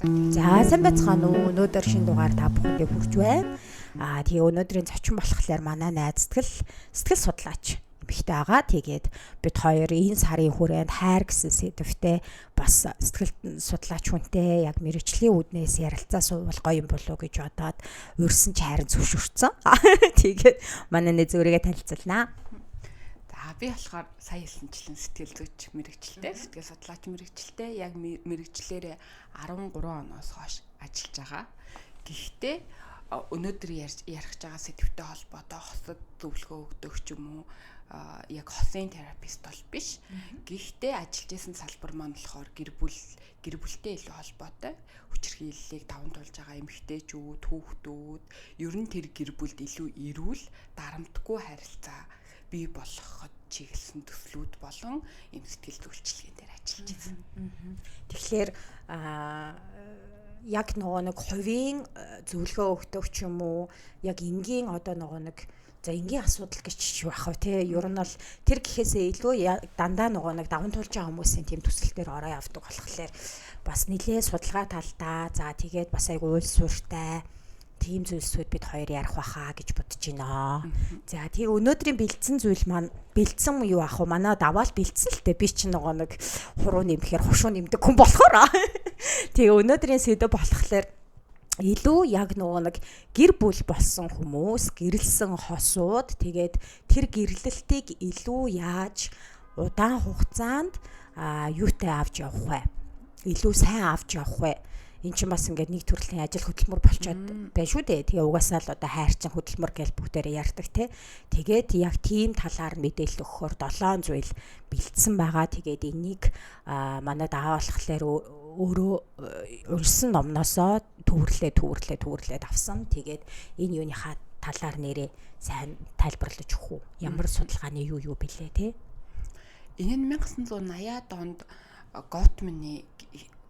За, сайн байцгаана уу? Өнөөдөр шинэ дугаар та бүхэндээ хүрч байна. Тэгээ өнөөдрийн зочин болохоор манай найз сэтгэл судлаач эмэгтэй байгаа. Тэгээд бид хоёр энэ сарын хүрээнд хайр гэсэн сэдвтэй бас сэтгэл судлаач хүнтэй яг мэргэжлийн үүднээс ярилцаа суувал гоё юм болов уу гэж бодоод урьсан ч хайрын зөвшөөрсөн. Тэгээд манай найз өөрийгөө танилцуулнаа. За, би болохоор сая хэлсэнчлэн сэтгэл зүйч мэргэжилтэй, сэтгэл судлаач мэргэжилтэй, яг мэргэжлээрээ 13 оноос хойш ажиллаж байгаа. Гэхдээ өнөөдөр ярих гэж байгаа сэдвтэй холбоотой хосод зөвлөгөө өгдөг ч юм уу, яг хосын терапевт бол биш. Гэхдээ ажиллаж исэн салбар маань болохоор гэр бүлтэй илүү холбоотой. Хүчирхийллийг даван туулж байгаа эмэгтэйчүүд, хүүхдүүд, ер нь тэр гэр бүлд илүү эрүүл, дарамтгүй харилцаа бий болгоход чиглэсэн төслүүд болон ийм сэтгэл зүйчилгээнд дээр ажиллаж байсан. Тэгэхээр яг нөгөө нэг хувийн зөвлөгөө өгдөг ч юм уу, яг энгийн одоо нөгөө нэг, за, энгийн асуудал гэж юу ах вэ те, ер нь бол тэр гэхээсээ илүү дандаа нөгөө нэг даван туулж байгаа хүмүүсийн тийм төсөл дээр ороо явдаг болохоор бас нэлээ судалгаа талдаа, за, тэгээд бас айгу уйл сууртай тийм зүйлсүүд бид хоёр ярих байхаа гэж бодож байна. За, тэгээ өнөөдрийн бэлдсэн зүйл маань, бэлдсэн юу ах вэ? Манай даваал бэлдсэн л дээ. Би чинь нөгөө нэг хуруу нэмэхээр хушуу нэмдэг хүн болохоор. Тэгээ өнөөдрийн сэдэв болохоор илүү яг нөгөө нэг гэр бүл болсон хүмүүс, гэрлэсэн хосууд, тэгээд тэр гэрлэлтийг илүү яаж удаан хугацаанд юутай авч явах вэ? Илүү сайн авч явах вэ? Энэ чинь бас ингээд нэг төрлийн ажил хөдөлмөр болчоод байна шүү дээ. Тэгээ угаасаа л одоо хайр чинь хөдөлмөр гэж бүгдээрээ ярьдаг те. Тэгээд яг тийм талаар мэдээлэл өгөхөөр 7 зүйл бэлдсэн байгаа. Тэгээд энийг манай даваа болохоор өөрөө уншсан номносоо төвөрлөө төвөрлөө төвөрлөөд авсан. Тэгээд энэ юуныхаа талаар нэрээ сайн тайлбарлаж өгөх үү? Ямар судалгааны юу юу бэлээ те? Энэ нь 1980-ад онд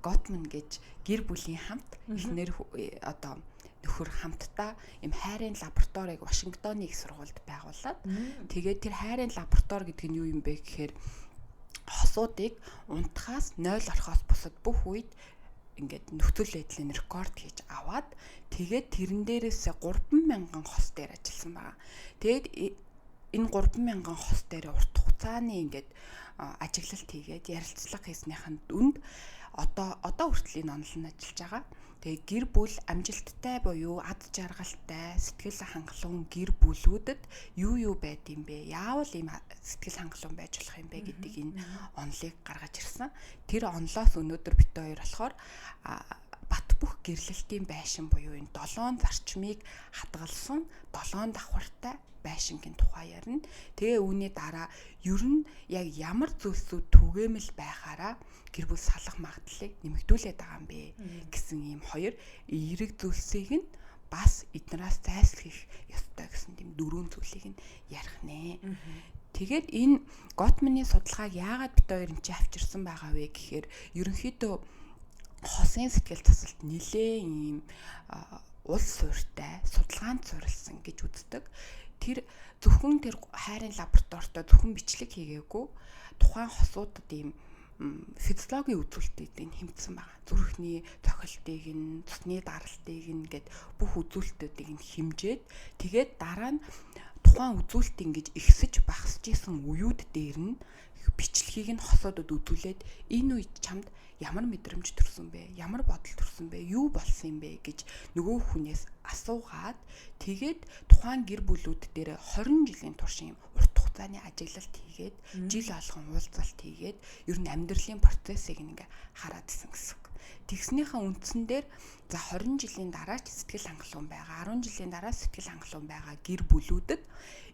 Готман гэж гэр бүлийн хамт эхнэр одоо нөхөр хамтдаа им хайрын лабораторийг Вашингтоны их сургуульд байгуулад, тэгээд тэр хайрын лаборатори гэдэг нь юу юм бэ гэхээр хосуудыг унтахаас 0 орохоос бусад бүх үед ингээд нөхцөл байдлын рекорд хийж аваад, тэгээд тэрэн дээрээс 3000 хос дээр ажилласан байгаа. Тэгээд энэ 3000 хос дээр урт хугацааны ингээд ажиглалт хийгээд ярилцлага хийснийхэн дүнд одоо хүртэл энэ онол нь ажиллаж байгаа. Тэгээ гэр бүл амжилттай буюу ад жаргалтай, сэтгэл хангалуун гэр бүлүүдэд юу юу байд юм бэ? Яавал ийм сэтгэл хангалуун байж болох юм бэ гэдэг энэ онолыг гаргаж ирсэн. Тэр онолоос өнөөдөр бид хоёр болохоор бат бөх гэрлэлтийн байшин буюу энэ 7 зарчмыг хадгалсан 7 давхартай байшингийн тухай ярина. Тэгээ үүний дараа ер нь яг ямар зүйлсүүд түгээмэл байхаараа гэр бүл салах магадлалыг нэмэгдүүлээд байгаа юм бэ гэсэн ийм хоёр эерэг зүйлсийг нь, бас эднээс зайлсхийх ёстой гэсэн тийм дөрвөн зүйлийг нь ярих нэ. Тэгээд энэ Готманы судалгааг яагаад бид хоёр энэ чинь авчирсан байгаа вэ гэхээр ерөнхийдөө хосын сэтгэл засалт нэлээ ийм улс суурьтай судалгаанд суурилсан гэж үздэг. Тэр зөвхөн тэр хайрын лабораторитой зөвхөн бичлэг хийгээгүй, тухайн хосуудад ийм физиологийн үзүүлэлтийг нь хэмжсэн байгаа. Зүрхний цохилтыг нь, цусны даралтыг нь гээд бүх үзүүлэлтүүдийг нь хэмжээд, тэгээд дараа нь тухайн үзүүлэлт ингэж ихсэж багасж исэн үеүд дээр нь бичлэгийг нь хосоодод үзүүлээд, энэ үед чамд ямар мэдрэмж төрсөн бэ? Ямар бодол төрсөн бэ? Юу болсон юм бэ гэж нөгөө хүнээс асуугаад, тэгээд тухайн гэр бүлүүд дээр 20 жилийн турш юм урт хугацааны ажиглалт хийгээд, жил болгон уулзалт хийгээд, ер нь амьдралын процессыг ингээ хараад исэн гэсэн үг. Тэгснийхээ үндсэн дээр, за, 20 жилийн дараа ч сэтгэл хангалуун байгаа, 10 жилийн дараа сэтгэл хангалуун байгаа гэр бүлүүдэд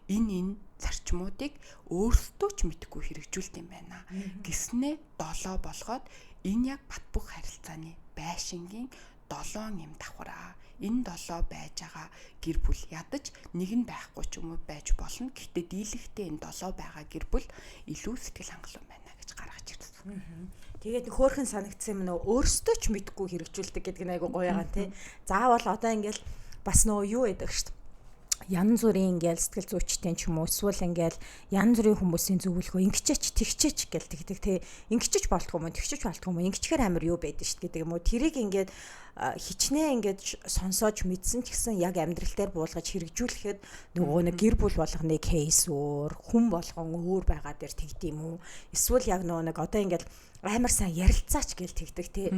энэ зарчмуудыг өөрсдөө ч мэдэхгүй хэрэгжүүлт юм байна гэснээ 7 болгоод, энэ яг бат бөх харилцааны байшингийн 7 юм давхраа. Энэ 7 байж байгаа гэр бүл ядаж нэг нь байхгүй ч юм уу байж болно. Гэхдээ дийлэхтэй энэ 7 байгаа гэр бүл илүү сэтгэл хангалуун байна гэж гаргаж ирсэн. Тэгээд хөөхөн санагдсан юм, нөө өөрсдөө ч мэдэхгүй хэрэгжүүлдэг гэдэг нь айгу гоё байгаа тий. Заавал одоо ингээл бас нөө юу байдаг шүү дээ. янз бүрийн ингээл сэтгэл зүйчтэй ч юм уу эсвэл ингээл янз бүрийн хүмүүсийн зөвлөгөө ингэчээч тэгчээч гэл тэгдэг те, ингэчээч болтгоо юм уу, тэгчээч болтгоо юм уу, ингэчээр амар юу байдаг шүү гэдэг юм уу. Тэрийг ингээд хичнээн ингээд сонсоож мэдсэн ч гэсэн яг амьдрал дээр буулгаж хэрэгжүүлэхэд нөгөө нэг гэр бүл болгоны кейс өөр, хүн болгон өөр байгаа дээр тэгдэм юм уу. Эсвэл яг нөгөө нэг одоо ингээд амар сайн ярилцаач гэл тэгдэг те.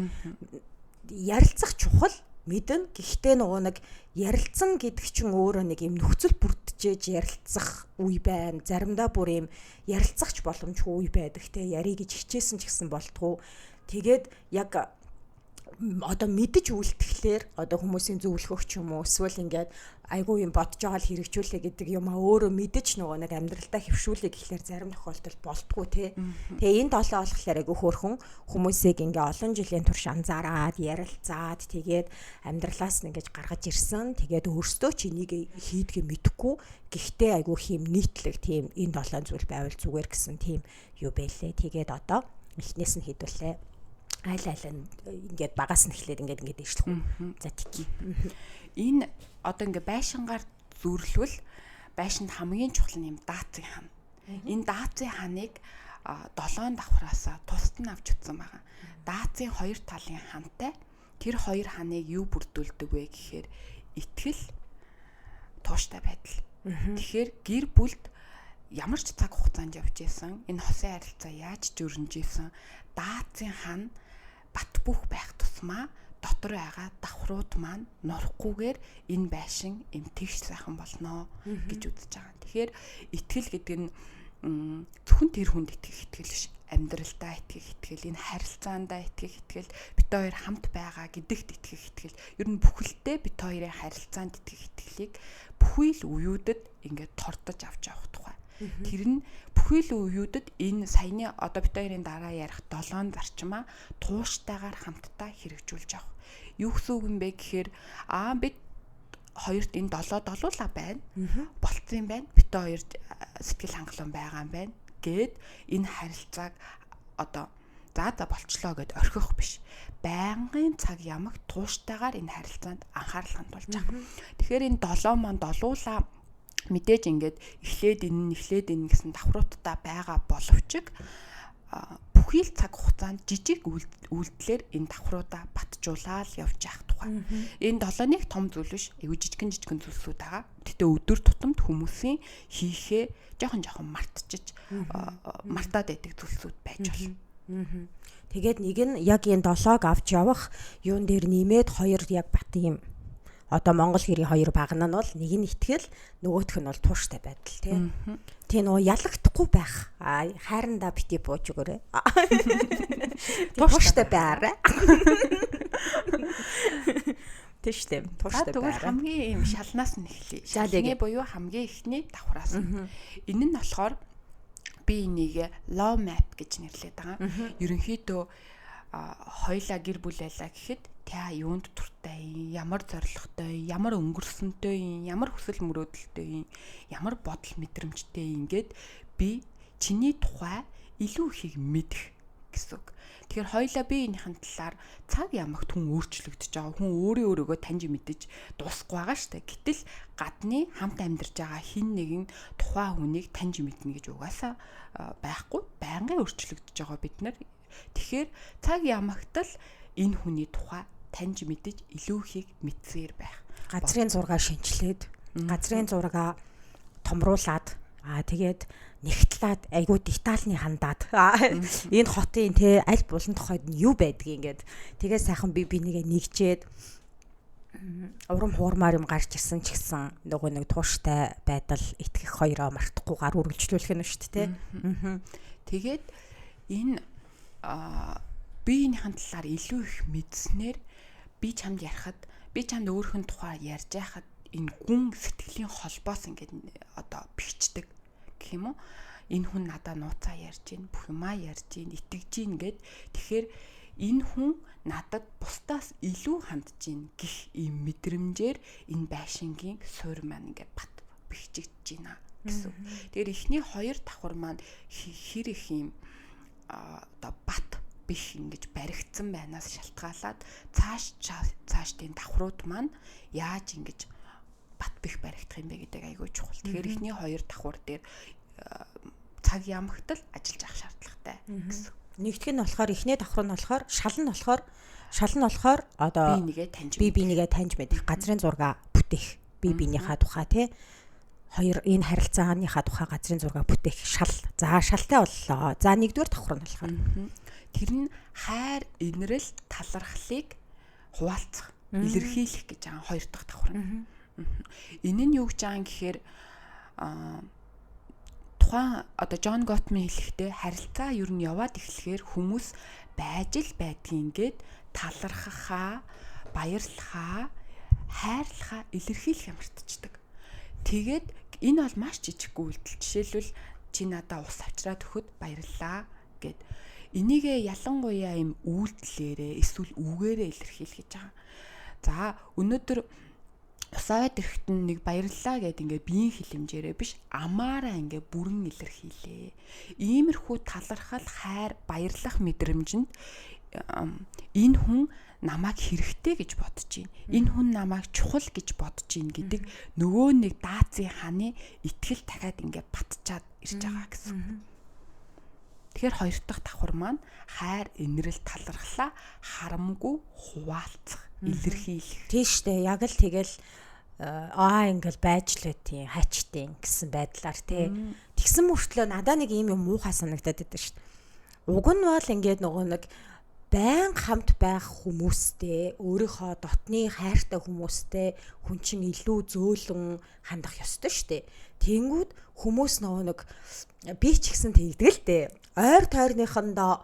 Ярилцах чухал мэднэ. Гэхдээ нөгөө нэг ярилцсан гэдэг чинь өөрөө нэг юм нөхцөл бүрдчихэж ярилцах үе байна. Заримдаа бүр юм ярилцах ч боломжгүй үе байдаг те. Ярий гэж хичээсэн ч гэсэн болтгоо. Тэгээд яг одоо мэдэж үлдэхлээр одоо хүмүүсийн зөвлөгөөх ч юм уу эсвэл ингээд айгүй юм бодож байгаа л хэрэгжүүлээ гэдэг юм а өөрөө мэдэж нөгөө нэг амьдралдаа хэвшүүлээ гэхлээр зарим тохиолдолд болтгоо те. Тэгээ энэ долоо болохоор айгүй хөөрхөн хүмүүсийг ингээ олон жилийн турш анзаараад ярилцаад тэгээд амьдралаас нь ингэж гаргаж ирсэн. Тэгээд өөрсдөө ч энийг хийдгээ мэдэхгүй гэхдээ айгүй хийм нийтлэг тийм энэ долоон зүйл байвал зүгээр гэсэн тийм юу бэлээ. Тэгээд одоо эхнээс нь хэдүүлээ. Айл айл ингээд багаас нь эхлээд ингээд ингээд дэвшлэх үү. За тэгье. Энэ одоо ингээд байшингаар зүрлвэл байшинд хамгийн чухал нь юм даацын хан. Энэ даацын ханыг долоон давхраасаа тусад нь авч утсан байгаа. Даацын хоёр талын хантай тэр хоёр ханыг юу бүрдүүлдэг вэ гэхээр итгэл, тууштай байдал. Тэгэхээр гэр бүлд ямар ч цаг хугацаанд явж исэн энэ хосын харилцаа яаж жөрнж исэн даацын хан бат бөх байх тусмаа дотор байгаа давхрууд маань нурахгүйгээр энэ байшин эм тэгш сайхан болно гэж үзэж байгаа. Тэгэхээр итгэл гэдэг нь зөвхөн тэр хүнд итгэх итгэл биш. Амьдралдаа итгэх итгэл, энэ харилцаандаа итгэх итгэл, бит хоёр хамт байгаа гэдэгт итгэх итгэл, ер нь бүхэлдээ бит хоёрын харилцаанд итгэх итгэлийг бүхий л үеүүдэд ингээд тордож авч явах тухай. Тэр нь бүхий л үеүүдэд энэ саяны одоо бит хоёрын дараа ярих долоон зарчмаа тууштайгаар хамтдаа хэрэгжүүлж явах. Юу гэсэн үг юм бэ гэхээр бид хоёрт энэ долоо долуулаа байна. Болцсон юм байна. Бит хоёрт сэтгэл хангалуун байгаа юм байна гэд энэ харилцааг одоо за болчлоо гэд орхих биш. Байнгын цаг ямагт тууштайгаар энэ харилцаанд анхаарал хандуулж байгаа. Тэгэхээр энэ долоо маань долуулаа мэдээж ингээд эхлээд энэ эхлээд энэ гэсэн давхруудтай байгаа боловч бүхий л цаг хугацаанд жижиг үйлдэлээр энэ давхруудаа батжуулаад явж явах тухай. Энэ долооныг том зүйл биш, айгүй жижигэн жижигэн зүйлсүүд байгаа. Гэтэ өдөр тутамд хүмүүсийн хийхээ жоохон жоохон мартчихж мартаад байдаг зүйлсүүд байж болно. Тэгээд нэг нь яг энэ долоог авч явах юун дээр нэмээд хоёр яг бат юм. Одоо Монгол гэрийн хоёр багна нь бол нэг нь итгэл, нөгөөх нь бол тууштай байдал тий. Тий нөгөө ялагдахгүй байх. Аа хайрандаа бити бууж өгөөрэй. Тууштай байраа. Тий штэ, тууштай байраа. Тэгвэл хамгийн юм шалнаас нь эхлэе. Шалны буюу хамгийн эхний давхраас. Энэ нь болохоор би энийг love map гэж нэрлэдэг байгаа. Ерөнхийдөө хоёлаа гэр бүл байлаа гэхэд та юунд дуртай юм, ямар зорилготой, ямар өнгөрсөнтэй юм, ямар хүсэл мөрөөдөлтэй юм, ямар бодол мэдрэмжтэй юм гээд би чиний тухай илүү ихийг мэдэх гэсэн үг. Тэгэхээр хоёлаа би энийхэн талаар цаг ямагт хүн өөрчлөгдөж байгаа. Хүн өөрөө өөрийгөө таньж мэдэж дуусахгүй байгаа шүү дээ. Гэтэл гадны хамт амьдарч байгаа хин нэгэн тухайн хүнийг таньж мэднэ гэж угаасаа байхгүй. Байнгын өөрчлөгдөж байгаа бид нар. Тэгэхээр цаг ямагт л энэ хүний тухай таньж мэдэж илүү ихийг мэдсээр байх. Газрын зургаа шинчлээд, газрын зургаа томруулад, тэгээд нэгтлээд айгүй детальны хандаад энэ хотын те аль булан тохойд нь юу байдгийг ингээд тэгээ сайхан би бинийгээ нэгжээд урам хуурмаар юм гарч ирсэн ч гэсэн нөгөө нэг тууштай байдал итгэх хоёроо мартахгүйгээр үргэлжлүүлэх нь шүү дээ те. Тэгээд энэ биеийнхээ талаар илүү их мэдснээр би чамд ярихад би чамд өөрийнх нь тухай ярьж байхад энэ гүн сэтгэлийн холбоос ингээд одоо бэхждэг гэх юм уу. Энэ хүн надаа нууцаа ярьж гин, бүх юмаа ярьж гин, итгэж гин гэд. Тэгэхээр энэ хүн надад бусдаас илүү хандж гин гэх ийм мэдрэмжээр энэ байшингийн суурь маань ингээд бат бэхжигдэж байна гэсэн. Тэгэхээр эхний хоёр давхар маань хэр их юм одоо бат биш ингэж баригдсан байнаас шалтгаалаад цааш цаашдын давхрууд маань яаж ингэж бат бих баригдах юм бэ гэдэг айгүй чухал. Тэгэхээр эхний хоёр давхар дээр цаг ямагтал ажиллаж авах шаардлагатай гэсэн. Нэгдүг нь болохоор эхний давхар нь болохоор шал нь болохоор одоо бие бинийгээ таньж мэдэх, газрын зураг бүтээх, бие биенийхээ тухай тий. Хоёр энэ харилцааныхаа тухай газрын зураг бүтээх шал. За шалтай боллоо. За нэгдүгээр давхар нь болохоор тэр нь хайр, инрэл, талархлыг хуваалцах, илэрхийлэх гэж байгаа хоёр дахь давхар нь. Энэ нь юу гэж байгаа юм гэхээр тухайн одоо Джон Готман хэлэхдээ харилцаа ер нь яваад эхлэхээр хүмүүс байж л байдгийг ингээд талархахаа, баярлахаа, хайрлахаа илэрхийлэх мартчихдаг. Тэгээд энэ бол маш жижиг үйлдэл. Жишээлбэл чи надаа ус авчраад өгөхөд баярлалаа гэд. Энийгээ ялангуяа им үйлдэлээрээ эсвэл үгээрээ илэрхийлэх гэж байгаа. За өнөөдөр ус аваад ирэхэд нь нэг баярлалаа гэд ингээ биеийн хилэмжээрээ биш амаараа ингээ бүрэн илэрхийлээ. Иймэрхүү талархал, хайр, баярлах мэдрэмжинд энэ хүн намайг хэрэгтэй гэж бодож байна. Энэ хүн намайг чухал гэж бодож байна гэдэг нөгөө нэг даацын ханы итгэл дахиад ингээ батчаад ирж байгаа гэсэн. Тэгэхээр хоёр дахь давхар маань хайр, инрэл, талархлаа харамгүй хуваалцах, илэрхийлэх. Тийм штэ. Яг л тэгэл ингээл байж л бай, хайчтай гэсэн байдлаар тий. Тэгсэн мөртлөө надаа нэг ийм юм муухай санагдаад байдаг штэ. Уг нь бол ингээд нөгөө нэг байн хамт байх хүмүүстэй, өөрийнхөө дотны хайртай хүмүүстэй хүн чинь илүү зөөлөн хандах ёстой штэ. Тэнгүүд хүмүүс нөгөө нэг би ч гэсэн тэгдэг л дээ. Ойр тойрныхондоо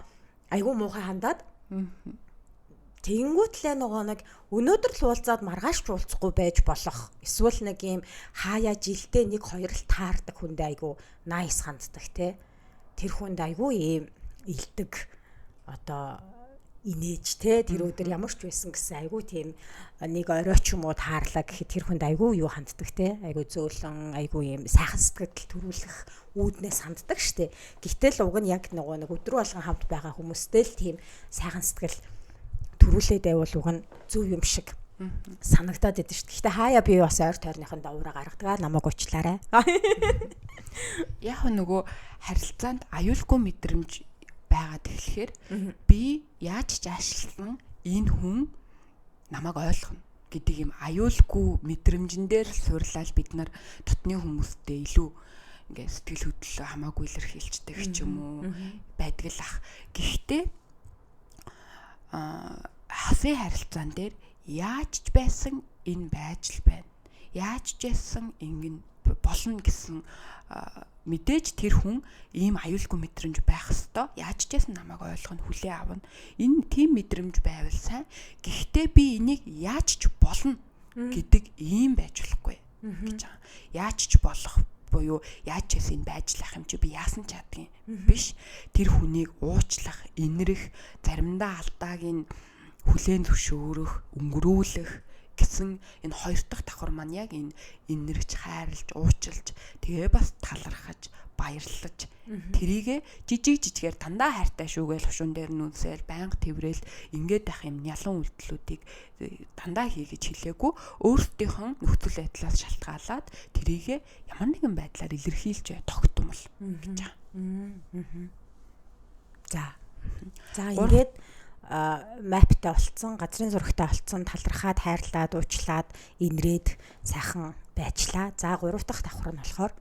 айгүй муухай хандаад тэнгүүтлээ нөгөө нэг өнөөдөр л уулзаад маргааш ч уулзахгүй байж болох. Эсвэл нэг ийм хаяа жилдээ нэг хоёр л таардаг хүндээ айгүй найс ханддаг те. Тэр хүнд айгүй ийм илдэг одоо инээж те тэр өдөр ямар ч байсан гэсэн айгүй тийм нэг орой ч юм уу таарлаа гэхэд тэр хүнд айгүй юу ханддаг те, айгүй зөөлөн, айгүй юм сайхан сэтгэл төрүүлэх үүднээс ханддаг штэ. Гэтэл уг нь яг нөгөө нэг өдрөө болгон хамт байгаа хүмүүстэй л тийм сайхан сэтгэл төрүүлээд байвал уг нь зөв юм шиг санагдаад идэв штэ. Гэхдээ хаяа би бас ойр тойрныхын давуура гаргадаг, намайг уучлаарай. Яг нөгөө харилцаанд аюулгүй мэдрэмж байгаад эхлэхээр би яаж ч аашилсан энэ хүн намайг ойлгоно гэдэг юм аюулгүй мэдрэмжэн дээр суйрлал бид нар дотны хүмүүстэй илүү ингээ сэтгэл хөдлөлөө хамаагүй илэрхийлждэг ч юм уу байдаг л ах. Гэхдээ хасын харилцаан дээр яаж ч байсан энэ байж л байна. Яаж ч байсан ингэн болно гэсэн мэдээж тэр хүн ийм аюулгүй мэдрэмж байх ёстой. Яаж ч байсан намайг ойлгоно, хүлээ авна. Энэ тийм мэдрэмж байвал сайн. Гэхдээ би энийг яаж ч болно гэдэг ийм байж болохгүй гэж байгаа. Яаж ч болох буюу яаж ч байсан энэ байж л ах юм чи би яасан ч чаддгийн биш. Тэр хүнийг уучлах, инэрх, заримдаа алдааг нь хүлээн зөвшөөрөх, өнгөрөөлөх гэсэн энэ хоёр дахь давхар маань яг энэ инэрч, хайрлж, уучлж, тэгээ бас талархаж, баярлаж тэрийгэ жижиг жижигээр дандаа хайртай шүүгээл хушуун дээр нүнсэл байнга тэрвэл ингээд байх юм нялан үйлдэлүүдийг дандаа хий гэж хэлээгүй өөрсдийнхөө нөхцөл байдлаас шалтгаалаад тэрийгэ ямар нэгэн байдлаар илэрхийлж тогтмол гэж байгаа. За. За ингээд маптай болцсон, газрын зурагтай болцсон, талархаад, хайрлаад, уучлаад, инрээд сайхан байчлаа. За гурав дахь давхар нь болохоор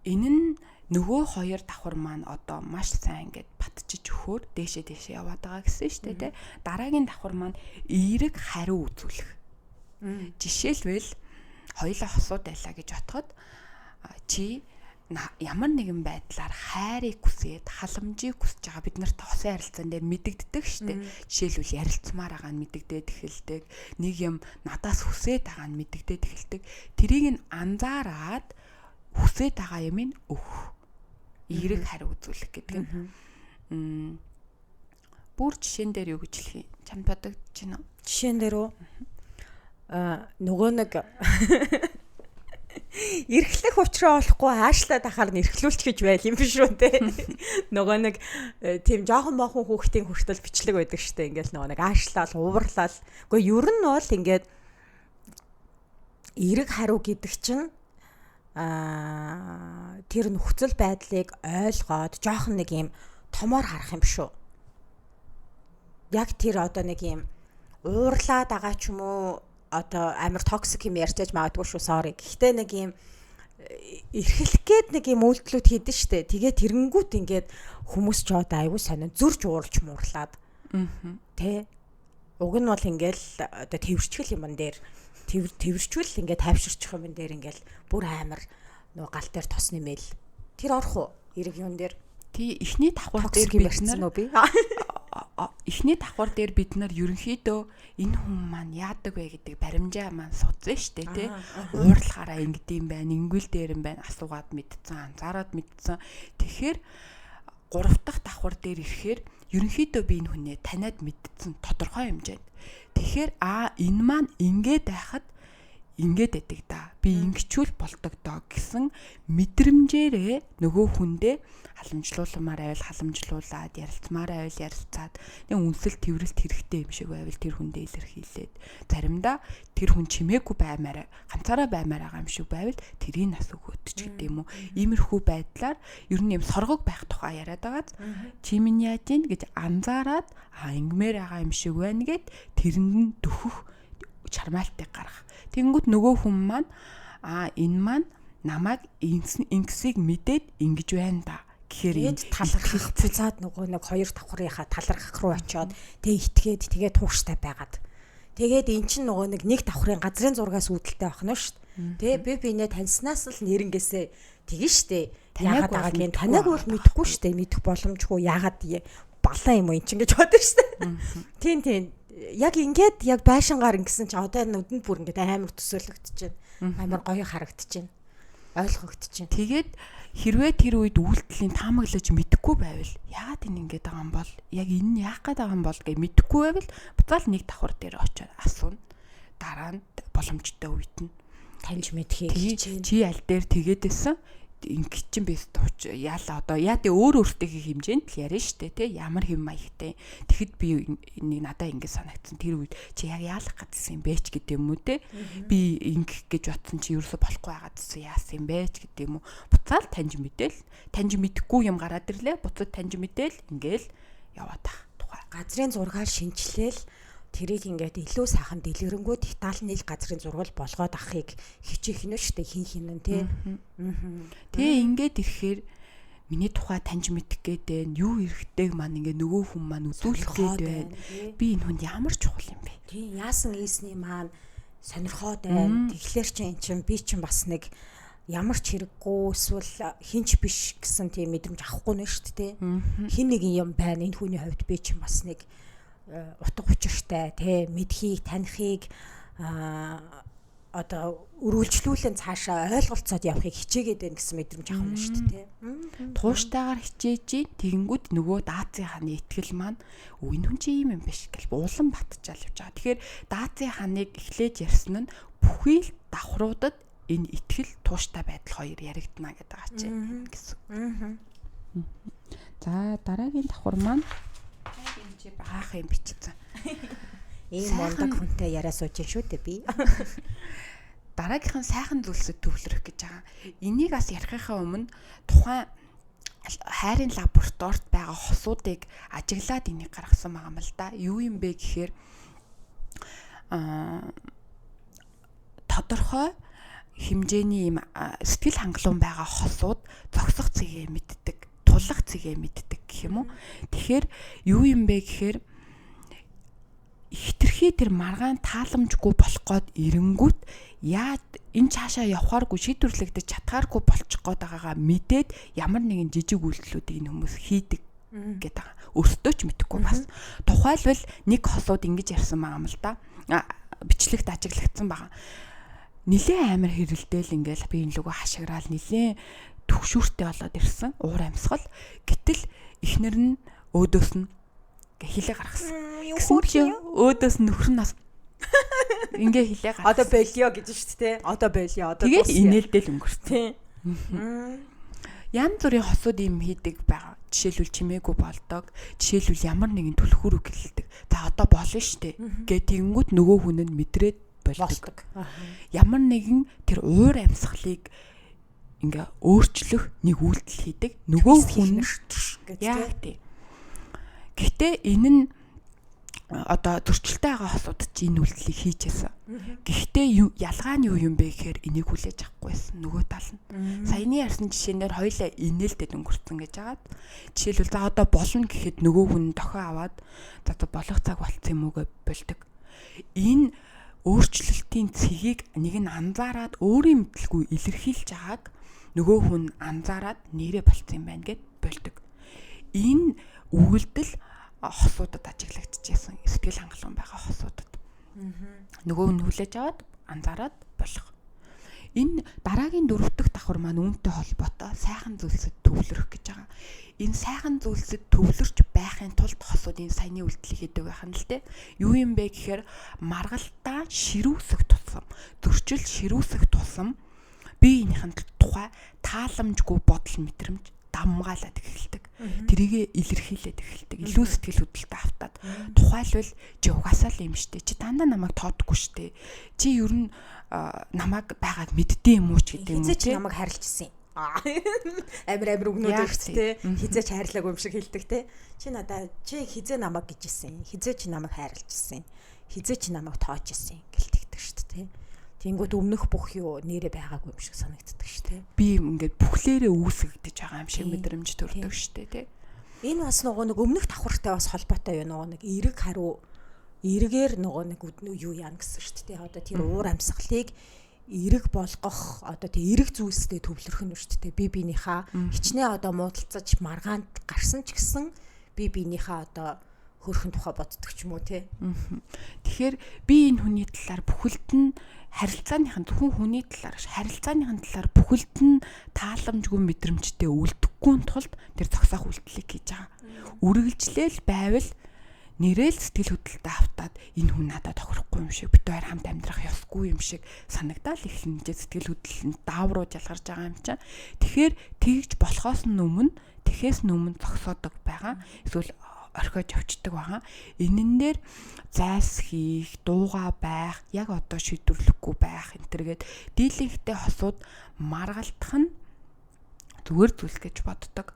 энэ нь нөгөө хоёр давхар маань одоо маш сайн ингээд батчиж өгөхөөр дээшээ дээшээ яваад байгаа гэсэн шүү дээ, тэ. Дараагийн давхар маань эерэг хариу үзүүлэх. Жишээлбэл хоёулаа хосууд байлаа гэж бодоход чи ямар нэгэн байдлаар хайрыг хүсээд, халамжийг хүсэж байгаа бид нарт хосын харилцаан дээр мэдэгддэг шүү дээ. Жишээлбэл ярилцмаар байгаа нь мэдэгдээд эхэлдэг. Нэг юм надаас хүсээд байгаа нь мэдэгдээд эхэлдэг. Тэрийг нь анзаараад хүсээд байгаа юм нь өгөх. Эерэг хариу үзүүлэх гэдэг нь. Бүр жишээн дээр юу гэж хэлэх юм? Чамд бодогдож байна уу? Жишээн дээр үү? Нөгөө нэг эрхлэх учраа олохгүй аашлаад ахаар нь эрхлүүлчих гэж байл юм биш үү те. Нөгөө нэг тийм жоохон боохон хүүхдийн хүртэл бичлэг байдаг штэ. Ингээл нөгөө нэг аашлал, уурлал. Гэхдээ ер нь бол ингээд Эерэг хариу гэдэг чинь тэр нөхцөл байдлыг ойлгоод жоохон нэг юм томоор харах юм шүү. Яг тэр одоо нэг юм уурлаад байгаа ч юм уу, одоо амар toxic юм ярьчааж магадгүй шүү, sorry. Гэхдээ нэг юм эрхлэх гээд нэг юм үйлдэлүүд хийдэн штэ. Тэгээ тэрэнгүүт ингээд хүмүүс ч одоо аягүй сонин зөрж уурж муурлаад. Тэ. Уг нь бол ингээл одоо тэвэрчгэл юмн дээр тэвэрчвэл ингээд тайвширчих юм дээр ингээл бүр амар нөгөө гал дээр тос нэмэл. Тэр орох уу? Эрэг юун дээр? Тий, эхний давхар дээр бид нар би эхний давхар дээр бид нар ерөнхийдөө энэ хүн маань яадаг вэ гэдэг баримжаа маань судсан штэ тий. Уурлахаараа ингэдэм байх, ингүүл дээр юм байна, асуугаад мэдсэн, анзаараад мэдсэн. Тэгэхээр гурав дахь давхар дээр ирэхээр ерөнхийдөө би энэ хүнээ таниад мэдсэн тодорхой хэмжээнд. Тэгэхээр энэ маань ингээд байхад ингээд байдаг да. Би ингэчүүл болдог доо гэсэн мэдрэмжээрээ нөгөө хүндээ халамжлууламаар байвал халамжлуулад, ярилцмаар байвал ярилцаад, нэг үнсэл тэрвэрлт хэрэгтэй юм шиг байвал тэр хүндээ илэрхийлээд, заримдаа тэр хүн чимээгүй баймаар, ганцаараа баймаар байгаа юм шиг байвал тэрийг нас өгөөд ч гэдэг юм уу. Иймэрхүү байдлаар ер нь юм соргог байх тухай яриад байгааз чи минь яаж ийн гэж анзаараад ингэмээр байгаа юм шиг байна гэд тэрэнд нь дөхөх чармайлтыг гаргах. Тэнгүүт нөгөө хүн маань энэ маань намайг ингэсийг мэдээд ингэж байна да гэхээр энэ талархах буцаад нөгөө нэг хоёр давхрынхаа талархах руу очиод тэгээ итгээд тэгээ тууштай байгаад тэгээд эн чинь нөгөө нэг давхрын газрын зургаас үүдэлтэй байх нь шүү дээ. Тэгээ би бинээ таньснаас л нэрнгээсээ тэгэн шүү дээ. Яагаад байгааг нь таниаг бол мэдэхгүй шүү дээ. Мэдэх боломжгүй, яагаад балан юм уу эн чинь гэж бодсон шүү дээ. Тийм тийм. Яг ингээд яг байшингаар ингэсэн чи одоо нүдэнд бүр ингээд амар төсөөлөгдөж байна. Амар гоё харагдаж байна. Ойлгогдож байна. Тэгээд хэрвээ тэр үед үйлдэлийн таамаглаж мэдэхгүй байвал яагаад энэ ингэж байгаа юм бол, яг энэ нь яах гээд байгаа юм бол гэж мэдэхгүй байвал буцаал нэг давхар дээр очиод асууна. Дараа нь боломжтой үед нь таньж мэдхийг хичээн. Чи аль дээр тэгээд байсан ингэ чин бис тууч яалаа одоо яа тэ өөр өөртөөхөө хэмжээнд л ярина штэ тэ, ямар хэм маягтай. Тэгэхэд би нэг надаа ингэ санагдсан тэр үед чи яг яалах гэдсэн юм бэ ч гэдэг юм уу те, би ингэх гэж бодсон чи ерөөсө болохгүй байгаад гэсэн яасан юм бэ ч гэдэг юм уу. Буцаал таньж мэдээл, таньж мэдэхгүй юм гараад ирлээ, буцаад таньж мэдээл ингээл яваад тах тухай. Газрын зургаар шинчлээл тэрийг ингээд илүү сайхан дэлгэрэнгүй деталь нийл газрын зургал болгоод авахыг хичээх нь шүү дээ, хин хинэн тий. Тэгээ ингээд ирэхээр миний тухай таньж мэдэх гээд байна. Юу эрэхтэйг маань ингээд нөгөө хүн маань үзүүлэх гээд байна. Би энэ хүнд ямар чухал юм бэ? Тий, яасан ийсний маань сонирхоод байна. Тэгэхээр чи эн чинь би чинь бас нэг ямар ч хэрэггүй эсвэл хинч биш гэсэн тийм мэдрэмж авахгүй нэ шүү дээ. Хин нэгэн юм байна. Энэ хүний хувьд би чинь бас нэг утга учиртай тий, мэдхийг, танихыг одоо өргөлжлүүлэн цаашаа ойлголцоод явахыг хичээгээд байна гэсэн мэдрэмж авах юм шүү дээ. Тууштайгаар хичээж ийн, тэгэнгүүт нөгөө даацын хааны итгэл маань энэ хүн чи ийм юм биш гэл улам батчаал явж байгаа. Тэгэхээр даацын хааныг эхлээж ярьсан нь бүхий л давхруудад энэ итгэл тууштай байдал хоёр яригдана гэдэг байгаа чи гэсэн. За дараагийн давхар маань энэ чи баах юм бичсэн. Ийм мундаг хүнтэй яриа сууж шүү дээ би. Дараагийнх нь сайхан зүйлсэд төвлөрөх гэж байгаа. Энийг бас ярихынхаа өмнө тухайн хайрын лабораторид байгаа хосуудыг ажиглаад энийг гаргасан байгаа юм л да. Юу юм бэ гэхээр тодорхой хэмжээний юм сэтгэл хангалуун байгаа хосууд зогсох цэгээ мэддэг, тулах цэгээ мэддэг гэх юм уу. Тэгэхээр юу юм бэ гэхээр хитрхи тэр маргаан тааламжгүй болох гээд эренгүүт яад энэ цаашаа явхааргүй шийдвэрлэгдэж чадхааргүй болчих гээд байгаагаа мэдээд ямар нэгэн жижиг үйлдэлүүдийг энэ хүмүүс хийдэг гэдэг байгаа. Өөртөө ч мэдэхгүй бас. Тухайлбал нэг хосууд ингэж ярьсан байгаа юм л да. Бичлэгт ажиглагдсан байгаа. Нилээн амар хэрэлдээл ингээл би энэ лүгөө хашгираал нилээн төгшүүртэй болоод ирсэн уур амьсгал. Гэтэл эхнэр нь өөдөөс нь хилээ гаргасан. Гэсэн чи өөдөөс нь нөхөр нь бас ингээ хилээ гаргасан. Одоо болио гэж шүү дээ. Одоо болио. Одоо тэгээд инээлдэл өнгөрсөн. Янз бүрийн хосууд юм хийдэг байгаа. Жишээлбэл чимээгүй болдог. Жишээлбэл ямар нэгэн түлхүүр үг хэлдэг. За одоо болно шүү дээ. Гэ тэгэнгүүт нөгөө хүн нь мэдрээд болдог. Ямар нэгэн тэр уур амьсгалыг ингээ өөрчлөх нэг үйлдэл хийдэг. Нөгөө хүн яг тий. Гэхдээ энэ нь одоо зөрчилтэй байгаа хосууд чи энэ үйлдэлийг хийж байсан. Гэхдээ ялгаа нь юу юм бэ гэхээр энийг хүлээж авахгүй байсан нөгөө тал нь. Саяны ярьсан жишээнээр хоёлаа инээлтэд өнгөрцөн гэж хагаад. Жишээлбэл за одоо болно гэхэд нөгөө хүн дохио аваад за болох цаг болцсон юм уу гэж болдог. Энэ өөрчлөлтийн цэгийг нэг нь анзаараад өөрийн мэдлгүй илэрхийлж байгааг нөгөө хүн анзаараад нэрээ болцсон юм байна гэд болдог. Энэ үйлдэл хосуудад ажиглагдчихсан. Сэтгэл хангалуун байгаа хосуудад. Нөгөө нь хүлээж аваад анзаараад болох. Энэ дараагийн дөрөв дэх давхар маань үүнтэй холбоотой сайхан зүйлсэд төвлөрөх гэж байгаа. Энэ сайхан зүйлсэд төвлөрч байхын тулд хосууд энэ саяны үйлдэлийг хийдэг байх нь л дээ. Юу юм бэ гэхээр маргалтаа ширүүсэх тусам, зөрчил ширүүсэх тусам биеийнхээ тухай тааламжгүй бодол мэдрэмж дамгаалаад эхэлдэг. Тэрийгэ илэрхийлээд эхэлдэг. Илүү сэтгэл хөдлөлтөд автаад. Тухайлбал чи угаасаа л юм штэ. Чи дандаа намайг тоодохгүй штэ. Чи ер нь намайг байгааг мэддээ юм уу ч гэдэг юм уу. Хизээ чи намайг хайрлажсэн юм. Амар үгнүүд өгч те. Хизээ ч хайрлаагүй юм шиг хэлдэг те. Чи надаа чи хизээ намайг гэжсэн. Хизээ чи намайг хайрлажсэн. Хизээ чи намайг тоожсэн гэлтэгдэг штэ те. Тэнгүүд өмнөх бүх юу нэрээ байгаагүй юм шиг санагддаг шүү дээ. Би ингээд бүхлээрээ үүсгэгдэж байгаа юм шиг мэдрэмж төрдөг шүү дээ, тий. Энэ бас нөгөө нэг өмнөх давхартай бас холбоотой юу нөгөө нэг эерэг хариу эргээр нөгөө нэг юу яана гэсэн шүү дээ. Одоо тэр уур амьсгалыг эерэг болгох одоо тэр эерэг зүйлстэй төвлөрөх нь шүү дээ. Би биенийхээ хичнээн одоо муудалцаж маргаанд гарсан ч гэсэн би биенийхээ одоо хөрхэн тухай боддог ч юм уу тий. Тэгэхээр би энэ хүний талаар бүхэлд нь харилцааныхын зөвхөн хүний талаар харилцааныхын талаар бүхэлд нь тааламжгүй мэдрэмжтэй үлдэхгүй тулд тэр зогсоох үйлдэлийг хийж байгаа. Үргэлжлээл байвал нэрэл сэтгэл хөдлөлтөд автаад энэ хүн надад тохирохгүй юм шиг, бит хоёр хамт амьдрах ёсгүй юм шиг санагдаал эхлэн сэтгэл хөдлөл нь даавруу ялгарч байгаа юм чинь. Тэгэхээр тэгж болохоос нь өмнө тэхээс нь өмнө зогсоодог байгаа. Эсвэл орхиож явцдаг байгаа. Энэн дээр зайлс хийх, дууга байх, яг одоо шийдвэрлэхгүй байх энэ төргээд дийлэнхтэй хосууд маргалдах нь зүгээр зүйл гэж боддог.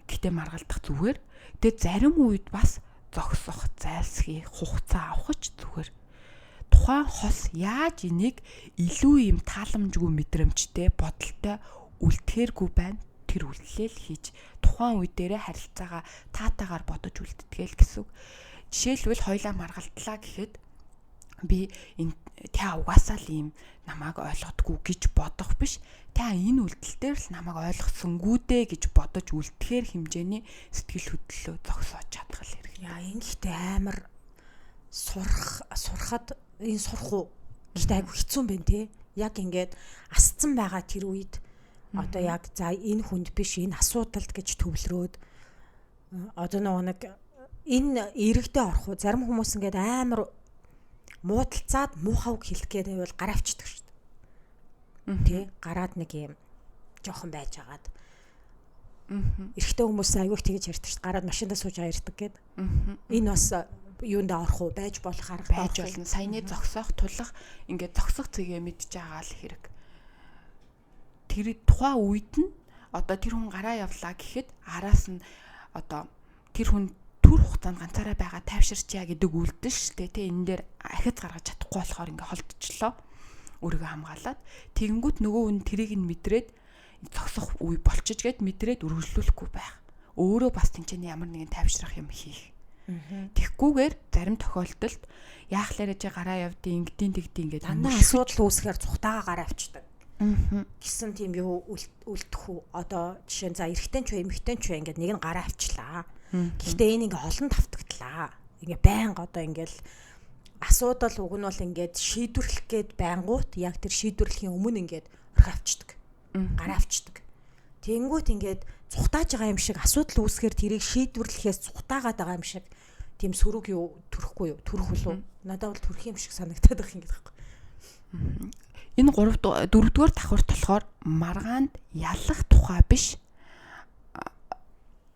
Гэтэ маргалдах зүгээр. Тэгээ зарим үед бас зогсох, зайлс хийх, хугацаа авах ч зүгээр. Тухайн хос яаж энийг илүү юм тааламжгүй мэдрэмжтэй, бодолтой үлдэхэргүй байна. Тэр үйлдэлээ л хийж тухайн үе дээрээ харилцаагаа таатаагаар бодож үлддэгээл гэсэн үг. Жишээлбэл хоёлаа маргалдлаа гэхэд би энэ та угаасаа л ийм намайг ойлгодгүй гэж бодох биш. Та энэ үйлдэл дээр л намайг ойлгосонгүй дээ гэж бодож үлдэхээр хэмжээний сэтгэл хөдлөлөө зогсоож чадах л хэрэгтэй. Яа, ингэхдээ амар сурахад энэ сурах уу? Гэхдээ айгу хэцүү юм байна те. Яг ингээд асцсан байгаа тэр үед одоо яг за энэ хүнд биш энэ асуудалд гэж төвлөрөөд одоо нөгөө нэг энэ эрэгдээ орох уу зарим хүмүүс ингээд амар муудалцаад муухай үг хэлэх гээд байвал гараа авчдаг шүү дээ. Тэ гараад нэг юм жоохон байж агаад. Эрэгтэй хүмүүс аягүй тэгж ярьдаг шүү дээ. Гараад машиндаа сууж байгаа ярьдаг гээд. Энэ бас юундаа орох уу байж болох арга байж болно. Саяны зогсоох тулах ингээд зогсох зэгээ мэдж байгаа л хэрэг. Тэр тухайн үед нь одоо тэр хүн гараа явлаа гэхэд араас нь одоо тэр хүн төр хугацаанд ганцаараа байгаа тайвширчаа гэдэг үйлдэл шүү дээ. Тэ энэ дээр ахиц гаргаж чадахгүй болохоор ингээ холдчихлоо. Өөрийгөө хамгаалаад тэгэнгүүт нөгөө хүн тэрийг нь мэдрээд зогсох үе болчих гээд мэдрээд үргэлжлүүлэхгүй байх. Өөрөө бас тэнцэнэ ямар нэгэн тайвшрах юм хийх. Тэгхгүйгээр зарим тохиолдолд яахлаарэ чи гараа явдیں، ингэдیں тэгдیں ингээд дандаа асуудал үүсгэхээр цухтаага гараа авчдаг. Гэсэн тийм юу үлдэх үү? Одоо жишээ нь за эрэгтэй ч вэ, эмэгтэй ч вэ ингээд нэг нь гараа авчлаа. Гэхдээ энэ ингээ олон тавтагдлаа. Ингээ байнга одоо ингээл асуудал уг нь бол ингээд шийдвэрлэх гээд байнгут яг тэр шийдвэрлэхийн өмнө ингээд орхи авчдаг. Гараа авчдаг. Тэнгүүт ингээд цухтааж байгаа юм шиг асуудал үүсгэхээр тэрийг шийдвэрлэхээс цухтаагаад байгаа юм шиг тийм сөрөг юу төрөхгүй юу? Төрөх үлээ. Надад бол төрөх юм шиг санагдаад байх юм гэдэг байхгүй. Энэ 3 4-р давхарт болохоор маргаанд ялах тухай биш.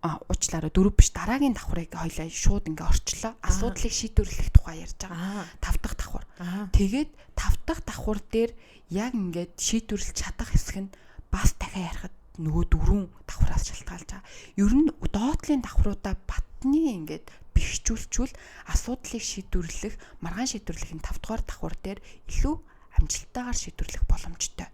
Уучлаарай, 4 биш, дараагийн давхрыг хоёлаа шууд ингээ орчлоо. Асуудлыг шийдвэрлэх тухай ярьж байгаа. 5 дахь давхар. Тэгээд 5 дахь давхар дээр яг ингээд шийдвэрлэж чадах хэсэг нь бас дахиад ярихад нөгөө 4 давхраас шалтгаалж байгаа. Ер нь доотлын давхруудаа батны ингээд бэхжүүлчүүл асуудлыг шийдвэрлэх, маргаан шийдвэрлэх нь 5 дугаар давхар дээр илүү амжилттайгаар шийдвэрлэх боломжтой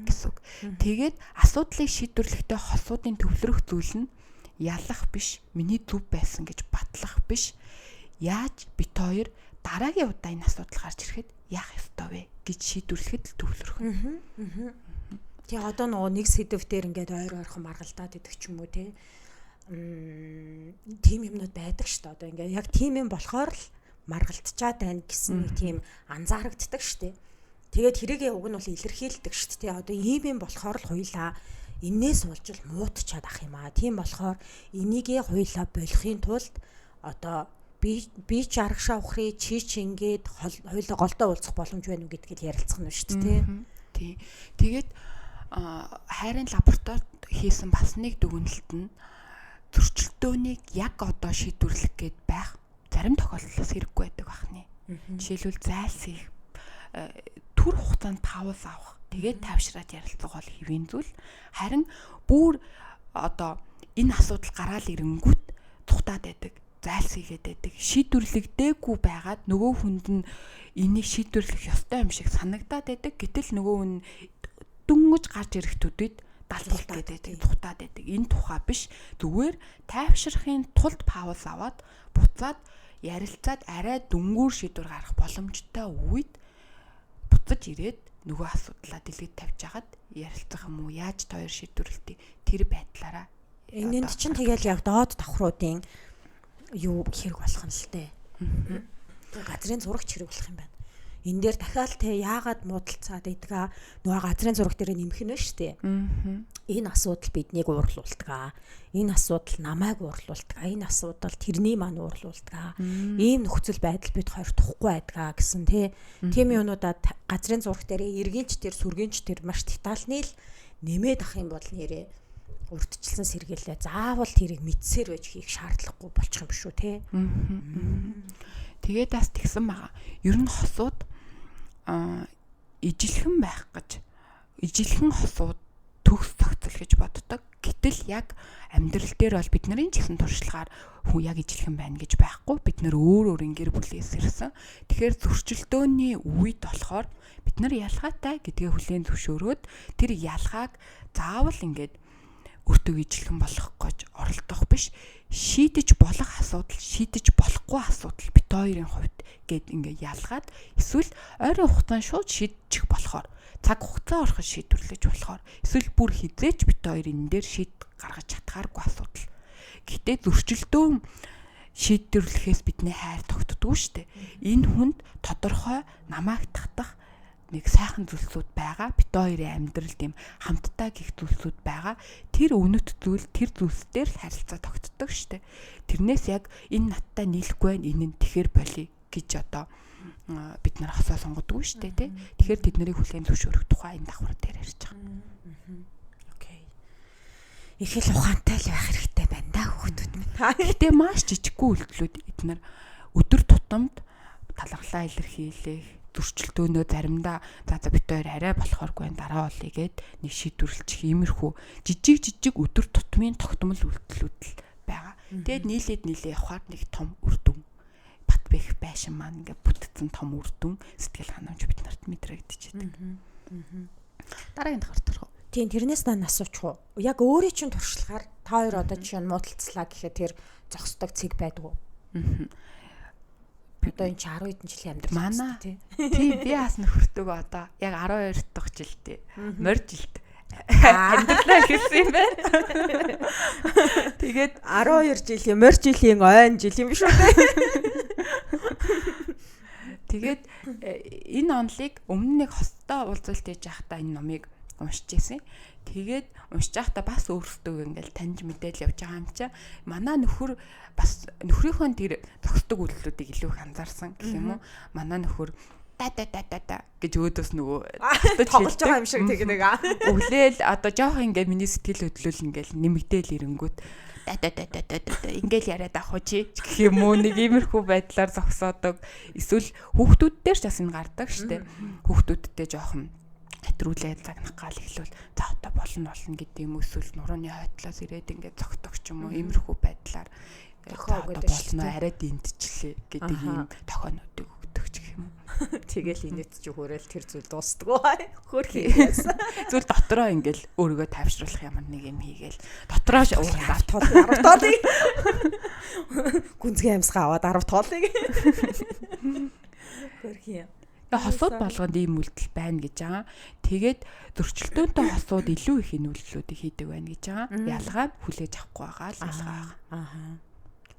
гэсэн үг. Тэгээд асуудлыг шийдвэрлэхдээ хосуудын төвлөрөх зүйл нь ялах биш, миний зөв байсан гэж батлах биш. Яаж бит хоёр дараагийн удаа энэ асуудал гарч ирэхэд яах ёстой вэ гэж шийдвэрлэхэд л төвлөрөх. Тэгээ одоо нөгөө нэг сэдв дээр ингээд ойр ойрхон маргалдаад идэх ч юм уу те. Тийм юмнууд байдаг шүү дээ. Одоо ингээд яг тийм юм болохоор л маргалтчаад байна гэсэн нэг тийм анзаарагддаг шүү дээ. Тэгээд тэрийгээ уг нь бол илэрхийлдэг шүү дээ. Одоо ийм юм болохоор л хуйлаа энээс болж л муутчаад ах юм аа. Тийм болохоор энийгээ хуйлаа болохын тулд одоо би ч арагшаа ухрыг, чи ч ингээд хуйлаа голдоо уулзах боломж байна уу гэдгийг ярилцах нь шүү дээ. Тий. Тэгээд хайрын лабораторид хийсэн бас нэг дүгнэлт нь зөрчилдөөнийг яг одоо шийдвэрлэх гээд байх зарим тохиолдлоос хэрэггүй байдаг бахны. Жишээлбэл зайлсхийх, төр хугацаанд пауз авах, тэгээд тайвшраад ярилцах бол хэвийн зүйл. Харин бүр одоо энэ асуудал гараал ирэнгүүт тухтаад байдаг, зайлсхийгээд байдаг, шийдвэрлэгдээгүй байгаад нөгөө хүнд нь энийг шийдвэрлэх ёстой юм шиг санагдаад байдаг. Гэтэл нөгөө хүн дөнгөж гарч ирэх төдөд далд гээд байдаг, тухтаад байдаг. Энэ тухай биш. Зүгээр тайвшрахын тулд пауз аваад буцаад ярилцаад арай дүнгээр шийдвэр гаргах боломжтой үед буцаж ирээд нөгөө асуудлаа дэлгэд тавьж хагаад ярилцах юм уу? Яаж та хоёр шийдвэрлэдэг? Тэр байдлаараа. Энэнд чинь тэгэл яг доод давхруудын юу хэрэг болох нь л дээ. Газрын зурагч хэрэг болох юм байна. Энэ дээр дахиад те яагаад муудалцаад идгаа нөгөө газрын зураг дээр нэмэх нь шүү дээ. Энэ асуудал биднийг уурлуулдаг. Энэ асуудал намайг уурлуулдаг. Энэ асуудал тэрний маань уурлуулдаг. Ийм нөхцөл байдал бид хоригдохгүй байдгаа гэсэн те. Тийм юмнуудаа газрын зураг дээр эргэнч тэр сүргэнч тэр маш детальны л нэмээд ах юм бол нэрээ урдчилсан сэргийлээ заавал тэрийг мэдсээр байж хийх шаардлагагүй болчих юм шүү те. Тэгээд бас тэгсэн байгаа. Ер нь хосууд ижилхэн байх гэж, ижилхэн хосууд төгс зохицол гэж боддог. Гэтэл яг амьдрал дээр бол бидний ч гэсэн туршлагаар хүн яг ижилхэн байна гэж байхгүй. Бид нэр өөр өөрийн гэр бүлээс ирсэн. Тэгэхээр зөрчилдөөний үед болохоор бид нар ялгаатай гэдгээ хүлээн зөвшөөрөөд тэр ялгааг заавал ингээд өөртөө ижилхэн болох гэж оролдох биш, шийдэж болох асуудал, шийдэж болохгүй асуудал бит хоёрын хувьд гэд ингээ ялгаад, эсвэл ойрын хугацаанд шууд шийдчих болохоор, цаг хугацаа ороход шийдвэрлэж болохоор, эсвэл бүр хизээч бит хоёр энэ дээр шийд гаргаж чадхааргүй асуудал. Гэтэ зөрчилдөөн шийдвэрлэхээс бидний хайр тогтдгүй шүү дээ. Энэ хүнд тодорхой намайг татах нэг сайхан зүйлсүүд байгаа. Бит хоёрын амьдрал тийм хамтдаа гих зүйлсүүд байгаа. Тэр үнэт зүйл, тэр зүйлс дээр л харилцаа тогтдог штэ. Тэрнээс яг энэ надтай нийлэхгүй байна, энэ нь тэгэхэр болиё гэж одоо бид нар хосоо сонгодгүй штэ тий. Тэгэхээр тэд нарыг хүлээн зөвшөөрөх тухай энэ давхар дээр ярьж байгаа. Окей. Их л ухаантай л байх хэрэгтэй байна да хүүхдүүд минь. Гэтэ маш жижиггүй үйлдэлүүд эднэр өдөр тутамд талархлаа илэрхийлэх, зөрчилдөөнөө заримдаа за за бит хоёр арай болохооргүй байна, дараа болъё гэд нэг шийдвэрлчих иймэрхүү жижиг жижиг өдөр тутмын тогтмол үйлдэлүүд л байгаа. Тэгээд нийлээд нийлээ явахаар нэг том үр дүн, бат бэх байшин маань ингээ бүтцэн том үр дүн сэтгэл ханамж бид нарт мэдрэгдчихэдэг. Дараагийн давхар төрөх. Тийм, тэрнээс наа асуучих уу. Яг өөрийн чинь туршлагаар та хоёр одоо жишээ нь муудалцлаа гэхэд тэр зогсдог цэг байдгүй. Одоо энэ чи 10 хэдэн жилийн амьдрал манай тий. Би бас нөхөртөг одоо яг 12 дахь жилдээ морь жилд амьдралаа эхэлсэн юм байна. Тэгээд 12 жилийн морь жилийн ойн жил юм шүү дээ. Тэгээд энэ онлыг өмнө нэг хостой уулзалт хийж байхдаа энэ номыг уншиж ирсэн. Тэгээд уншиж байхдаа бас өөрсдөө ингээл таньж мэдээл явж байгаа юм чи. Манай нөхөр бас нөхрийнхөө тэр зогсдог үйлдэлүүдийг илүү их анзаарсан гэх юм уу. Манай нөхөр та та та та та гэж өөдөөс нөгөө тоглож байгаа юм шиг тэг нэг өглөөл одоо жоох ингээ миний сэтгэл хөдлөл ингээл нэмэгдээл ирэнгүүт Да ингээл яриад авах уу чи гэх юм уу, нэг иймэрхүү байдлаар зогсоодог. Эсвэл хүүхдүүд дээр ч бас энэ гардаг штэ. Хүүхдүүдтэй жоохон хэтрүүлээ загнах гал эхлүүл за одоо болно гэдэг юм, эсвэл нурууны хойтлоос ирээд ингээд зогтог ч юм уу, иймэрхүү байдлаар тохио өгöd болно, арай дэмтчлээ гэдэг ийм тохионуудыг өгдөг ч гэх юм уу. Тэгэл инээдч хөөрөөл тэр зүйл дуустдаг. Хөөрхий юмас. Зүгээр дотроо ингээл өөрийгөө тайвшруулах ямар нэг юм хийгээл дотроо 10 тоол 10 тоолыг гүнзгий амьсгаа аваад 10 тоолыг. Хөөрхий юм. Тэгээ хосууд болгонд ийм үйлдэл байна гэж байгаа. Тэгээд зөрчилдөөнтэй хосууд илүү их энэ үйлдэлүүдийг хийдэг байна гэж байгаа. Ялгаа нь хүлээж авахгүй байгаа л ялгаа байгаа. Аа.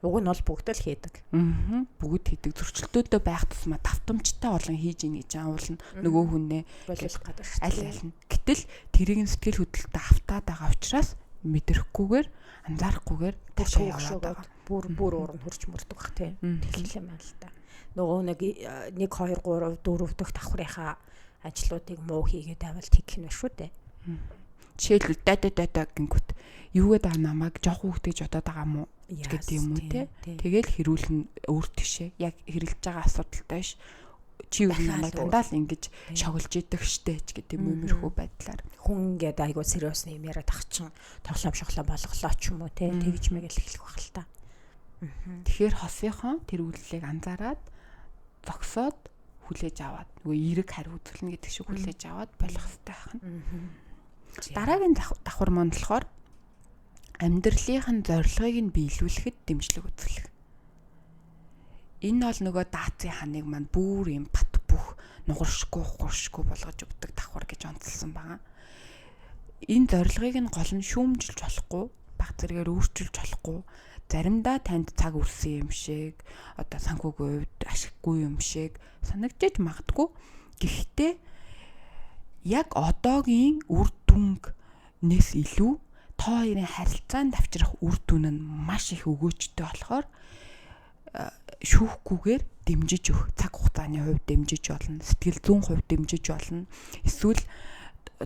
Уг нь бол бүгд л хийдэг. Аа. Бүгд хийдэг. Зөрчилдөөнтэй байх тусмаа давтамжтай олон хийж ийн гэж байгаа. Уул нь нөгөө хүнээ боловсрох гэдэг шүү дээ. Аль аль нь. Гэтэл тэрийг нь сэтгэл хөдлөлтөд автаад байгаа учраас мэдрэхгүйгээр, анзаарахгүйгээр таашаа яваад байгаа. Бүр уурн хурж мөрдөг бах тий. Тэгэл юм аа л та. Нөгөө нэг 1 2 3 4 дахь давхрынхаа ажлуудыг муу хийгээд байвал тэгэх нь шүү дээ. Жишээлбэл даа гингүүт юугээд байгаа намайг жоох хүүхдээ гэж бодоод байгаа юм уу гэдэг юм уу те. Тэгэл хэрүүл нь өөр тийшээ яг хэрэлж байгаа асуудалтай биш. Чи юу намайг дандаа л ингэж шоглож идэг штэ ч гэдэг юм иймэрхүү байдлаар. Хүн ингээд айгуу сериусны юм яриад ах чин тоглоом шоглоо болголоо ч юм уу те. Тэгж мэгэл эхлэх байх л та. Тэгэхээр хосынхон тэр үйлдэлийг анзаараад зогсоод хүлээж аваад нөгөө эерэг хариу үзүүлнэ гэдэг шиг хүлээж аваад болох хэрэгтэй байх нь. Дараагийн давхар маань болохоор амьдралынх нь зорилгыг нь биелүүлэхэд дэмжлэг үзүүлэх. Энэ бол нөгөө даацын ханыг маань бүр юм бат бөх нугаршгүй хугаршгүй болгож өгдөг давхар гэж онцлсан байгаа. Энэ зорилгыг нь гол нь шүүмжилж болохгүй, баг зэрэгээр өөрчилж болохгүй. Заримдаа танд цаг үрсэн юм шиг, одоо санхүүгийн хувьд ашиггүй юм шиг санагдчих магадгүй. Гэхдээ яг одоогийн үр дүнгнээс илүү тоо хоёрын харилцаанд авчрах үр дүн нь маш их өгөөжтэй болохоор шүүхгүйгээр дэмжиж өг. Цаг хугацааны хувьд дэмжиж болно, сэтгэл зүйн хувьд дэмжиж болно. Эсвэл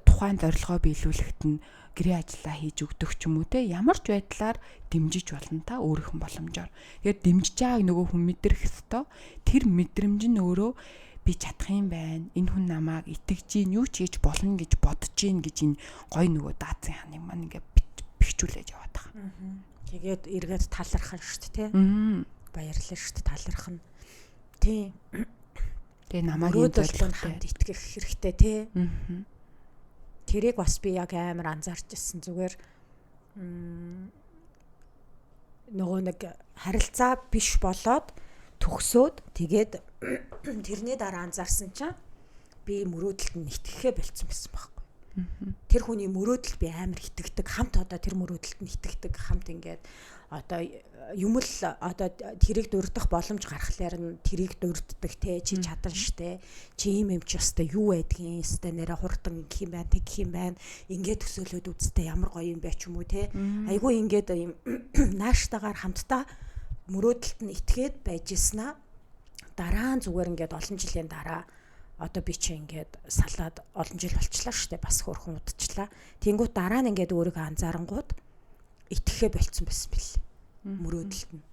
тухайн зорилгоо биелүүлэхэд нь гэрээ ажиллаа хийж өгдөг ч юм уу те, ямар ч байдлаар дэмжиж болно та өөрийнх нь боломжоор. Тэгэхээр дэмжиж байгааг нөгөө хүн мэдрэх ёстой. Тэр мэдрэмж нь өөрөө би чадах юм байна. Энэ хүн намайг итгэж гин, юу ч хийж болно гэж бодож гин гэж энэ гой нөгөө даацын ханыг маань ингээ бэхжүүлээж яваад байгаа. Тэгээд эргээд талархан шүү дээ те. Баярлаа шүү дээ, талархан. Тий. Тэгээ намайг энэ зорилгонд хамт итгэх хэрэгтэй те. Тэрийг бас би яг амар анзаарч ирсэн. Зүгээр нөгөө нэг харилцаа биш болоод төгсөөд тэгээд тэрний дараа анзаарсан чинь би мөрөөдөлд нь итгэхээ болцсон байсан байхгүй. Тэр хүний мөрөөдөл би амар итгэдэг. Хамт одоо тэр мөрөөдөлд нь итгэдэг. Хамт ингээд одоо юм л одоо тэрийг дурдах боломж гаргахлаар нь тэрийг дурддаг те, чи чадан штэ, чи ийм юм чи өстой юу байдгийн өстой нэрэ хурдан гэх юм байна, тэгэх юм байна, ингээд төсөөлөд үзтээ ямар гоё юм бэ ч юм уу те. Айгүй ингээд юм нааштайгаар хамтдаа мөрөөдөлт нь итгээд байж ирсэн аа. Дараа нь зүгээр ингээд олон жилийн дараа одоо би чи ингээд салаад олон жил болчлаа штэ, бас хөөрхөн удчлаа. Тэнгүүт дараа нь ингээд өөрийгөө анзаарангууд итгэхээ болцсон байсан бэл. Мөрөөдөлт нь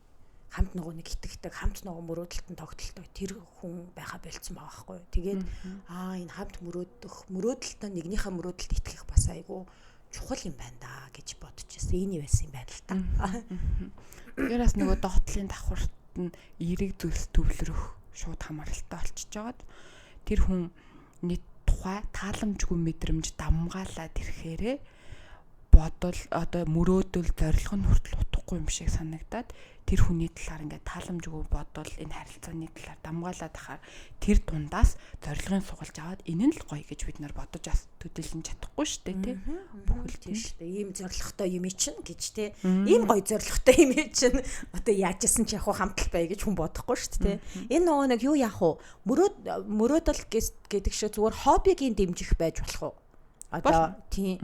хамт нөгөө нэг итгэдэг, хамт нөгөө мөрөөдөлт нь тогтолтой тэр хүн байха болцсон байгаа байхгүй юу. Тэгээд аа энэ хамт мөрөөдөх, мөрөөдөлт нь нэгнийхээ мөрөөдөлд итгэх бас айгүй чухал юм байна да гэж бодож байсан. Энэ байсан юм байна л та. Тэгэхээр бас нөгөө доотлын давхарт нь эерэг зүйлс төвлөрөх шууд хамааралтай болчихж байгаад тэр хүний тухай тааламжгүй мэдрэмж давмгаалаад ирэхээрээ бодол одоо мөрөөдөл зорилго нь хүртэл утгагүй юм шиг санагдаад тэр хүний талаар ингээд тааламжгүй бодол энэ харилцааны талаар дамгаалаад ахаар тэр дундаас зорилгын сугалж аваад энэ нь л гоё гэж бид нар бодож бас төдийлөн чадахгүй шүү дээ тий. Бүхэл тийм шүү дээ. Ийм зорилготой юм чинь гэж тий. Ийм гоё зорилготой юм чинь одоо яаж исэн ч яг хамтал бай гэж хүн бодохгүй шүү дээ тий. Энэ нөгөө нэг юу яах вэ? Мөрөөдөл гэдэг шиг зүгээр хоббигийн дэмжих байж болох уу? Одоо тийм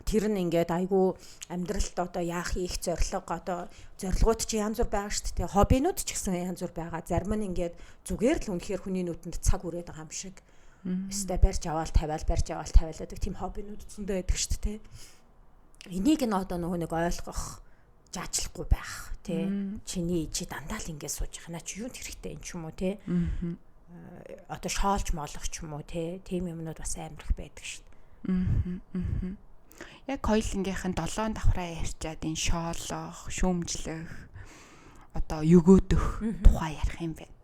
тэр нь ингээд айгүй амьдралд одоо яах их зорилго одоо зорилгууд чи янз бүр байгаа шүү дээ. Хоббинууд ч гэсэн янз бүр байгаа. Зарим нь ингээд зүгээр л үнэхээр хүний нүдэнд цаг үрээд байгаа юм шиг. Өстэй барьж аваал тавиал барьж аваал тавиал гэдэг тийм хоббинууд зөндөө байдаг шүү дээ. Энийг нь одоо нөгөө нэг ойлгох Жаачлахгүй байх тий. Чиний чи дандаа л ингэ сууж яхана чи юунд хэрэгтэй юм ч юм уу тий. Одоо шоолж молох ч юм уу тий. Тийм юмнууд бас амар их байдаг шүү дээ. Яг хоёулынгийнх нь 7 давхраа ярьчаад энэ шоолох, шүүмжлэх, одоо өгөөдөх тухай ярих юм байна.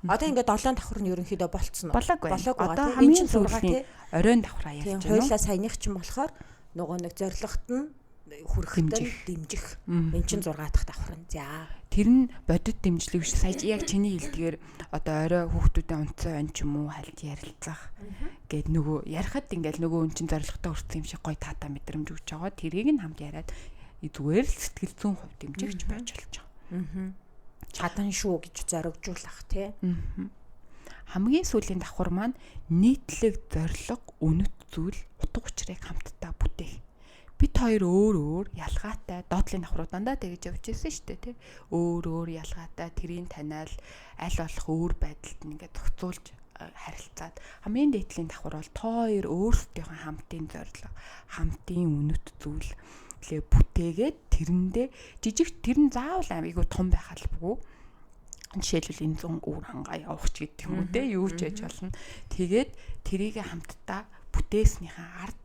Одоо ингээд 7 давхар нь ерөнхийдөө болцсон уу? Болоогүй. Одоо хамгийн сүүлийн оройн давхраа ярьж байна. Хоёулаа саяных чинь болохоор нөгөө нэг зорилгот нь хүрэхэд нь дэмжих. Энд чинь 6 дахь давхар нь. За. Тэр нь бодит дэмжлэг биш. Сая яг чиний хэлдгээр одоо орой хүүхдүүдийн унтсан он ч юм уу хальт ярилцах гээд нөгөө ярихад ингээл нөгөө хүн чинь зорилготой хүрсэн юм шиг гой таатай мэдрэмж өгч байгаа. Тэрийг нь хамт яриад зүгээр л сэтгэл зүйн хувь дэмжигч байж болж байгаа. Чадан шүү гэж зоригжуулах тий. Хамгийн сүүлийн давхар маань нийтлэг зорилго, үнэт зүйл, утга учирыг хамтдаа бүтээх. Бид хоёр өөр өөр ялгаатай доотлын давхруу дандаа тэгж явж ирсэн шүү дээ тий. Өөр өөр ялгаатай тэрийн таниал аль болох өөр байдалд нь ингээд зохицуулж харилцаад хамгийн дээдлийн давхар бол тоо хоёр өөрсдийнхөө хамтын зорилго, хамтын үнэт зүйл лээ бүтээгээд тэрэндээ жижиг тэр нь заавал айгүй том байх албагүй. Жишээлбэл энэ зун үр хангаа явах ч гэдэг юм уу те юу ч яж болно. Тэгээд тэрийг хамтдаа бүтээснийхээ ард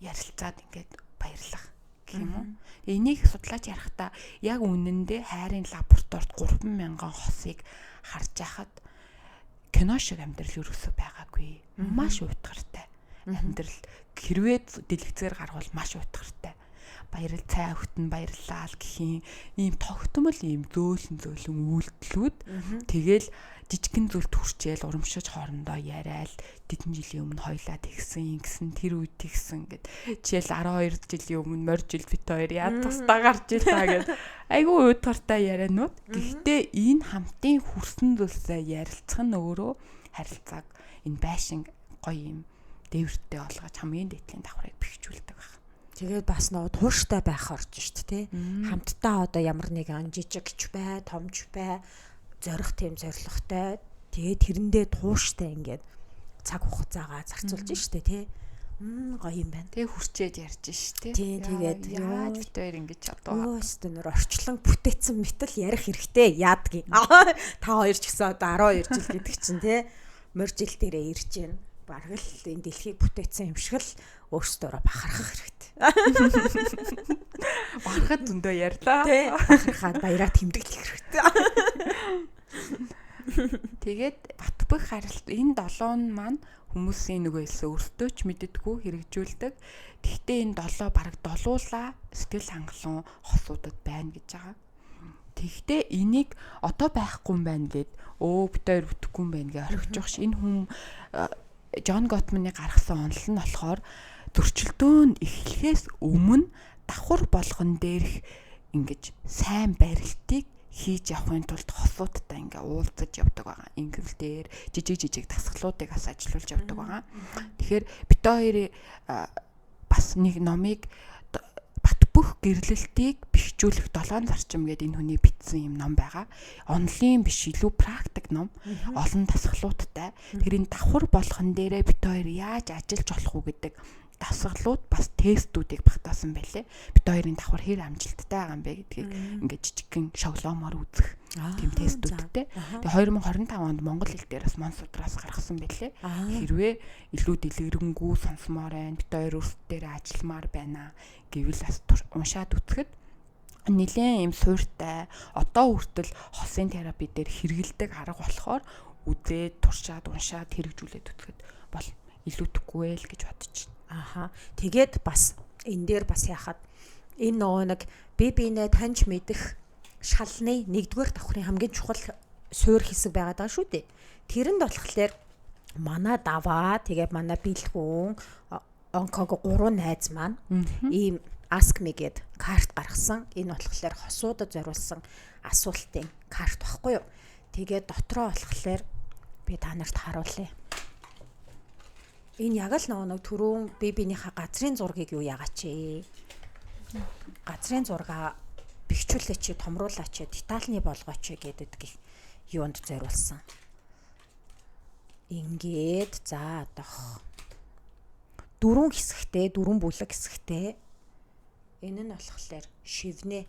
ярилцаад ингээд баярлах гэх юм уу. Энийг судлаач ярихдаа яг үнэндээ хайрын лабораторид 3000 хосыг харж байхад кино шиг амьдрал ерөөсөө байгаагүй. Маш уйтгартай амьдрал хэрвээ дэлгэцээр гарвал маш уйтгартай. Баярал цай өгтөн баярлалаа л гэхийн ийм тогтмол ийм зөөлөн зөөлөн үйлдэлүүд тэгэл жижигхэн зүйлд хүрчээл урамшиж хоорондоо яриад тэдэн жилийн өмнө хоёлаа тэгсэн ингэсэн тэр үед тэгсэн гэд жишээл 12 жилийн өмнө морь жил бит хоёр яа тусдаа гарч илаа гэд айгүй уйтгартай ярианууд. Гэхдээ энэ хамтын хүрсэн зүйлсээ ярилцах нь өөрөө харилцааг энэ байшин гоё юм дээвэртэй болгож хамгийн дээдлийн давхрыг бэхжүүлдэг байх. Тэгээд бас нөгөө тууштай байх орж шít тий. Хамтдаа одоо ямар нэгэн жижигч бай, томч бай, зорих тийм зорилготой. Тэгээд тэрэндээ тууштай ингээд цаг хугацаагаа зарцуулж штэ тий. Гоё юм байна. Тэгээ хүрчээд ярьж штэ. Тий, тэгээд яаж бит хоёр ингэж чадваа. Өөстөө нөр орчлон бүтээсэн мэтэл ярих хэрэгтэй яадгийн. Та хоёр ч гэсэн одоо 12 жил гэдэг чинь тий. Морь жил дээрээ ирж байна. Бараг л энэ дэлхийг бүтээсэн юм шиг л өөрсдөөрөө бахархах хэрэгтэй. Бахархад зөндөө ярьлаа. Тий. Бахархаад баяраа тэмдэглэх хэрэгтэй. Тэгээд Батбөх харалт энэ долоон маань хүмүүсийн нөгөө хэлсэн өөртөө ч мэддэггүй хэрэгжүүлдэг. Тэгвэл энэ долоо бараг долуулаа сэтгэл хангалуун хосуудад байна гэж байгаа. Тэгвэл энийг одоо байхгүй юм байна гэд өө бит хоёр бүтэхгүй юм байна гэж орхиж явах ш. Энэ хүн Джон Готманы гаргасан онол нь болохоор зөрчилдөөн нь эхлэхээс өмнө давхар болгон дээрх ингэж сайн барилтыг хийж явахын тулд хосуудтай ингээ уулзаж явдаг байгаа. Ингэлл дээр жижиг жижиг дасгалуудыг бас ажилуулж явдаг байгаа. Тэгэхээр бит хоёр бас нэг номыг Батбөх гэрлэлтийг бэхжүүлэх 7 зарчим гэдэг энэ хүний бичсэн юм ном байгаа. Онлын биш илүү практик ном. Олон дасгалуудтай. Тэр энэ давхар болгон дээрээ бит хоёр яаж ажиллаж болох уу гэдэг дасгалууд бас тестүүдийг багтаасан байлээ. Бит хоёрын давхар хэр амжилттай байгаа юм бэ гэдгийг ингээд жижигхэн шоглоомоор үзэх тийм тестүүдтэй. Тэгээ 2025 онд монгол хэл дээр бас Монсудраас гаргасан байлээ. Хэрвээ илүү дэлгэрэнгүй сонсомоор байна, бит хоёр өөрсдөө дээр ажилламаар байна гэвэл бас уншаад үзэхэд нэлээд юм суурьтай одоо хүртэл хосын терапи дээр хэрэгэлдэг арга болохоор үзээд туршаад уншаад хэрэгжүүлээд үзэхэд бол илүүтэхгүй л гэж бодож байна. Аха. Тэгээд бас энэ дээр бас яхад энэ нөгөө нэг би бинээ таньж мэдэх шалны нэгдүгээр давхрын хамгийн чухал суур хэсэг байгаад байгаа шүү дээ. Тэрэнд болохоор манай даваа тэгээ манай бэлгүүн онкого 3 найз маань ийм ask me гээд карт гаргасан. Энэ болохоор хосуудад зориулсан асуултын карт багхгүй юу. Тэгээд дотроо болохоор би та нарт харуулъя. Энэ яг л нөгөө нэг түрүүн би биенийхээ газрын зургийг юу яагаач ээ. Газрын зургаа бэхжүүлээч, томруулаач, детальны болгооч гэдэг юунд зориулсан. Ингээд за одоох дөрвөн хэсэгтэй, дөрвөн бүлэг хэсэгтэй Энэ нь болохоор шивнэ.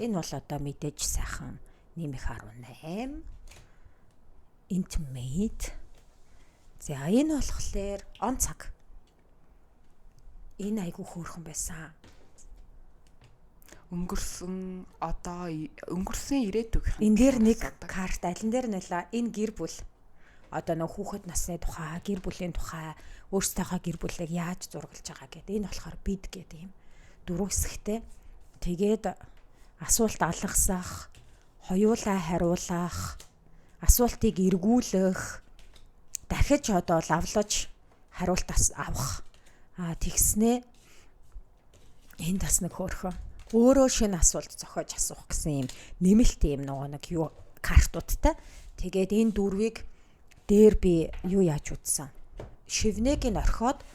Энэ бол одоо мэдээж сайхан нэмэх 18. Intimate. За, энэ болохоор он цаг. Энэ айгүй хөөрхөн байсан. Өнгөрсөн, одоо, өнгөрсөн, ирээдүйн. Энэ дээр нэг карт, алин дээр нэлээ энэ гэр бүл. Одоо нөх хүүхэд насны тухай, гэр бүлийн тухай, өөрсдийнхөө гэр бүлийг яаж зураглаж байгаа гэдэг. Энэ болохоор бид гэдэг юм. Дөрөв хэсэгтэй. Тэгээд асуулт алгасах, хоёулаа хариулах, асуултыг эргүүлэх, дахиж одоо лавлаж хариулт авах. Аа, тэгснээ энд бас нэг хөөрхөн өөрөө шинэ асуулт зохиож асуух гэсэн юм нэмэлт юм нөгөө нэг юу картуудтай. Тэгээд энэ дөрвийг дээр би юу яаж үзсэн. Шивнэг нь орхиод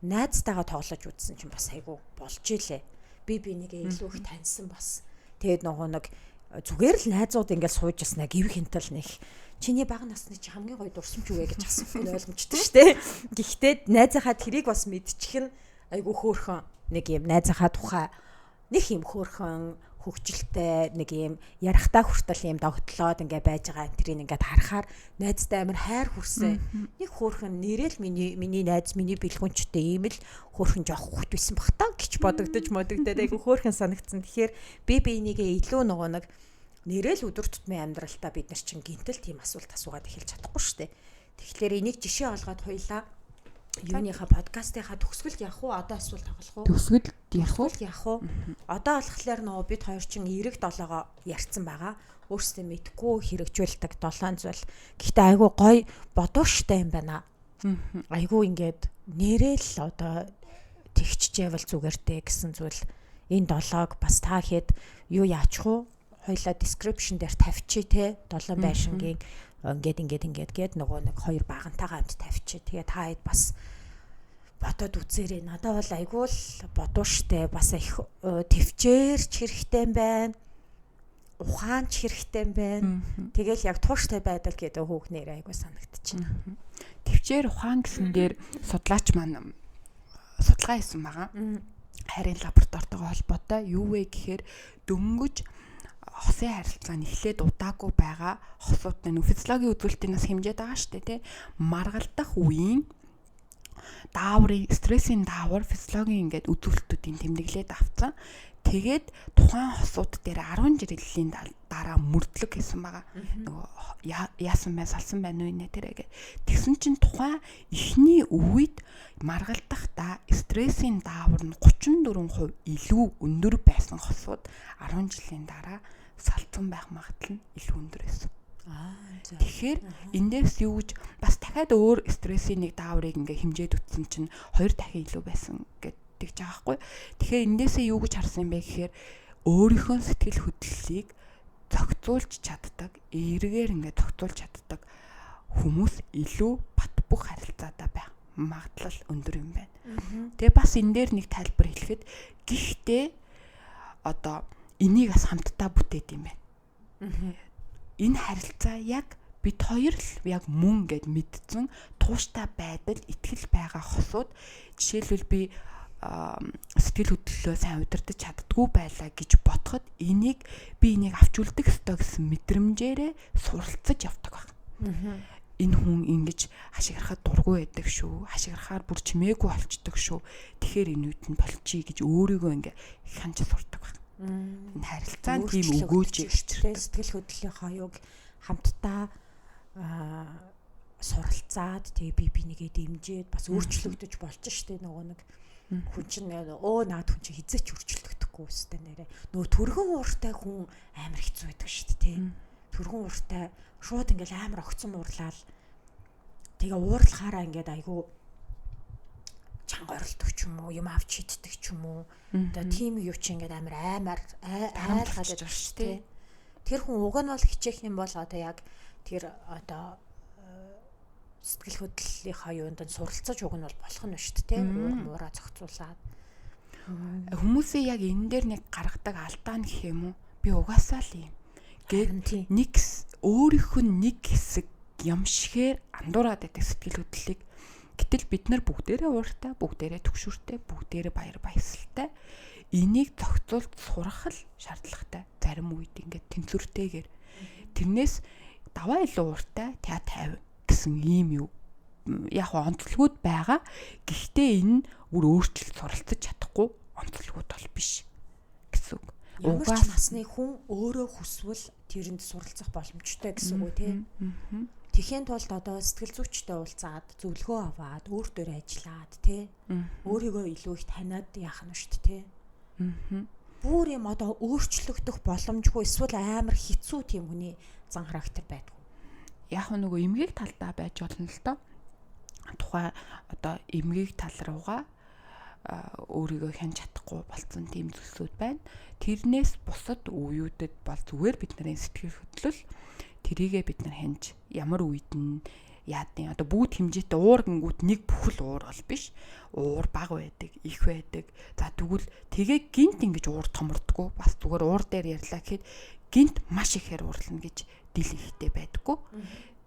найзтайгаа тоглож үзсэн чинь бас айгүй болж илээ. Би нэгээ илүү их таньсан бас. Тэгээд нөгөө нэг зүгээр л найзууд ингээл сууж яснаа гэв хинтэл нэх чиний бага насны чи хамгийн гоё дурсамж юу вэ гэж асуух нь ойлгомжтой шүү дээ. Гэхдээ найзынхаа тэрийг бас мэдчих нь айгүй хөөрхөн нэг юм найзынхаа тухай нэг юм хөөрхөн хөгжилтэй нэг юм ярахтаа хүртэл юм догтлоод ингээ байж байгаа тэрийг ингээд харахаар найзтай амар хайр хүрсэн. Нэг хөөрхөн нэрэл миний найз, миний бэлгүнчтэй ийм л хөөрхөн жоох хүүхд байсан бах та гэж бодогдож модогдоод айгу хөөрхөн санагдсан. Тэгэхээр би бинийгээ илүү нөгөө нэг нэрэл өдөр тутмын амьдралтаа бид нар чинь гинтэл тийм асуулт асуугаад эхэлж чадахгүй шүү дээ. Тэгэхээр энийг жишээ олгоод хоёлаа юуныхаа подкастынхаа төгсгөлд явах уу? Одоо эсвэл тоглох уу? Төгсгөлд явах уу? Явах уу? Одоо болохоор нөгөө бид хоёр чинь эрэг долоогоо ярьсан байгаа. Өөрсдөө мэдгүй хэрэгжүүлдэг долоон зүйл. Гэхдээ айгүй гоё бодууштай юм байна. Айгүй ингээд нэрэл одоо тэгчжээвэл зүгээр дээ гэсэн зүйл. Энэ долоог бас та хэд юу яачих уу? Хоёлаа description дээр тавьчих те. Долоон байшингийн ингээд ингээд ингээд гээд нөгөө нэг хоёр багантайгаа хамт тавьчих. Тэгээ та хэд бас бодоод үзээрэй. Надад бол айгүй л бодууштай, бас их төвчээрч хэрэгтэй юм байна. Ухаанч хэрэгтэй юм байна. Тэгэл яг тууштай байдал гэдэг хүүх нэр айгүй санагдчихна. Төвчээр ухаан гэсэн дээр судлаач маань судалгаа хийсэн байгаа. Хайрын лаборатортойгоо холбоотой. Юу вэ гэхээр дөнгөж хосын харилцаа нь эхлээд удаагүй байгаа хосууд нь физиологийн үзүүлэлтийг нас хэмжээд байгаа шүү дээ, тий. Маргалдах үеийн дааврын стрессийн даавар физиологийн ингээд үзүүлэлтүүдийн тэмдэглээд авцсан. Тэгээд тухайн хосууд дээр 10 жилийн дараа мөрдлөг хийсэн байгаа. Нөгөө яасан байна, салсан байна уу нэ тэрэ гэ. Тэгсэн чинь тухайн эхний үед маргалдахдаа стрессийн даавар нь 34% илүү өндөр байсан хосууд 10 жилийн дараа салцсан байх магадлал нь илүү өндөр байсан. Тэгэхээр эндээс юу гэж бас дахиад өөр стрессийн нэг дааврыг ингээ хэмжээд үтсэн чинь 2 дахин илүү байсан гэдэг гэж байгаа хгүй. Тэгэхээр эндээсээ юу гэж харсан юм бэ гэхээр өөрийнхөө сэтгэл хөдлөлийг зохицуулж чаддаг, эргээр ингээ зохицуулж чаддаг хүмүүс илүү бат бөх харилцаатай байх магадлал өндөр юм байна. Тэгээ бас энэ дээр нэг тайлбар хэлэхэд гэхдээ одоо энийг бас хамтдаа бүтээд юм байна. Энэ харилцаа яг бид хоёр л яг мөн гэд мэдсэн тууштай байдал, итгэл байгаа хосууд жишээлбэл би сэтгэл хөдлөлөө сайн удирдах чаддгүй байлаа гэж бодоход энийг би энийг авч үлдэх ёстой гэсэн мэдрэмжээрээ суралцаж явдаг баг. Энэ хүн ингэж хашгирахад дургүй байдаг шүү. Хашгирахаар бүр чимээгүй болчдөг шүү. Тэгэхээр энэ үед нь болчихъя гэж өөрийгөө ингээ хянч сурдаг баг. Энэ харилцаа нь тийм өгөөж ирчтэй сэтгэл хөдлөлийн хоёуг хамтдаа суралцаад тэгээ би бинийгээ дэмжиж бас өөрчлөгдөж болж штэ. Нөгөө нэг хүн чинь өө наад хүн чинь хизээч өөрчлөгдөхгүй өстэй нэрэ. Нөгөө түргэн ууртай хүн амар хэцүү байдаг штэ тий. Түргэн ууртай шууд ингээл амар огцон уурлаал. Тэгээ уурлахаараа ингээд айгүй чанга оролдог ч юм уу, юм авч иддэг ч юм уу. Одоо тийм юу чи ингээд амар аймаар айлгаад байдаг шүү дээ. Тэр хүн уг нь бол хичээх юм бол одоо яг тэр одоо сэтгэл хөдлөлийнхаа юунд нь суралцаж уг нь бол болох нь шүү дээ. Уур муураа зохицуулаад. Хүмүүсийн яг энэ дээр нэг гаргадаг алдаа нь гэх юм уу? Би угаасаа л юм. Гээд нэг өөрийнх нь нэг хэсэг юм шигээр андуураад байдаг сэтгэл хөдлөлийг. Гэтэл бид нар бүгдээрээ ууртай, бүгдээрээ түгшүүртэй, бүгдээрээ баяр баясгалтай. Энийг зохицуулж сурах л шаардлагатай. Зарим үед ингээд тэнцвэртэйгээр тэрнээс даваа илүү ууртай, та 50 гэсэн ийм юу яг онцлогуд байгаа. Гэхдээ энэ нь бүр өөрчлөлт суралцаж чадахгүй онцлогуд бол биш гэсэн үг. Угаас насны хүн өөрөө хүсвэл тэрэнд суралцах боломжтой гэсэн үг үү те? Тэхийн тулд одоо сэтгэл зүйчтэй уулзаад, зөвлөгөө аваад, өөр дөр ажиллаад те? Өөрийгөө илүү их таниад яах нь шүү дээ те? Бүр юм одоо өөрчлөгдөх боломжгүй эсвэл амар хэцүү тийм хүний зан характер байдгүй. Яг нөгөө эмгэг талдаа байж болно л доо. Тухай одоо эмгэг тал руугаа өөрийгөө хянж чадахгүй болцсон тийм зүйлсүүд байна. Тэрнээс бусад үеүүдэд бол зүгээр бид нарын сэтгэл хөдлөл тэрийгэ бид нар хянж ямар үед нь яадын одоо бүгд хэмжээтэй уур гингүүт нэг бүхэл уур бол биш. Уур бага байдаг, их байдаг. За тэгвэл тэгээ гинт ингэж уур томордгоо. Бас зүгээр уур дээр ярьлаа гэхэд гинт маш ихээр уурлана гэж дил ихтэй байдаггүй.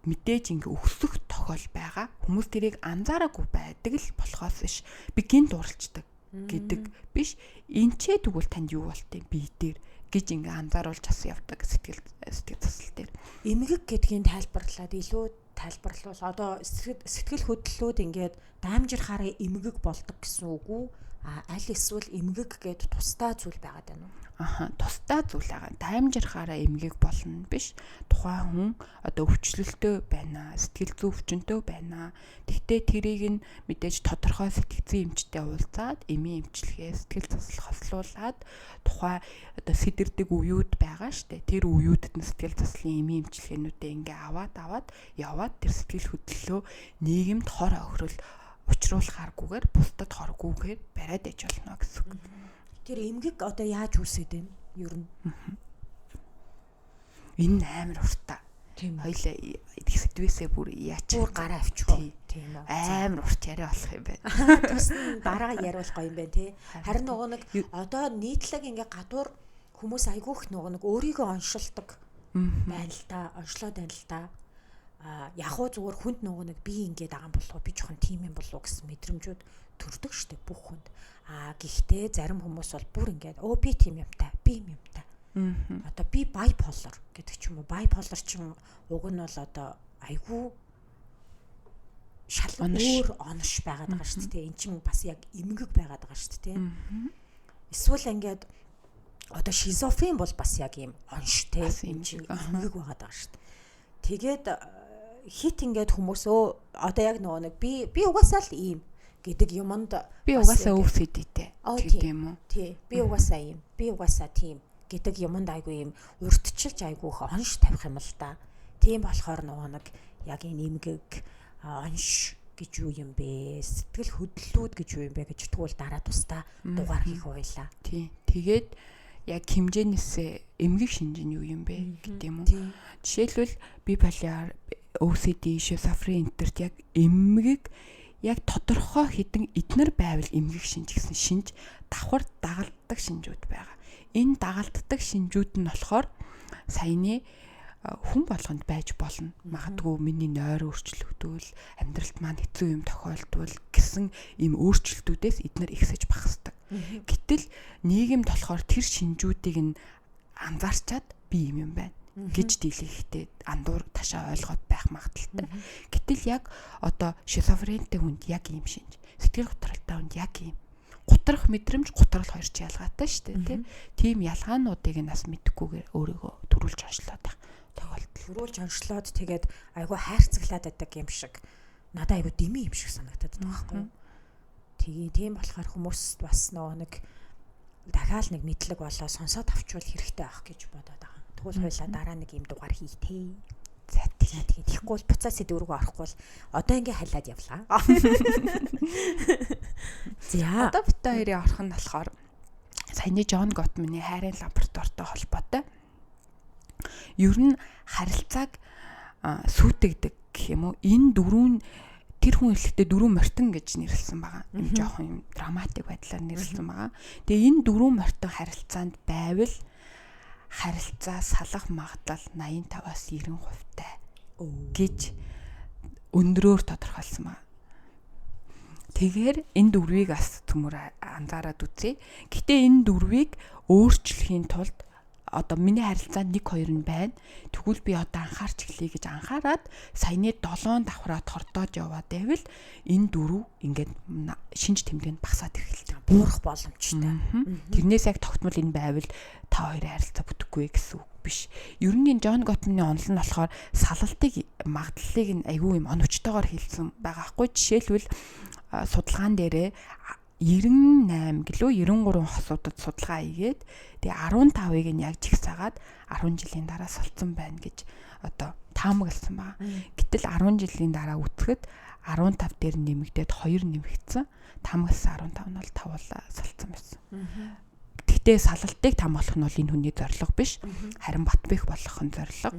Мэдээж ингээ өксөх тохиол байгаа. Хүмүүс тэрийг анзаараагүй байдаг л болохоос биш. Би гинт ууралчдаг гэдэг биш. Энчээ тэгвэл танд юу болт юм би дээр гэж ингээ анзааруулж бас явдаг сэтгэл засал дээр. Эмгэг гэдгийг тайлбарлаад илүү тайлбарлавал одоо сэтгэл хөдлөлүүд ингээд даамжирхаараа эмгэг болдог гэсэн үг үү? Аль эсвэл эмгэг гээд тусдаа зүйл байгаад байна уу? Аха, тусдаа зүйл байгаа. Даамжирхаараа эмгэг болно биш. Тухайн хүн одоо өвчлөлтөө байна, сэтгэл зүйн өвчнөд байна. Тэгтээ тэрийг нь мэдээж тодорхой сэтгцийн эмчтэй уулзаад, эмийн эмчилгээ, сэтгэл засал хослуулад тухай одоо сэтэрдэг үеүд байгаа штэ. Тэр үеүдэд нь сэтгэл заслын эмийн эмчилгээнүүдээ ингээ аваад яваад тэр сэтгэл хөдлөлөө нийгэмд хор хохирол учруулахааргүйгээр бусдад хоргүйгээр бариад иж болно гэсэн үг. Тэр эмгэг одоо яаж үүсээд байна? Ер нь. Энэ амар уртаа. Тийм. Хоёлаа сэдвээсээ бүр яач. Бүр гараа авчих уу? Тийм үү. Амар урт яриа болох юм байна. Тус нь дараа яриул гоё юм байна тий. Харин нөгөө нэг одоо нийтлэг ингээ гадуур хүмүүс айгүйх нөгөө нэг өөрийгөө оншилдог байна л та, оншлоод байна л та. Яг уу зүгээр хүнд нөгөө нэг би ингээд байгаа юм болов уу, би жоохон тийм юм болов уу гэсэн мэдрэмжүүд төрдөг штэ бүх хүнд. Гэхдээ зарим хүмүүс бол бүр ингээд өө би тийм юмтай, би юм юмтай. Одоо би bipolar гэдэг ч юм уу. Bipolar чинь уг нь бол одоо айгүй шал өөр онош байгаад байгаа шүү дээ. Эн чинь бас яг эмгэг байгаад байгаа шүү дээ. Эсвэл ингээд одоо шизофрен бол бас яг ийм онш те. Эн чинь эмгэг байгаад байгаа шүү дээ. Тэгээд хит ингээд хүмүүс одоо яг нөгөө нэг би угаасаа л ийм гэдэг юмд би угаасаа OCD-тэй гэдэг юм уу? Тий. Би угаасаа ийм, би угаасаа тийм гэдэг юмд айгүй юм урьдчилж айгүй их онш тавих юм л да. Тийм болохоор нөгөө нэг яг энэ эмгэг онш гэж юу юм бэ? Сэтгэл хөдлөлүүд гэж юу юм бэ гэж тэгвэл дараа тусдаа дугаар хийх байлаа. Тий. Тэгээд яг хэмжээнээсээ эмгэг шинж нь юу юм бэ гэдэг юм уу? Жишээлбэл биполяр, OCD, шизофрен энтерт яг эмгэг яг тодорхой хэдэн эднэр байвал эмгэг шинж гэсэн шинж давхар дагалддаг шинжүүд байгаа. Энэ дагалддаг шинжүүд нь болохоор саяны хүн болгонд байж болно. Магадгүй миний нойр өөрчлөгдвөл, амьдралд маань хэцүү юм тохиолдвол гэсэн ийм өөрчлөлтүүдээс эднэр ихсэж багасдаг. Гэтэл нийгэмд болохоор тэр шинжүүдийг нь анзаарчаад би юм юм байна гэж дийлэхдээ андуур ташаа ойлгоод байх магадaltaй. Гэтэл яг одоо шизофрентэй хүнд яг ийм шинж, сэтгэл готролтой хүнд яг ийм гутрах мэдрэмж, гутрал хоёр ч ялгаатай шүү дээ, тийм. Тийм ялгаануудыг нь бас мэдэхгүйгээр өөрийгөө төрүүлж онцлоод байх тохиолдол. Төрүүлж онцлоод тэгээд айгүй хайрцаглаад байдаг юм шиг. Надад айгүй дэмий юм шиг санагдаад байгаа байхгүй юу? Тэгээ тийм болохоор хүмүүс бас нөгөө нэг дахиад нэг мэдлэг болоо сонсоод авчвал хэрэгтэй байх гэж бодоод байгаа. Тэгвэл хоёлаа дараа нэг юм дугаар хий тээ. За тэгээ тэгэхгүй бол буцаа сэдв рүү орохгүй бол одоо ингээ халиад явлаа. За одоо бит хоёрын орох нь болохоор саяны Джон Готманы хайрын лабораторитой холбоотой. Ер нь харилцааг сүйтгэдэг гэх юм уу? Энэ дөрвөн тэр хүн хэлэхдээ дөрвөн мортон гэж нэрлсэн байгаа. Юм жоохон юм драматик байдлаар нэрлсэн байгаа. Тэгээ энэ дөрвөн мортон харилцаанд байвал харилцаа салах магадлал 85-аас 90% тай гэж өндрөөр тодорхойлсон байна. Тэгэхээр энэ дөрвийг бас төмөр анзаараад үзье. Гэтэ энэ дөрвийг өөрчлөхийн тулд одоо миний харилцаанд 1 2 нь байна. Тэгвэл би одоо анхаарч эхлэе гэж анхаарад саяны 7 давхраа тордоож яваад байвал энэ дөрөв ингээд шинж тэмдэг нь багасаад эхэлдэг. Буурах боломжтой. Тэрнээс яг тогтмол энэ байвал та хоёрын харилцаа бүтэхгүй гэсэн үг биш. Ер нь энэ Джон Готманы онол нь болохоор салалтыг магадлалыг нь айгүй юм оновчтойгоор хэлсэн байгаа хгүй. Жишээлбэл судалгаан дээрээ 98 гэлөө 93 хосуудад судалгаа хийгээд тэгээ 15-ыг нь яг жигсаагаад 10 жилийн дараа солцсон байна гэж одоо таамагласан байгаа. Гэтэл 10 жилийн дараа үзэхэд 15 дээр нэмэгдээд 2 нэмэгдсэн. Таамагласан 15 нь бол 5 солцсон байсан. Гэхдээ салалтыг таамаглах нь бол энэ хүний зорилго биш. Харин батбих болгох нь зорилго.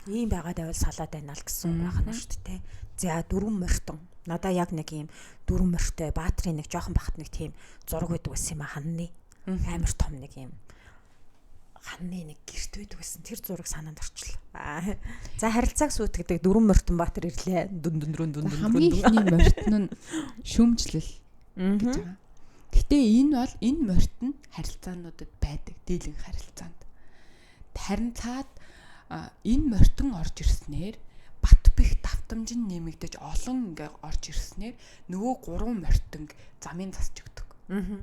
Ийм байгаад байвал салаад байна л гэсэн үг байна шүү дээ. За дөрвөн морьтон. Надаа яг нэг ийм дөрвөн морьтой баатрын нэг жоохон бахт нэг тийм зураг байдаг байсан юм а ханны. Амар том нэг ийм ханны нэг гэрт байдаг байсан. Тэр зураг санаанд орчлоо. За харилцааг сүйтгэдэг дөрвөн морьтон баатар ирлээ. Дүн дүн дүн дүн дүн. Хамгийн ихний морьтон нь шүүмжлэл гэж байгаа. Гэтэ энэ бол энэ морьт нь харилцаануудад байдаг, дийлэнх харилцаанд. Харин цаад энэ морьтон орж ирснээр бат бих давтамж нь нэмэгдэж олон ингээ орж ирснээр нөгөө гурван морьтонг замын засч өгдөг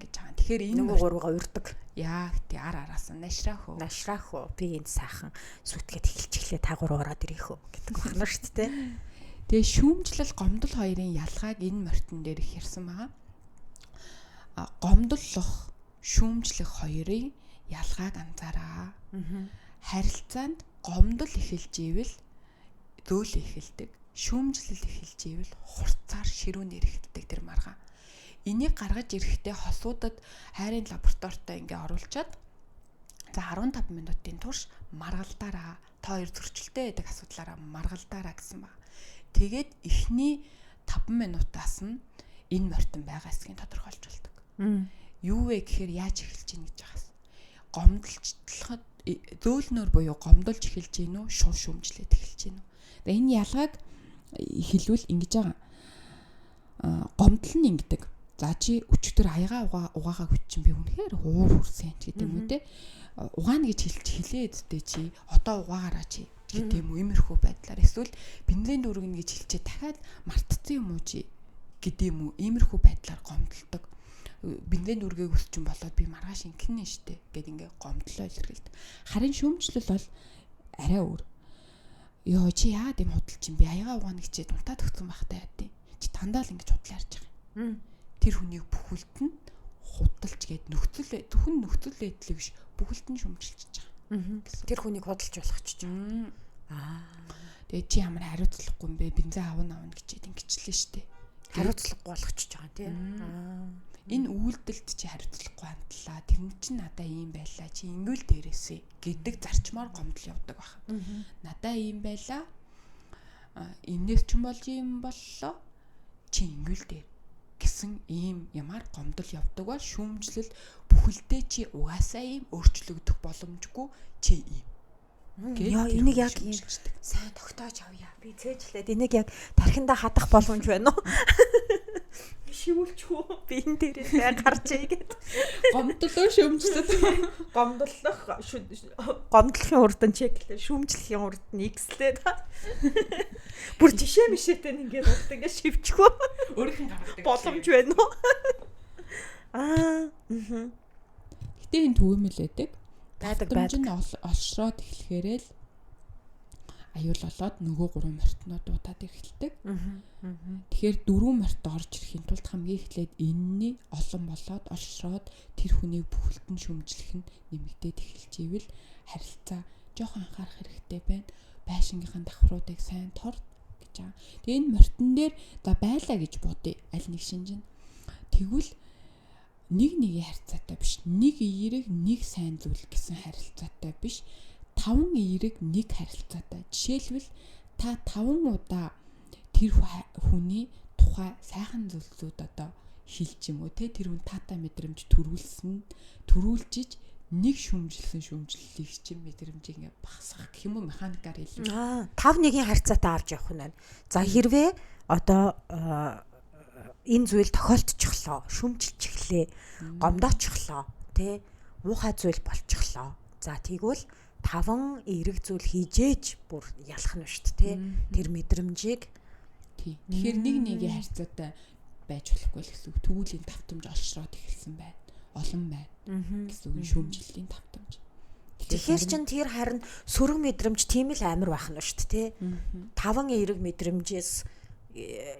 гэж байгаа. Тэгэхээр энэ нөгөө гурвгаа урьдаг. Яа гэдэг ар араас нь нашраах уу. Нашраах уу. Би энд сайхан сүтгээд эхэлчихлээ та гурав ороод ирээх үү гэдэг байна шүү дээ. Тэгээ шүүмжлэл гомдол хоёрын ялгааг энэ морьтон дээр их ярьсан байгаа. Гомдлох, шүүмжлэх хоёрын ялгааг анзаараа. Харилцаанд гомдол эхэлж ивэл зөөл эхэлдэг, шүүмжлэл эхэлж ивэл хурцаар ширүүнээр эхэлдэг тэр маргаан. Энийг гаргаж ирэхдээ хосуудад хайрын лабораторитой ингээ оруулчаад за 15 минутын турш маргалдаараа та хоёр зөрчилтэй байдаг асуудлаараа маргалдаараа гэсэн баг. Тэгээд эхний 5 минутаас нь энэ морьтон байгаа эсгийг тодорхойлж болдог. Юу вэ гэхээр яаж эхэлж ийн гэж байгаас. Гомдолчлоход зөөлнөр буюу гомдолж эхэлж гин үү, шууд шүүмжлээд эхэлж гин үү. Тэгээ энэ ялгааг хэлвэл ингэж байгаа. Гомдол нь ингэдэг. За чи өчигдөр аягаа угаагаа чинь би үнэхээр уур хүрсэн ч гэдэг юм уу те. Угаана гэж хэлж хэлээ эдтэй чи одоо угаагаараа чи гэдэг юм уу иймэрхүү байдлаар эсвэл бензин дүүргэнэ гэж хэлчээ дахиад мартцсан юм уу чи гэдэг юм уу иймэрхүү байдлаар гомдолдог. Бензин дүүргээг өсчин болоод би маргааш ингэнэ штэ гэд ингээ гомдлоо илэрхийлдэг. Харин шүүмжлэл бол арай өөр. Йоо чи яагаад юм худал чинь би аягаа угаана гэчээ дунтаа төгсөн байхтай яа тий. Чи дандаа л ингэж худлаа ярьж байгаа юм. Тэр хүнийг бүхэлд нь худалж гээд нөхцөл зөвхөн нөхцөл байдлыг биш бүхэлд нь шүмжилж байгаа гэсэн. Тэр хүнийг худалж болох ч юм. Тэгээ чи ямар хариуцлагагүй юм бэ? Бензин авна гэчээд ингэчлээ штэ. Хариуцлагагүй болгочихж байгаа тийм. Энэ үйлдэлд чи хариуцлагагүй хандлаа. Тэр нь чинь надаа ийм байлаа. Чи ингэвэл дээрээсээ гэдэг зарчмаар гомдол явдаг байх. Надаа ийм байлаа. Энээс ч болж ийм боллоо. Чи ингэвэл дээр гэсэн ийм ямар гомдол явдаг бол шүүмжлэл бүхэлдээ чи угаасаа ийм өөрчлөгдөх боломжгүй чи ийм. Яа энийг яг ийм сайн тогтоож авъя. Би цээжлээд энийг яг тархиндаа хадах боломж байна уу? Шивүүлчих үү? Би энэ дээрээ сайн гарч ий гэд. Гомдлоо шүүмжлэл. Гомдлох гомдлохын урд нь чеклээ, шүүмжлэхийн урд нь X-лээ. Бүр жишээ мишээтэй нь ингээд урд ингээд шивчих үү? Өөрийнх нь гаргадаг боломж байна уу? Гэтэ энэ түгээмэл байдаг. Байдаг. Нь олшроод эхлэхээрээ л аюул болоод нөгөө гурван морьтноо дуудаад эхэлдэг. Тэгэхээр дөрвөн морьт орж ирэхийн тулд хамгийн эхлээд энэний олон болоод олшроод тэр хүнийг бүхэлд нь шүмжлэх нь нэмэгдээд эхэлж ивэл харилцаа жоохон анхаарах хэрэгтэй байна. Байшингийнхаа давхруудыг сайн торд гэж байгаа. Тэгээ энэ морьтон дээр за байлаа гэж бодъё. Аль нэг шинж нь. Тэгвэл нэг нэгийн харилцаатай биш, нэг эерэг нэг сайн зүйл гэсэн харилцаатай биш. 5 эерэг нэг харилцаатай. Жишээлбэл та 5 удаа тэр хүний тухай сайхан зүйлсүүд одоо хэлж юм уу те тэр хүн таатай мэдрэмж төрүүлсэн төрүүлжиж нэг шүүмжилсэн шүүмжлэлийг чинь мэдрэмжийг ингээ багасгах гэх юм уу механикаар хэлбэл. 5 нэгийн харьцаатай авч явах нь байна. За хэрвээ одоо Энэ зүйл тохиолдчихлоо, шүмжилчихлээ, гомдоочихлоо, тэ муухай зүйл болчихлоо. За тэгвэл 5 эерэг зүйл хийжээж бүр ялах нь шүү дээ, тэ. Тэр мэдрэмжийг тий. Тэгэхээр нэг нэгийн харьцаатай байж болохгүй л гэсэн үг. Тэгүүлийн давтамж олшроод эхэлсэн байна. Олон байна гэсэн үг, шүүмжлэлийн давтамж. Тэгэхээр чин тэр харин сөрөг мэдрэмж тийм л амар байх нь шүү дээ, тэ. 5 эерэг мэдрэмжээс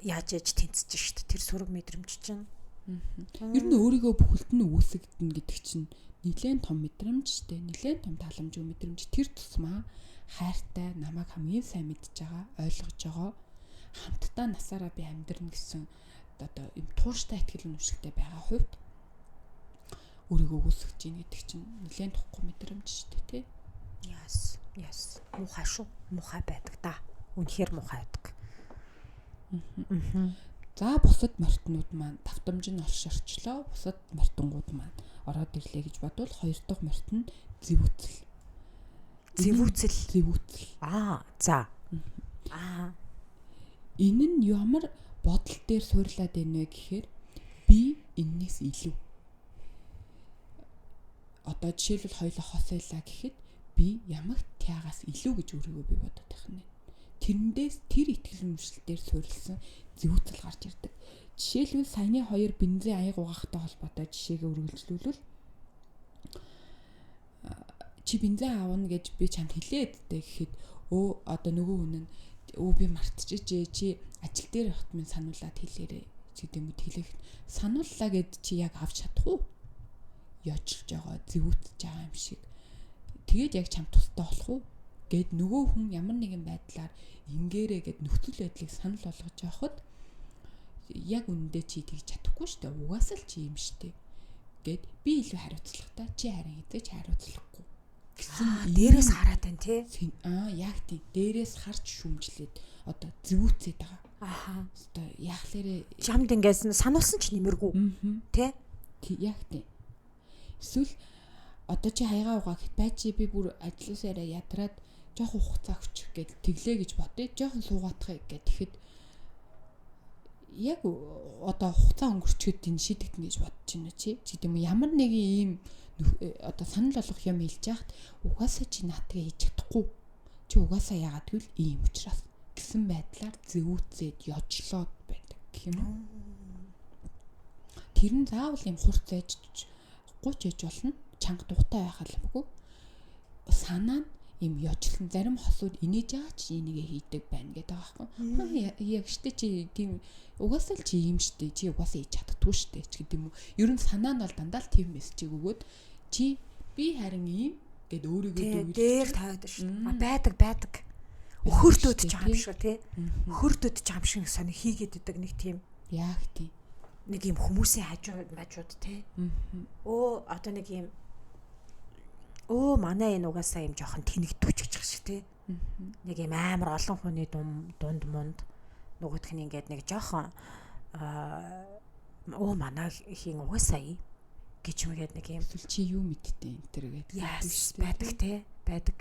яаж яаж тэнцэж шүү дээ. Тэр сөрөг мэдрэмж чинь. Ер нь өөрийгөө бүхэлд нь үүсгэгдэнэ гэдэг чинь нэлээд том мэдрэмж шүү дээ. Нэлээд том таламжгүй мэдрэмж. Тэр тусмаа хайртай, намайг хамгийн сайн мэдж байгаа, ойлгож байгаа, хамтдаа насаараа би амьдрна гэсэн одоо юм тууштай итгэл үнэмшилтэй байгаа хувьд өөрийгөө үүсгэж гин гэдэг чинь нэлээд тухгүй мэдрэмж шүү дээ, тий. Yes, yes. Муухай шүү. Муухай байдаг да. Үнэхээр муухай байдаг. За бусад мортнууд маань давтамж нь олширчлоо. Бусад мортонгууд маань ороод ирлээ гэж бодвол хоёр дахь морт нь зэвүүцэл. Зэвүүцэл. Зэвүүцэл. Аа, за. Аа. Энэ нь ямар бодол дээр суурлаад байна вэ гэхээр би эннээс илүү. Одоо жишээлбэл хоёлоо хос байлаа гэхэд би ямар тягаас илүү гэж өөрийгөө би бодоод байх нь. Тэрэндээс тэр итгэл үнэмшил дээр суурилсан зэвүүцэл гарч ирдэг. Жишээлбэл саяны хоёр бензин аяг угаахтай холбоотой жишээгээ үргэлжлүүлвэл чи бензин аавна гэж би чамд хэлээд дээ гэхэд өө одоо нөгөө хүн нь өө би мартчихжээ, чи ажил дээр явахад минь сануулад хэлээрэй гэдэг юм уу, хэлэх санууллаа гэд чи яг авч чадах уу? Ёжилж байгаа, зэвүүтж байгаа юм шиг. Тэгээд яг чамд тустай болох уу? Гэд нөгөө хүн ямар нэгэн байдлаар ингээрэ гэд нөхцөл байдлыг санал болгож явахад яг үнэндээ чи тэгж чадахгүй шүү дээ. Угаасаа л чи юм шүү дээ. Гэд би илүү хариуцлагатай, чи харин хэзээ ч хариуцлахгүй гэсэн дээрээс хараад байна тий. Аа яг тийм. Дээрээс харж шүмжлээд одоо зэвүүцээд байгаа. Аха. Одоо яг лээрээ чамд ингээс сануулсан ч нэмэргүй. Тий. Яг тийм. Эсвэл одоо чи хаягаа угаа гэт бай чи би бүр ажилласаараа ядраад жоохон хугацаа өгчих гээд тэглээ гэж бодъё. Жоохон суугаадах гээд тэгэхэд яг одоо хугацаа өнгөрчөөд энэ шийдэгдэнэ гэж бодож байна чи. Чи гэдэм үү ямар нэгэн ийм одоо санал болгох юм хэлж яхад угаасаа чи наатгаа хийж чадахгүй. Чи угаасаа яагаад гэвэл ийм учраас гэсэн байдлаар зэвүүцээд ёжлоод байдаг гэх юм уу. Тэр нь заавал ийм хурц ээж гуч ээж болно. Чанга дуутай байх албагүй. Санаа нь ийм ёжлон зарим хосууд инээж байгаа чи энийгээ хийдэг байна гэдэг байгаа байхгүй. Яг штэ чи тийм угаасаа л чи ийм штэ, чи угаасаа хийж чаддгүй штэ ч гэдэг юм уу. Ер нь санаа нь бол дандаа л тийм мессежийг өгөөд чи би харин ийм гэд өөрийгөө дүүргэж дээр тавиад штэ. А байдаг байдаг. Өхөртөөд ч юм шиг тий. Өхөртөөд ч юм шиг сони хийгээд идэг нэг тийм. Яг тийм. Нэг юм хүмүүсийн хажуу мажууд тий. Өө одоо нэг юм өө манай энэ угаасаа юм жоохон тэнэгдүүч гэж байгаа шиг тий. Нэг юм амар олон хүний дунд мунд нөгөөх нь ингээд нэг жоохон өө манай хин угаасаа юм гэж мэгээд нэг юм эсвэл чи юу мэдтээ энэ төр гэдэг байдаг тий, байдаг.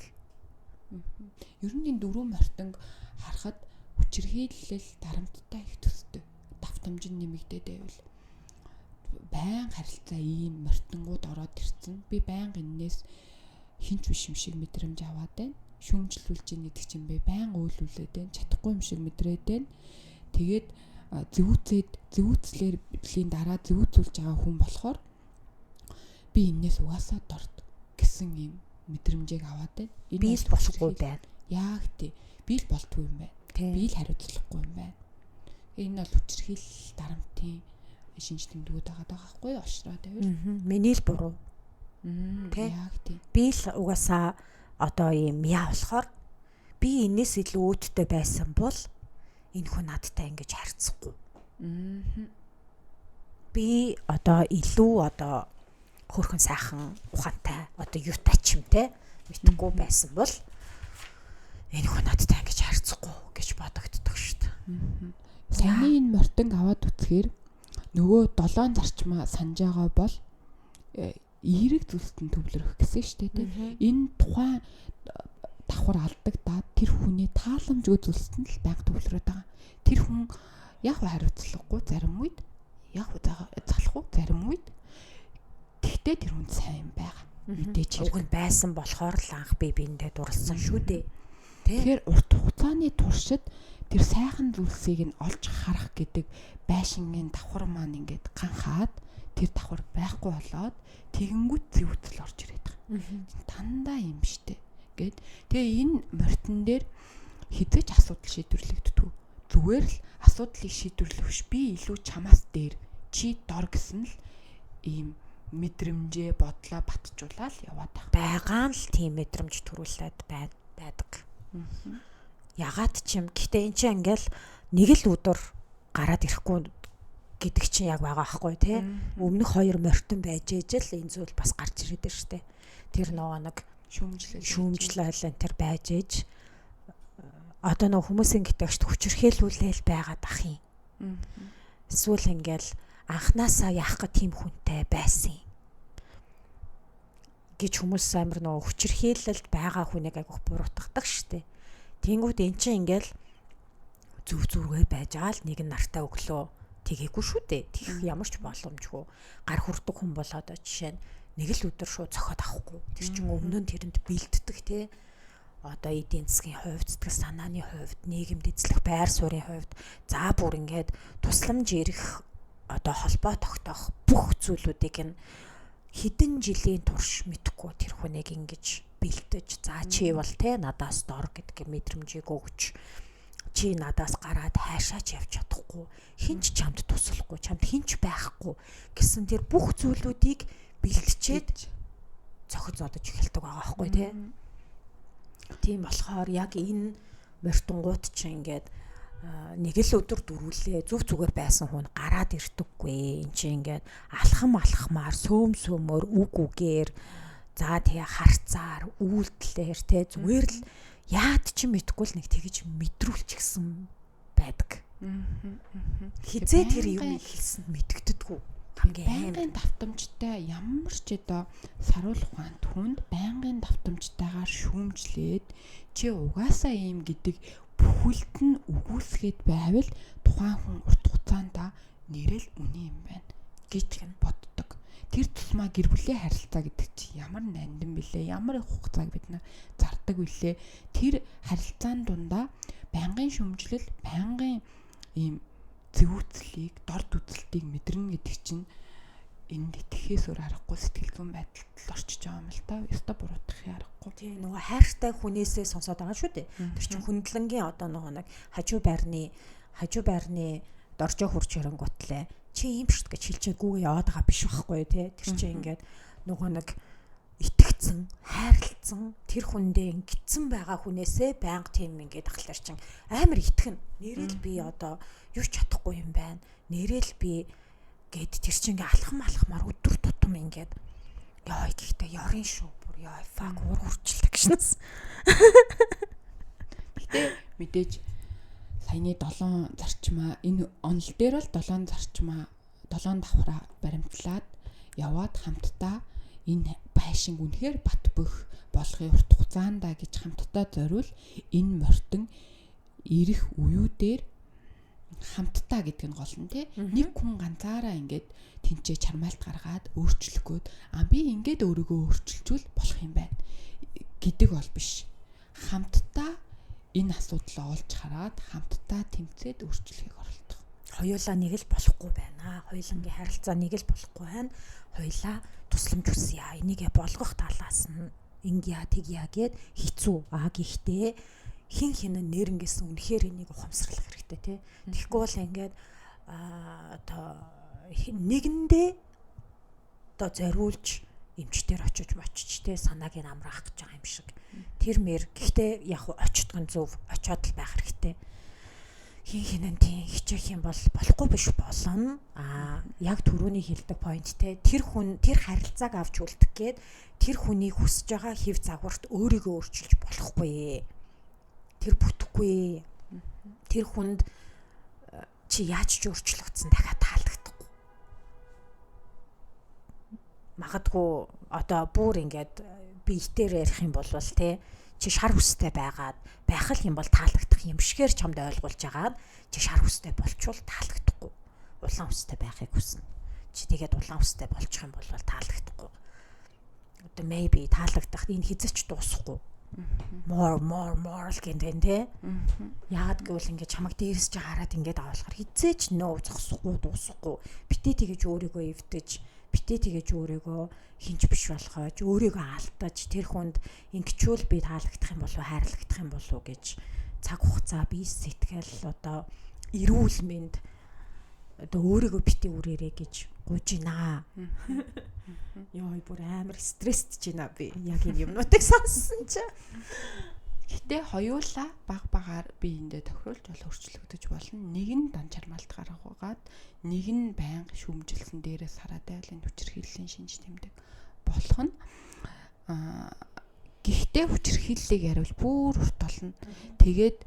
Ер нь энэ дөрвөн мортонг харахад хүчирхийлэл дарамттай их төстэй. Давтамж нь нэмэгдээд байвал байн харилцаа ийм мортонгууд ороод ирсэн. Би байнга энээс хинч биш юм шиг мэдрэмж аваад байна. Шүүмжлүүлж ийн гэдэг чинь би байнга өөлүүлээд байна. Чадахгүй юм шиг мэдрээд байна. Тэгээд зэвүүцээд зэвүүцлэр блийн дараа зэвүүцүүлж байгаа хүн болохоор би энээс угаасаа дорд гэсэн юм мэдрэмжийг аваад байна. Энэ би л болохгүй байна. Яг тий. Би л болтгүй юм байна. Би л хариуцлахгүй юм байна. Энэ бол хүчирхийлэл дарамтын шинж тэмдгүүд байгаа даа байхгүй юу? Ошроо тавил. Миний л буруу. Яг тий. Би л угаасаа одоо ийм яа болохоор би энэс илүү өөдтэй байсан бол энэ хүн надтай ингэж харьцахгүй. Би одоо илүү одоо хөрхөн сайхан ухаантай одоо юутай ч юм те мэдхгүй байсан бол энэ хүн надтай ингэж харьцахгүй гэж бодогддог шүү дээ. Саяны энэ мортонг аваад үзэхээр нөгөө долоон зарчмаа санаж байгаа бол эерэг зүйлсэд нь төвлөрөх гэсэн шүү дээ. Энэ тухайн давхар алдагдаад тэр хүний тааламжгүй зүйлсэд нь л байнга төвлөрөөд байгаа. Тэр хүн яг хариуцлагагүй зарим үед Яг залах уу зарим үед. Тэгтээ тэр хүн сайн байгаа. Мэдээж хэрэг. Уг нь байсан болохоор л анх би биэндээ дурлсан шүү дээ. Тэгэхээр урт хугацааны туршид тэр сайхан зүйлсийг нь олж харах гэдэг байшингийн давхар маань ингээд ганхаад тэр давхар байхгүй болоод тэгэнгүүт зэвүүтэл орж ирээд байгаа. Дандаа юм штэ. Гэт тэгээ энэ морьтон дээр хизээч асуудал шийдвэрлэгддэг. Зүгээр л асуудлыг шийдвэрлэх би илүү чамаас дээр чи дор гэсэн л ийм мэдрэмжээ бодлоо батжуулаад яваад байгаа. Байгаа нь л тийм мэдрэмж төрүүлээд байдаг. Ягаад ч юм. Гэтэ эн чинь ингээл нэг л өдөр гараад ирэхгүй гэдэг чинь яг байгаа байхгүй тий. Өмнөх хоёр морьтон байж ээж л энэ зүйл бас гарч ирээд байна штэ. Тэр нөгөө нэг шүүмжлэл энэ төр байж ээж одоо нөгөө хүмүүсийн гэтэгчд хүчирхийлүүлээл байгаад ах юм. Эсвэл ингээл анханасаа яах гэ тийм хүнтэй байсан гэж хүмүүс амар нөгөө хүчирхийлэлд байгаа хүнийг айгүйх буруутгадаг штэ. Тэнгүүд эн чинь ингээл зүв зүргээ байж байгаа л нэг нь нартай өглөө тэгээгүй шүү дээ. Тэгэх ямар ч боломжгүй. Гар хүрдэг хүн бол одоо жишээ нь нэг л өдөр шууд цохиод авахгүй. Тэр чинь өмнө нь тэрэнд бэлддэг те. Одоо эдийн засгийн хувьд, сэтгэл санааны хувьд, нийгэмд эзлэх байр суурийн хувьд за бүр ингээд тусламж ирэх одоо холбоо тогтоох бүх зүйлүүдийг нь хэдэн жилийн турш мэдхгүй тэр хүнийг ингэж бэлтэж за чи бол те надаас дор гэдэг мэдрэмжийг өгч чи надаас гараад хайшаач явж чадахгүй хинч чамд туслахгүй чамд хинч байхгүй гэсэн тэр бүх зүйлүүдийг бэлтчээд цохид зодож эхэлдэг байгаа байхгүй тий. Тийм болохоор яг энэ морьтонгууд чинь ингээд нэг л өдөр дөрүүлээ зүв зүгээр байсан хүн гараад ирдэггүй. Эн чинь ингээд алхам алхмаар сөөм сөөмөр үг үгээр за тэгээ харцаар үйлдэлээр те зүгээр л яад чи мэдгүй л нэг тэгэж мэдрүүлчихсэн байдаг. Хизээ тэр юм хэлсэнд мэдэгддэггүй. Хамгийн байнгын давтамжтай ямар ч одоо саруул ухаанд хүнд байнгын давтамжтайгаар шүүмжлээд чи угаасаа ийм гэдэг бүхэлд нь үгүйсгээд байвал тухайн хүн урт хугацаанд нэрэл үний юм байна гэж боддог. Тэр тусмаа гэр бүлийн харилцаа гэдэг чи ямар нандин бэлээ, ямар их хугацааг бид нар зардаг вүлээ. Тэр харилцаан дундаа байнгын шүмжлэл, байнгын ийм зэвүүцлийг, дорд үзэлтийг мэдэрнэ гэдэг чинь энд итгэхээс өөр аргагүй сэтгэл зүйн байдалд л орчиж байгаа юм л та. Ёстой буруутгахын аргагүй. Тийм нөгөө хайртай хүнээсээ сонсоод байгаа шүү дээ. Тэр чинь хүндлэнгийн одоо нөгөө нэг хажуу байрны доржоо хурж ирэнгүүтлээ чи ийм шүү гэж хэлчээгүй яваад байгаа биш байхгүй тий. Тэр чинь ингээд нөгөө нэг итгэцэн, хайрлцсан тэр хүндээ ингэцэн байгаа хүнээсээ байнга тийм ингээд ахлаар чин амар итгэн. Нэрэл би одоо юу ч чадахгүй юм байна. Нэрэл би гэд тэр чинь ингээ алхам алхмаар өдөр тутам ингээд ёо гэхдээ ёрын шүү бүр ёо fuck уур хурчлаа гэшнэс. Гэтэ мэдээж саяны 7 зарчмаа энэ онол дээр бол 7 зарчмаа 7 давхраа баримтлаад яваад хамтдаа энэ байшинг үнэхээр бат бөх болохын урт хугацаанд гэж хамтдаа зориул энэ морьтон ирэх үеүүдээр хамтдаа гэдэг нь гол нь тий. Нэг хүн ганцаараа ингээд тэнцээ чармайлт гаргаад өөрчлөх гээд а би ингээд өөрийгөө өөрчилчүүл болох юм байна гэдэг бол биш. Хамтдаа энэ асуудлаа олж хараад хамтдаа тэмцээд өөрчлөхийг оролдох. Хоёулаа нэг л болохгүй байна. Хоёулангийн харилцаа нэг л болохгүй байна. Хоёулаа тусламж хүсье. Энийг болгох талаас нь ингэя тэгья гэд хэцүү. А гэхдээ хин хин нэрнгээс үнэхээр энийг ухамсарлах хэрэгтэй тий. Тэгэхгүй бол ингээд одоо нэгэндээ одоо зориулж эмчтэр очиж мочиж те санааг нь амраах гэж байгаа юм шиг. Тэр мэр гэхдээ яг очтгон зөв очиод л байх хэрэгтэй. Хин хинэн тийм хичээх юм бол болохгүй биш болно. Аа яг түрүүний хэлдэг point те тэр хүн тэр харилцааг авч үлдэх гээд тэр хүний хүсэж байгаа хэв загварт өөрийгөө өөрчилж болохгүй. Тэр бүтэхгүй. Тэр хүнд чи яаж ч өөрчлөгдсөн дахиад таалагдахгүй. Магадгүй одоо бүр ингээд биетээр ярих юм бол те чи шар хүстэй байгаад байх л юм бол таалагдах юм шигээр чамд ойлгуулж агаад чи шар хүстэй болчвол таалагдахгүй. Улаан үстэй байхыг хүснэ. Чи тэгээд улаан үстэй болчих юм бол таалагдахгүй. Одоо maybe таалагдах энэ хизээч дуусахгүй. More more more л гэнтэн те. Яагаад гэвэл ингээд чамайг дээрээс чи хараад ингээд авахар хизээч нөө зогсохгүй, дуусахгүй. Битээ тэгэж өөрийгөө эвдэж, битээ тэгэж өөрийгөө хинч биш болгож, өөрийгөө алдаж, тэр хүнд ингэчүүл би таалагдах юм болов, хайрлагдах юм болов гэж цаг хугацаа, бие сэтгэл, одоо эрүүл мэнд, одоо өөрийгөө битээ үрээрээ гэж гуйж байна. Йой, бүр амар стрессд байна би. Яг энэ юмнуудыг сонссон чи. Гэтэ хоёулаа баг багаар биеиндээ тохируулж бол өөрчлөгдөж болно. Нэг нь дан чармаалт гаргаад, нэг нь байнга шүүмжилсэн дээрээс хараад байвал энэ хүчирхийллийн шинж тэмдэг болох нь. Гэхдээ хүчирхийллийг яриул бүр урт болно. Тэгээд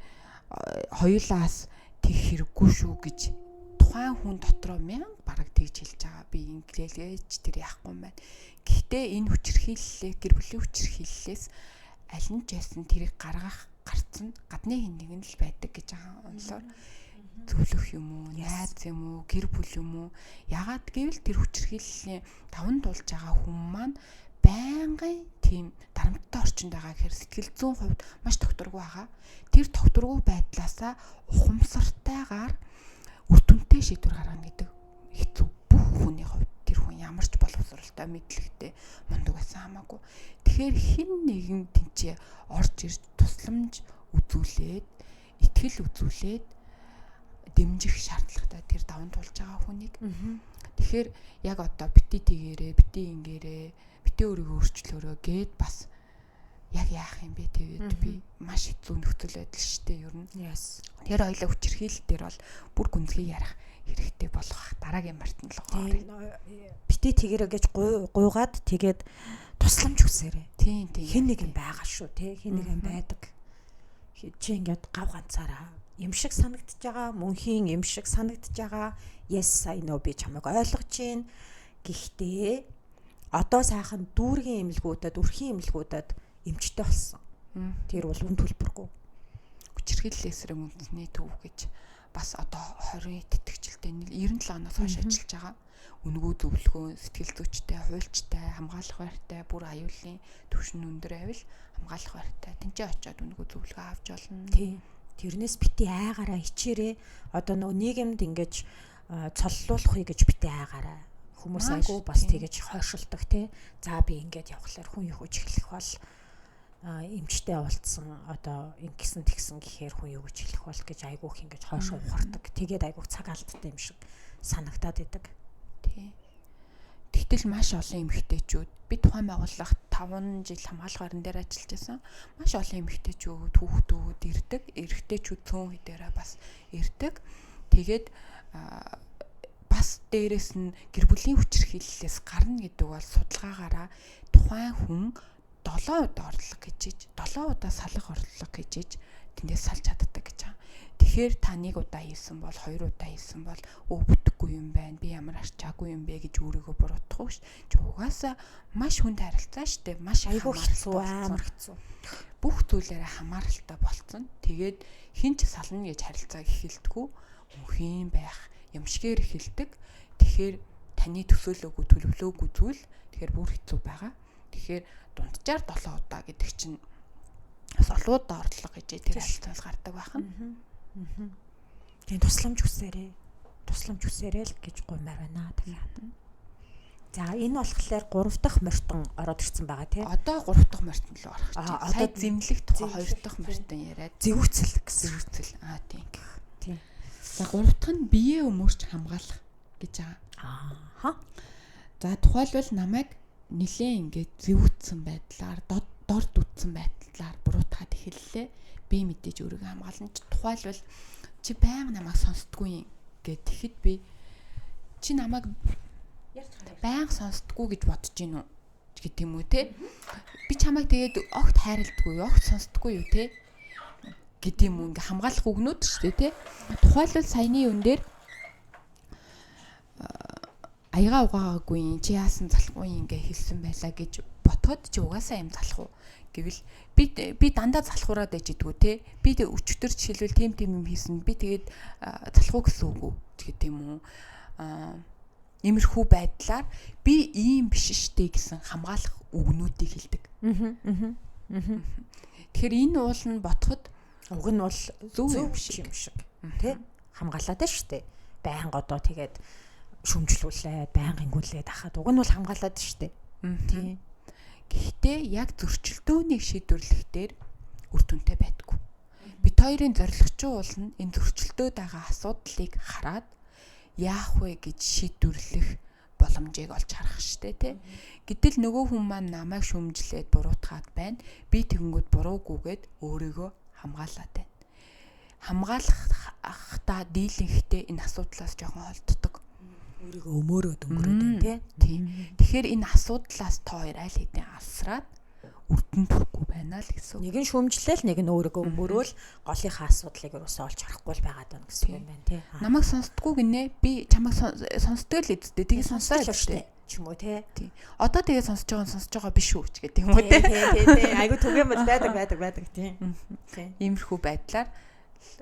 хоёулаас тэг хэрэггүй шүү гэж тухайн хүн дотроо мянга бараг тэгж хэлж байгаа. Би инглээлгээч тэр яахгүй юм байна. Гэхдээ энэ хүчирхийллээ, гэр бүлийн хүчирхийллээс аль нь ч байсан тэрийг гаргах гарц нь гадны хин нэгэн л байдаг гэж байгаа онлоор зөвлөх юм уу, найз юм уу, гэр бүл юм уу? Ягаад гэвэл тэр хүчирхийллийн даван туулж байгаа хүн маань байнгын тийм дарамттай орчинд байгаа гэхээр сэтгэл зүйн хувьд маш тогтворгүй байгаа. Тэр тогтворгүй байдлаасаа ухамсартайгаар үр дүнтэй шийдвэр гаргана гэдэг хэцүү. Бүх хүний хувьд тэр хүн ямар ч боловсралтай, мэдлэгтэй, мундаг байсан хамаагүй. Тэгэхээр хэн нэгэн тэнцээ орж ирж тусламж үзүүлээд, итгэл үзүүлээд дэмжих шаардлагатай тэр даван туулж байгаа хүнийг. Тэгэхээр яг одоо бити тэгээрээ, бити ингээрээ, бити өөрийгөө өөрчлөөрөө гэд бас яг яах юм бэ тэгээд би маш хэцүү нөхцөл байдал шүү дээ ер нь. Yes. Тэр хоёлаа хүчирхийлэл дээр бол бүр гүнзгий ярих хэрэгтэй болох дараагийн мартан л байгаа. Бити тэгэрэ гэж гуйгаад тэгээд тусламж хүсээрэй. Тийм тийм. Хэн нэгэн байгаа шүү те. Хэн нэгэн байдаг. Чи ингээд гав ганцаараа юм шиг санагдаж байгаа, мөнхийн юм шиг санагдаж байгаа. Yes, I know, би чамайг ойлгож байна. Гэхдээ одоо сайхан дүүргийн эмнэлгүүдэд, өрхийн эмнэлгүүдэд эмчтэй болсон. Тэр бол үн төлбөргүй. Хүчирхийлэл эсрэг үндэсний төв гэж бас одоо 20 тэтгэгчлээ 97 оноос хойш ажиллаж байгаа. Үнэгүй зөвлөгөө, сэтгэл зүйчтэй, хуульчтай, хамгаалах байртай, бүр аюулын түвшин өндөр байвал хамгаалах байртай. Тэнцээ очиод үнэгүй зөвлөгөө авч болно. Тийм. Тэрнээс бити айгаараа хичээрээ. Одоо нөгөө нийгэмд ингэж цоллуулах гэж бити айгаараа. Хүмүүс айгүй бас тэгэж хойшилдаг те. За би ингээд явхлаар хүн юу гэж хэлэх бол, эмчтэй уулзсан, одоо ингэсэн тэгсэн гэхээр хүн юу гэж хэлэх бол гэж айгүйх ингэж хойшоо ухардаг. Тэгээд айгүйх цаг алдтай юм шиг санагдаад идэг. Тий. Тэгтэл маш олон эмэгтэйчүүд, би тухайн байгууллагт 5 жил хамгаалах байран дээр ажиллаж байсан. Маш олон эмэгтэйчүүд, хүүхдүүд ирдэг. Эрэгтэйчүүд цөөн хэдээрээ бас ирдэг. Тэгээд бас дээрэс нь гэр бүлийн хүчирхийллээс гарна гэдэг бол судалгаагаараа тухайн хүн 7 удаа орлого гэж иж, 7 удаа салах орлого гэж иж тэндээс салж чаддаг гэж байгаа. Тэгэхээр та нэг удаа хийсэн бол, хоёр удаа хийсэн бол өө бүтэхгүй юм байна. Би ямар арчаагүй юм бэ гэж өөрийгөө буруутгах ш. Чи угаасаа маш хүнд харилцаа штэ. Маш айгүй хэцүү, амар хэцүү. Бүх зүйлээрээ хамааралтай болцсон. Тэгээд хэн ч сална гэж харилцааг эхэлдэггүй. Мөнхийн байх юм шигээр эхэлдэг. Тэгэхээр таны төсөөлөөгүй, төлөвлөөгүй зүйл тэгэхээр бүр хэцүү байгаа. Тэгэхээр дунджаар 7 удаа гэдэг чинь бас олон удаа орлого гэж тэр харилцаас гардаг байх нь. Тийм, тусламж хүсээрээ. Тусламж хүсээрээ л гэж гуймаар байна. Тэгэхээр. За энэ болохоор 3 дахь морьтон ороод ирсэн байгаа тий. Одоо 3 дахь морьтон руу орох гэж. Одоо зэмлэх тухай 2 дахь морьтон яриад. Зэвүүцэл гэсэн. Зэвүүцэл. Аа тийм. Тийм. За 3 дахь нь биеэ өмөрч хамгаалах гэж байгаа. Ааха. За тухайлбал намайг нилээн ингээд зэвүүцсэн байдлаар, дорд үтсэн байдлаар буруутгаад эхэллээ. Би мэдээж өөрийгөө хамгаална. Тухайлбал чи байнга намайг сонсдгүй юм гэд тэгэхэд би чи намайг байнга сонсдгүй гэж бодож гин үү гэдэг юм уу те. Би чамайг тэгээд огт хайрладгүй, огт сонсдгүй юу те гэдэг юм уу, ингээ хамгаалах үгнүүд шүү дээ те. Тухайлбал саяны юун дээр аяга угаагаагүй юм, чи яасан залахгүй юм ингээ хэлсэн байлаа гэж ботход чи угаасаа юм залах уу гэвэл би дандаа залхуураад байж идэггүй те. Би өчтөр жишээлбэл тийм юм хийсэн. Би тэгээд залах уу гэсэн үг үү гэдэг юм уу. Иймэрхүү байдлаар би ийм биш штэ гэсэн хамгаалах үгнүүдийг хэлдэг. Тэгэхээр энэ уул нь ботход уг нь бол зөв юм шиг тий хамгаалаад штэ. Байнга одоо тэгээд шүмжлүүлээд байнга ингүүлээд ахад уг нь бол хамгаалаад штэ. Тий. Гэхдээ яг зөрчилдөөнийг шийдвэрлэхдээ үр дүнтэй байдаггүй. Бит хоёрын зорилгочин уул нь энэ зөрчилдөөд байгаа асуудлыг хараад яах вэ гэж шийдвэрлэх боломжийг олж харах штэ тий. Гэтэл нөгөө хүн маань намайг шүмжлээд буруутгаад байна. Би тэгэнгүүт буруугүйгээд өөрийгөө хамгаалаад байна. Хамгаалахдаа дийлэнхдээ энэ асуудлаас жоохон холддог. Өөрийгөө өмөөрөөд өнгөрөөд байна тий. Тийм. Тэгэхээр энэ асуудлаас та хоёр аль хэдийн алсраад үрдэн төрөхгүй байна л гэсэн. Нэг нь шүмжлээл, нэг нь өөрийгөө өмөрөөл голынхаа асуудлыг ерөөсөө олж харахгүй л байгаад байна гэсэн юм байна тий. Намайг сонсдгоо гинэ. Би чамайг сонсдгоо л эздээ. Тэгээ сонсоо л штэ. Ч юм уу тий. Тий. Одоо тэгээ сонсож байгаа нь сонсож байгаа биш үү ч гэдэг юм уу тий. Тий, тий. Айгу түгээн бол байдаг тий. Иймэрхүү байдлаар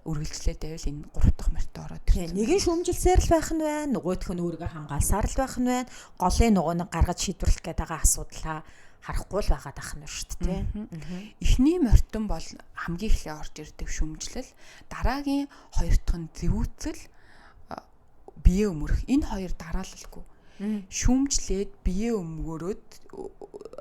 үргэлжлээд байвал энэ 3 дахь морьт ороод ирсэн. Нэг нь шүмжилсээр л байх нь байна, нөгөөх нь өөрийгөө хамгаалсаар л байх нь байна. Голын нөгөө нэг гаргаж шийдвэрлэх гээд байгаа асуудлаа харахгүй л байгаад ах нь шүү дээ. Эхний морьтон бол хамгийн эхлээ орж ирдэг шүмжлэл, дараагийн хоёр дахь нь зэвүүцэл, бие өмөрөх. Энэ хоёр дараалалгүй. Шүмжлээд бие өмгөөрөөд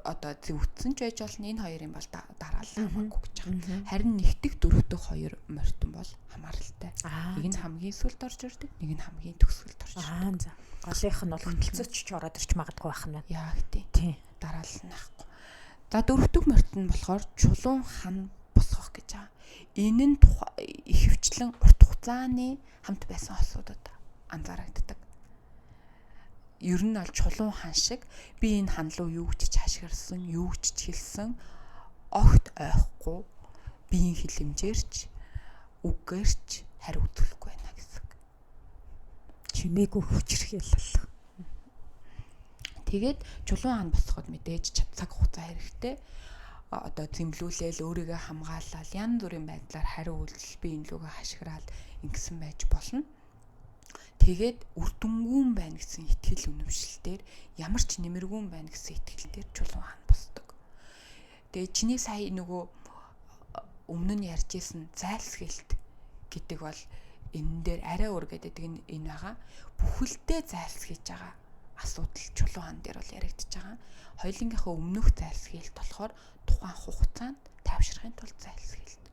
одоо зэвүүцсэн ч байж болно. Энэ хоёрын бол дараалал хамаагүй гэж байгаа. Харин нэгдэх дөрөв дэх хоёр морьтон бол хамааралтай. Нэг нь хамгийн сүүлд орж ирдэг, нэг нь хамгийн төгсгөлд орж ирдэг. За. Голынх нь бол хөтөлцөөч ч ороод ирч магадгүй байх нь байна. Яг тий. Дараалал нь байхгүй. За дөрөв дэх морьт нь болохоор чулуун хан босгох гэж байгаа. Энэ нь ихэвчлэн урт хугацааны хамт байсан хосуудад анзаарагддаг. Ер нь бол чулуун хан шиг би энэ хан руу юу гэж хашгирсан, юу гэж хэлсэн огт ойхгүй биеийн хилэмжээрч үгээрч хариу үзүүлэхгүй байна гэсэн. Чимээгүй хүчирхийлэл. Тэгээд чулуун хан босгоход мэдээж цаг хугацаа хэрэгтэй. Одоо зэмлүүлээл өөрийгөө хамгаалал янз бүрийн байдлаар хариу үйлдэл би энэ лүгээ хашгираал ингэсэн байж болно. Тэгээд үр дүнгүүн байна гэсэн итгэл үнэмшилтээр ямар ч нэмэргүүн байна гэсэн итгэлээр чулуун хан босдог. Тэгээд чиний сая нөгөө өмнө нь ярьж исэн зайлсхилт гэдэг бол энэ дээр арай өөр гэдэг энэ байгаа. Бүхэлдээ зайлсхийж байгаа асуудал чулуун хан дээр бол яригдчихэж байгаа. Хоёулынгийнхаа өмнөх зайлсхийлт болохоор тухайн хугацаанд тайвширхын тулд зайлсхийлт.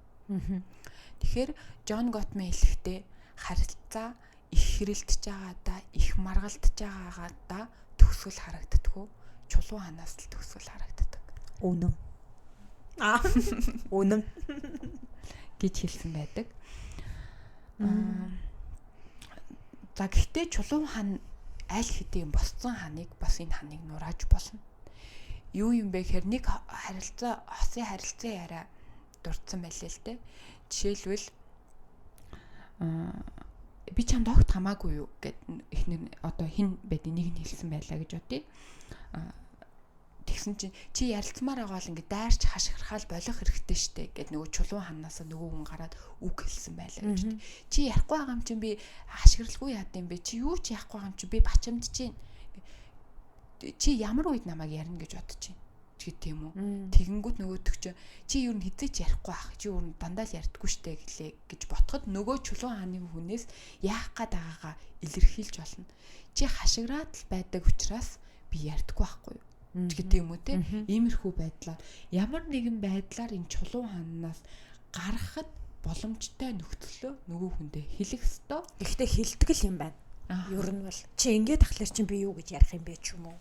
Тэгэхээр Джон Готман хэлэхдээ харилцаа их хэрэлдэж байгаадаа, их маргалдаж байгаагаадаа төгсгөл харагддаггүй. Чулуун ханаас л төгсгөл харагддаг. Үнэн. Үнэн гэж хэлсэн байдаг. За гэхдээ чулуун хан аль хэдийн босцсон ханыг бас энэ ханыг нурааж болно. Юу юм бэ гэхээр нэг харилцаа, хосын харилцан яриа дурдсан байлээ л дээ. Жишээлбэл би чамд огт хамаагүй юу гэд эхнэр одоо хин байдیں۔ Нэг нь хэлсэн байлаа гэж бодъё. Тэгсэн чинь чи ярилцмаар байгаа бол ингээд дайрч хашгирхаал болох хэрэгтэй штэ гэд нөгөө чулуун ханаасаа нөгөө хүн гараад үг хэлсэн байлаа гэж. Чи ярихгүй байгаа юм чинь би хашгирлгүй яад юм бэ? Чи юу ч яахгүй байгаа юм чинь би бачимдж чинь. Чи ямар үед намайг ярина гэж бодож чинь ч гэдэг юм уу. Тэгэнгүүт нөгөөдөг чинь чи юу н хизээч ярихгүй ах. Чи юу н дандаа л ярьдаггүй штэ гэлээ гэж ботход нөгөө чулуун хааны хүнээс яах гээд байгаагаа илэрхийлж болно. Чи хашгираад л байдаг учраас би ярьдаггүй байхгүй юу гэдэг юм уу те. Иймэрхүү байдлаар ямар нэгэн байдлаар энэ чулуун ханаас гаргахад боломжтой нөхцөлөө нөгөө хүндээ хэлэх ёстой. Гэхдээ хэлдэг л юм байна. Ер нь бол чи ингээд тахлаар чинь би юу гэж ярих юм бэ ч юм уу.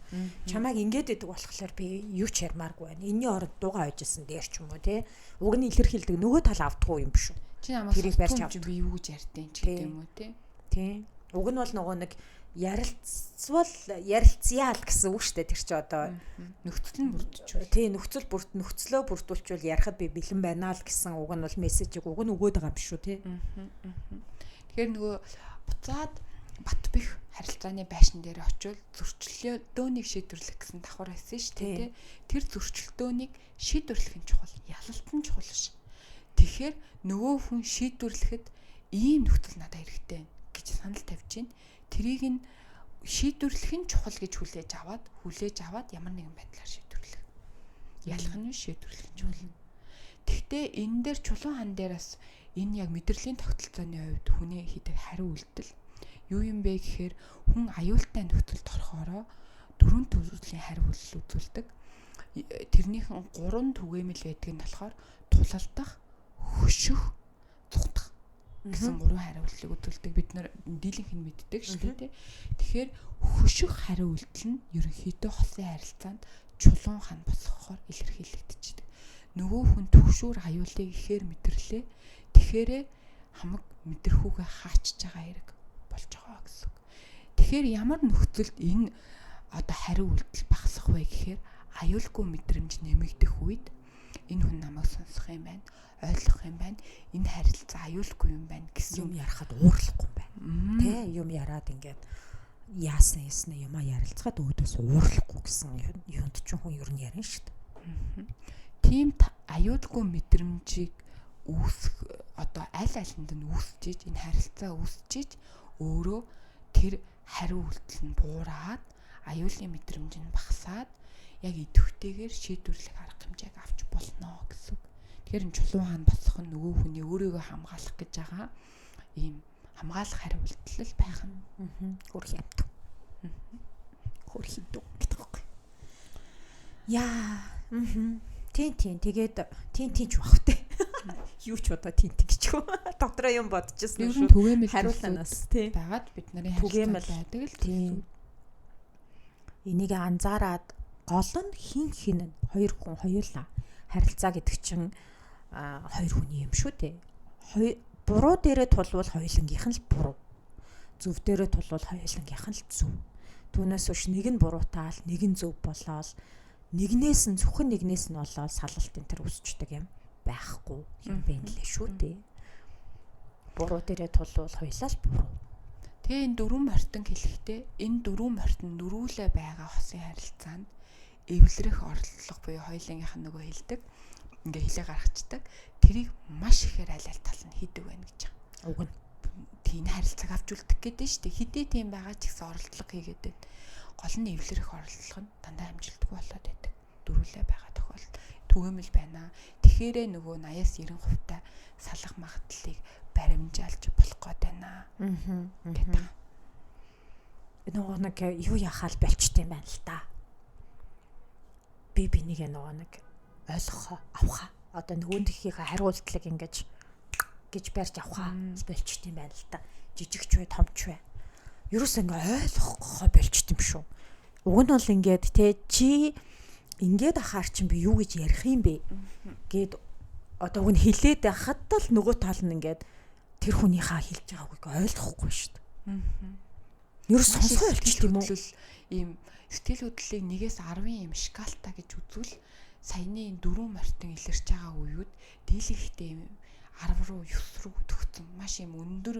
Чамайг ингээд идэг болохоор би юу ч ярмааргүй байна. Энийний оронд дуугаа ойжсэн дээр ч юм уу те. Уг нь илэрхийлдэг нөгөө тал авдаггүй юм биш үү. Чи намайг тэрийг барьж авч би юу гэж ярьдیں ч гэдэг юм уу те. Тий. Уг нь бол нөгөө нэг ярилцвал ярилцъя л гэсэн үг шүү дээ. Тэр чи одоо нөхцөл нь бүрдчихвэл. Тий, нөхцөл бүрт нөхцлөө бүрдүүлчихвэл ярихад би бэлэн байна л гэсэн уг нь бол мессежийг уг нь өгөөд байгаа юм биш үү тий. Тэгэхээр нөгөө буцаад Батбих харилцааны байшин дээр очивол зөрчилдөөнийг шийдвэрлэх гэсэн давхар байсан шүү дээ тий. Тэр зөрчилдөөнийг шийдвэрлэх нь чухал, ялалт нь чухал ш. Тэгэхээр нөгөө хүн шийдвэрлэхэд ийм нөхцөл надад хэрэгтэй гэж санал тавьж байна. Тэрийг нь Шийдвэрлэх нь чухал гэж хүлээж аваад ямар нэгэн байдлаар шийдвэрлэх. Ялах нь шийдвэрлэх нь чухал. Гэхдээ энэ дээр чулуун хан дээр бас энэ яг мэдрэлийн тогтолцооны хувьд хүний хийдэг хариу үйлдэл юу юм бэ гэхээр хүн аюултай нөхцөлд орохороо дөрвөн төрлийн хариу үйлдэл үзүүлдэг. Тэрнийхэн 3 түгээмэл байдаг нь болохоор тулалдах, хөшөх, цухтах гэсэн 3 хариу үйлдлийг үзүүлдэг. Бид нар дийлэнх нь мэддэг шүү дээ, тий. Тэгэхээр хөшөх хариу үйлдэл нь ерөнхийдөө хосын харилцаанд чулуун хан босгохоор илэрхийлэгдчихдэг. Нөгөө хүн түгшүүр аюулыг ихээр мэдэрлээ. Тэгэхээр хамаг мэдрэхүүгээ хаачж байгаа хэрэг болж байгаа гэсэн үг. Тэгэхээр ямар нөхцөлд энэ одоо хариу үйлдэл багасах вэ гэхээр аюулгүй мэдрэмж нэмэгдэх үед энэ хүн намайг сонсох юм байна, ойлгох юм байна, энэ харилцаа аюулгүй юм байна гэсэн юм ярахад уурлахгүй юм байна. Тэ юм яриад ингээд яасан ясна юмаа ярилцгаад өөдөөс уурлахгүй гэсэн юунд ч хүн ер нь ярина шүү дээ. Тийм аюулгүй мэдрэмжийг үүсэх одоо аль алинд нь үүсчиж энэ харилцаа үүсчиж өөрөө тэр хариу үйлдэл нь буураад аюулын мэдрэмж нь багасаад яг идэвхтэйгээр шийдвэрлэх арга хэмжээг авч болно гэсэн үг. Тэгэхээр энэ чулуун хаан босох нь нөгөө хүний өөрийгөө хамгаалах гэж байгаа ийм хамгаалах хариу үйлдэл байх нь. Хөрх юмт. Хөрх идэв гэдэг байхгүй. Яа. Тийм тийм тэгээд тийм тийм ч бах те. Юу ч удаа тийм тийм гэж юу. Дотроо юм бодчихсон шүү. Түгээмэл хариуланаас тий. Байгаад бид нарын харилцаа байдаг л тийм. Энийг анзаараад гол нь хин хин нь хоёр хүн хоёулаа харилцаа гэдэг чинь хоёр хүний юм шүү дээ. Буруу дээрээ тулвал хоёулангийнх нь л буруу. Зөв дээрээ тулвал хоёулангийнх нь л зөв. Түүнээс биш нэг нь буруутаал, нэг нь зөв болоол нэгнээс нь зөвхөн нэгнээс нь болоод салалт энэ төр үсчдэг юм байхгүй юм байна лээ шүү дээ. Буруу дээрээ тулвал хоёулаа л буруу. Тэгээ энэ дөрвөн мортон хэлэхдээ энэ дөрвөн мортон дөрүүлээ байгаа хосын харилцаанд эвлэрэх оролдлого буюу хоёулангийнх нь нөгөө хэлдэг ингээ хилээ гаргацдаг. Тэрийг маш ихээр аль аль тал нь хийдэг байна гэж байгаа. Уг нь тийм харилцааг авч үлдэх гэдэг нь шүү дээ. Хидээ тийм байгаа ч гэсэн оролдлого хийгээд байна. Гол нь эвлэрэх оролдлого нь дандаа амжилтгүй болоод байдаг. Дөрүүлээ байгаа тохиолдолд түгээмэл байна. Тэгэхээр нөгөө 80-90% та салах магадлалыг баримжаалж болох гээд байна. Гэдэг. Нөгөө нэг юу яхаал болчт юм байна л та. Би бинийгээ нөгөө нэг ойлгохоо авхаа. Одоо нөгөөнхийнхээ хариултлыг ингэж гэж барьж авхаа болчт юм байна л та. Жижигч бай, томч бай. Ерөөс ингээ ойлгохоо болчт юм шүү. Уг нь бол ингээд те чи ингээд ахаар чинь би юу гэж ярих юм бэ гэд одоо уг нь хилээд байхад л нөгөө тал нь ингээд тэр хүнийхээ хэлж байгааг ойлгохгүй шүү дээ. Ерөөс сонсгоо болчих юм уу? Ийм сэтгэл хөдлөлийг 1-ээс 10-ын ийм шкалта гэж үзвэл саяны энэ дөрвөн мортон илэрч байгаа үеүд дийлэнхтэй ийм 10 руу 9 руу төгсөн маш ийм өндөр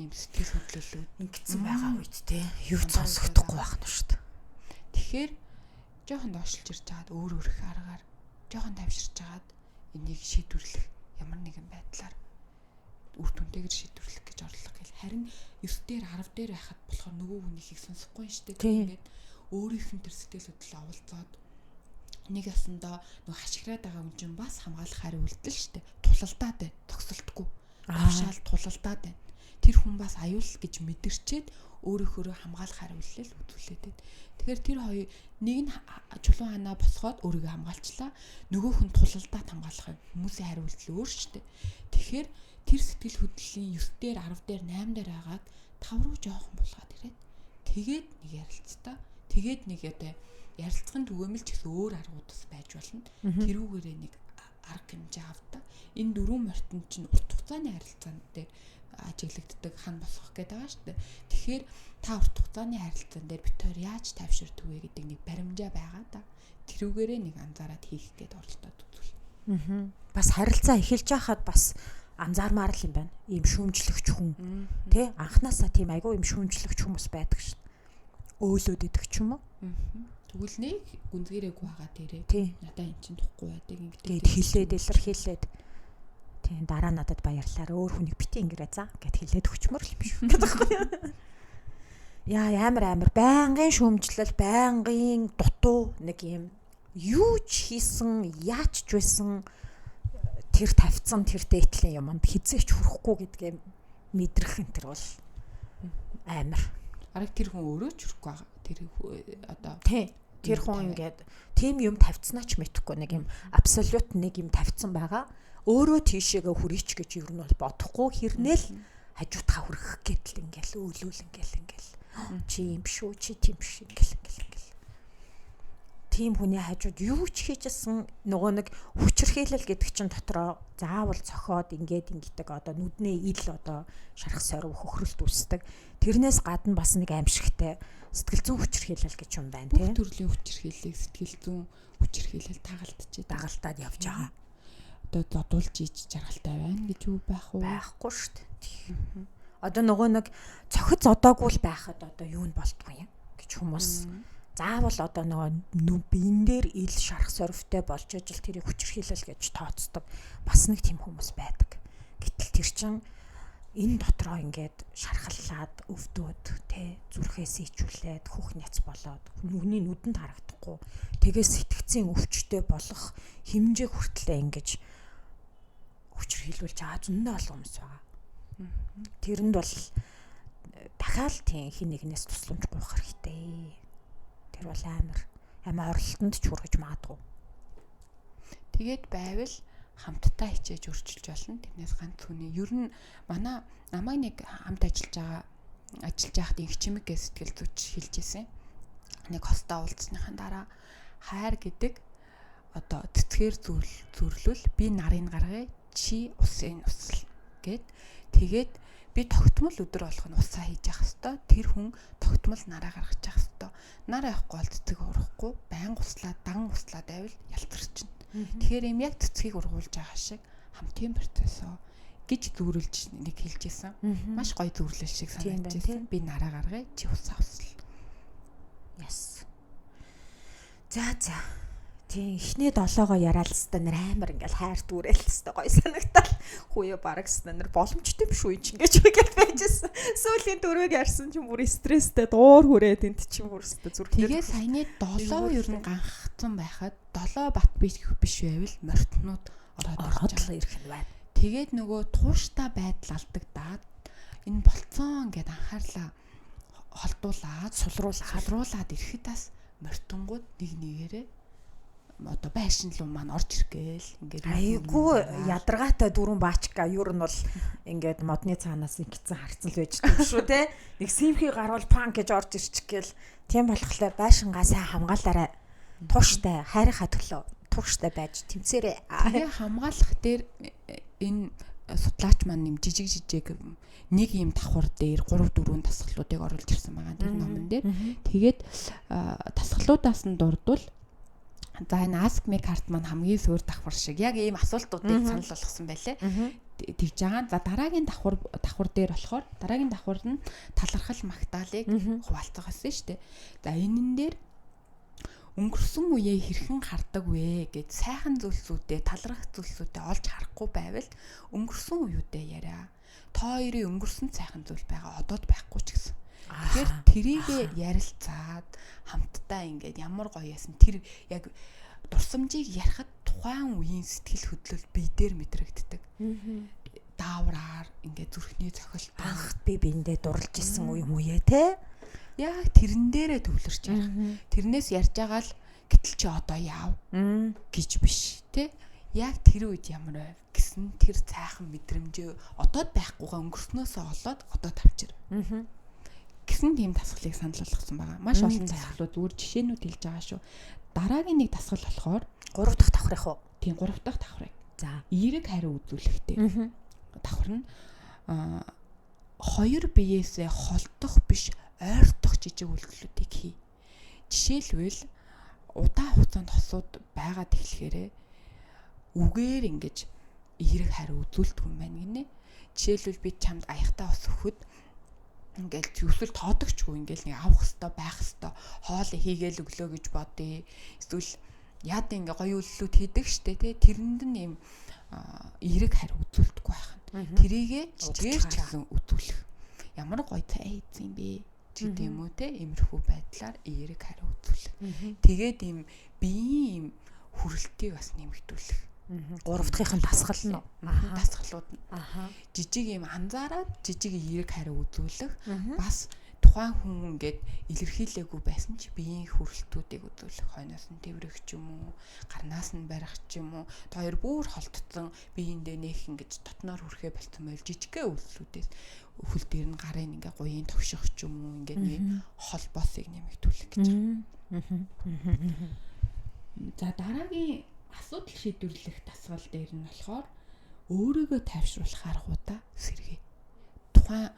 ийм сэтгэл хөдлөлүүд ингэсэн байгаа үед те юу ч сонсогдохгүй байх нь шүү дээ. Тэгэхээр жоохон доошлж ирж байгаад өөр өөрөх аргаар жоохон тавширч байгаад энийг шийдвэрлэх ямар нэгэн байдлаар үр дүнтэйгээр шийдвэрлэх гэж орлого гэл. Харин 9 дээр 10 дээр байхад болохоор нөгөө хүнийхийг сонсохгүй шүү дээ. Тэгээд өөрийнх нь тэр сэтгэл хөдлөл оволцоод нэг ясандаа нөгөө хашгираад байгаа хүн чинь бас хамгаалах хариу үйлдэл шүү дээ. Тулалдаад байна. Тогсолтгүй. Тушаал тулалдаад байна. Тэр хүн бас аюул гэж мэдэрчээд өөрөөхөө хамгаалах хариу үйлдэл үзүүлээд байна. Тэгэхээр тэр хоёр нэг нь чулуун ханаа босгоод өөрийгөө хамгаалчлаа. Нөгөөх нь тулалдаад хамгаалах юм. Хүмүүсийн хариу үйлдэл өөр шүү дээ. Тэгэхээр тэр сэтгэл хөдлөлийн 9 дээр 10 дээр 8 дээр байгааг 5 руу жоохон булгаад ирээд тэгээд нэг ярилцтаа. Тэгээд нэг одоо ярилцахын түгээмэл ч гэсэн өөр аргууд бас байж болно. Тэрүүгээрээ нэг арга хэмжээ авдаг. Энэ дөрвөн мортон чинь урт хугацааны харилцаан дээр ажиглагддаг хан босгох гэдэг байгаа шүү дээ. Тэгэхээр та урт хугацааны харилцаан дээр бит хоёр яаж тайвширдаг вэ гэдэг нэг баримжаа байгаа да. Тэрүүгээрээ нэг анзаараад хийх гээд оролдоод үзвэл. Бас харилцаа эхэлж байхад бас анзаармаар л юм байна. Ийм шүүмжлэгч хүн тий анханасаа тийм айгүй ийм шүүмжлэгч хүмүүс байдаг шүү дээ. Өөлөөд идэх ч юм уу. Тэгвэл нэг гүнзгийрээгүй байгаа дээрээ. Надаа эн чинь тухгүй байдаг ингээд хэлээд илэрхийлээд тийм дараа надад баярлалаа өөр хүнийг бити ингэрээ за гэд хэлээд өчмөр л юм шүү гэдэг байхгүй юу. Яа амар байнгын шүүмжлэл, байнгын дутуу нэг юм юу ч хийсэн, яач ч байсан тэр тавьцсан тэр дээдлийн юмд хизээч хүрэхгүй гэдгээ мэдрэх энэ төр бол амар. Араг тэр хүн өөрөө ч хүрэхгүй байгаа. Тэр одоо тий. Тэр хүн ингээд тийм юм тавьцнаа ч мэдэхгүй нэг юм абсолют нэг юм тавьцсан байгаа. Өөрөө тийшээгээ хүрээч гэж ер нь бол бодохгүй хэрнээл хажуутаа хүрэх гэдэл ингээл өөлүүл ингээл ингээл чи юм шүү, чи тийм биш ингээл ингээл ингээл. Тийм хүний хажууд юу ч хийжсэн нөгөө нэг хүчирхийлэл гэдэг чинь дотроо заавал цохоод ингээд ингэдэг одоо нүдний ил одоо шарах сорив хөхрөлт үүсдэг. Тэрнээс гадна бас нэг аимшигтай сэтгэл зүйн хүчирхийлэл гэж юм байна тийм. Бүх төрлийн хүчирхийллийг сэтгэл зүйн хүчирхийлэл тагалдчихээ дагалдаад явж байгаа. Одоо зодуулж ич жаргалтай байна гэж юу байх вэ? Байхгүй шүү дээ. Одоо нөгөө нэг цохид зодоогүй л байхад одоо юу нь болтгүй юм гэж хүмүүс заавал одоо нөгөө биен дээр ил шарах сорвтой болж ижил тэрийг хүчирхийлэл гэж тооцдог. Бас нэг тийм хүмүүс байдаг. Гэтэл тэр чин энэ дотроо ингээд шархаллаад өвдөөд тэ зүрхээс ичүүлээд хөх няц болоод нүгний нүдэнд харагдахгүй тэгээ сэтгцийн өвчтөй болох хэмжээ хүртлээ ингэж хүчирхийлүүлж байгаа зөндөө олон хүмүүс байгаа. Тэрэнд бол дахиад тийм хин нэгнээс тусламж гуйх хэрэгтэй. Тэр бол амар амиа оролтонд ч хүргэж магадгүй. Тэгээд байвал хамтдаа хичээж өөрчилж болно. Тэрнээс ганц хүний ер нь манай намайг нэг хамт ажиллаж байгаа ажиллаж байхад инх чимэг гэж сэтгэл зүйч хэлж ирсэн. Нэг хостоо уулзсныхаа дараа хайр гэдэг одоо цэцгээр зүйл зүрлвэл би нарыг гаргая, чи усын усл гэд. Тэгээд би тогтмол өдөр болгоно усаа хийж явах хэвээр. Тэр хүн тогтмол нараа гаргаж явах хэвээр. Нар явахгүй бол цэцэг урахгүй, байн услаад, дан услаад байвал ялцарчна. Тэгэхээр юм яг цэцгийг ургуулж байгаа шиг хамтын процессоо гэж зүүрлж нэг хэлж исэн. Маш гоё зүүрлэл шиг санагдчихсэн. Би нараа гаргая, чи усаа усл. Yes. За за. Тийм эхний долоогоо яриад л хэвээр нэр амар ингээл хайр дүүрэл хэвээр гоё санагтал. Хүүе бараг хэвээр нэр боломжтой биш үү чинь гэж үгээд байжсэн. Сүүлийн дөрвийг ярьсан чинь бүр стресстэй дуур хүрээд энд чинь бүр хэвээр зүрх. Тэгээ саяны долоо ер нь ганхацсан байхад долоо бат биш байвал морьтнууд ороод ирэх нь байна. Тэгээд нөгөө тууштай байдал алдагдаад энэ болцсон гэд анхаарлаа холдуулаад сулруулад ирэхэд бас морьтонгууд нэг нэгээрээ одоо байшин руу маань орж ирэх гээл ингээд айгүй ядаргаатай дөрвөн баачка ер нь бол ингээд модны цаанаас ингэсэн харцсан л байж байгаа шүү те нэг симхи гарвал панк гэж орж ирчих гээл тийм болохоор байшингаа сайн хамгаалаарай тууштай хайрынхаа төлөө тууштай байж тэмцээрэй. Тэгээ хамгаалах дээр энэ судлаач маань юм жижиг жижиг нэг юм давхар дээр 3 4 дасгалуудыг оруулж ирсэн байгаа тэр номон дээр. Тэгээд дасгалуудаас нь дурдвал за энэ Ask Me card маань хамгийн суур давхар шиг яг ийм асуултуудыг санал болгосон байлээ. Тэгж байгаа. За дараагийн давхар дээр болохоор дараагийн давхар нь талархал магтаалыг хуваалцах гэсэн шүү дээ. За энэн дээр өнгөрсөн үеэ хэрхэн хардаг вэ гэд сайхан зүйлсүүдээ талархах зүйлсүүдээ олж харахгүй байвал өнгөрсөн үеүдээ яриа. Та хоёрын өнгөрсөн сайхан зүйл байгаа одоод байхгүй ч гэсэн. Тэгэхээр тэрийг ярилцаад хамтдаа ингээд ямар гоё яасан тэр яг дурсамжийг ярихад тухайн үеийн сэтгэл хөдлөл бие дээр мэдрэгддэг. Даавраар ингээд зүрхний цохилт анх би биэндээ дурлж исэн үе юм уу те? Яг тэрэн дээрээ төвлөрч ярих. Тэрнээс ярьж байгаа л гэтэл чи одоо яав гэж биш те? Яг тэр үед ямар байв гэсэн тэр цайхан мэдрэмжээ одоод байхгүйгаа өнгөрснөөсөө олоод одоо тавчир. Гэсэн тийм дасгалыг санал болгосон байгаа. Маш олон дасгалууд зүгээр жишээнүүд хэлж байгаа шүү. Дараагийн нэг дасгал болохоор 3 дахь давхрыг уу? Тийм 3 дахь давхрыг. За, эерэг хариу үзүүлэхтэй. Давхар нь хоёр биеэсээ холдох биш, ойртох жижиг үйлдэлүүдийг хий. Жишээлбэл удаан хугацаанд хосууд байгаад эхлэхээрээ үгээр ингэж эерэг хариу үзүүлдэг юм байна гинэ. Жишээлбэл би чамд аяхтаа ус өгөхөд ингээл эсвэл тоодогчгүй ингээл нэг авах хэвээр байх хэвээр хоол хийгээл өглөө гэж бодъё. Эсвэл яад ингээ гоё үйлдэлүүд хийдэг штэ тий. Тэрэнд нь юм эерэг хариу үзүүлдэггүй байх нь. Тэрийгэ жижигээр ч гэсэн үзүүлэх. Ямар гоё цай хийсэн юм бэ? ч гэдэг юм уу те, иймэрхүү байдлаар эерэг хариу үзүүлэх. Тэгээд ийм биеийн ийм хүрэлтийг бас нэмэгдүүлэх. Гурав дахьын дасгал нь дасгалууд нь. Жижиг ийм анзаараад жижиг эерэг хариу үзүүлэх. Бас тухайн хүн ингээд илэрхийлээгүй байсан ч биеийн хүрэлтүүдийг үзүүлэх. Хойноос нь тэврэх ч юм уу, гарнаас нь барих ч юм уу. Та хоёр бүр холтцсон биеиндээ нэх ингэж дотноор хүрэхээ болцсон байл жижигхэн үйлдэлүүдээс хөл дээр нь гарын ингээ гуйын тогших ч юм уу, ингээд нэг холбоосыг нэмэгдүүлэх гэж байна. За дараагийн асуудал шийдвэрлэх дасгал дээр нь болохоор өөрийгөө тайвшруулах аргуудаа сэргээ. Тухайн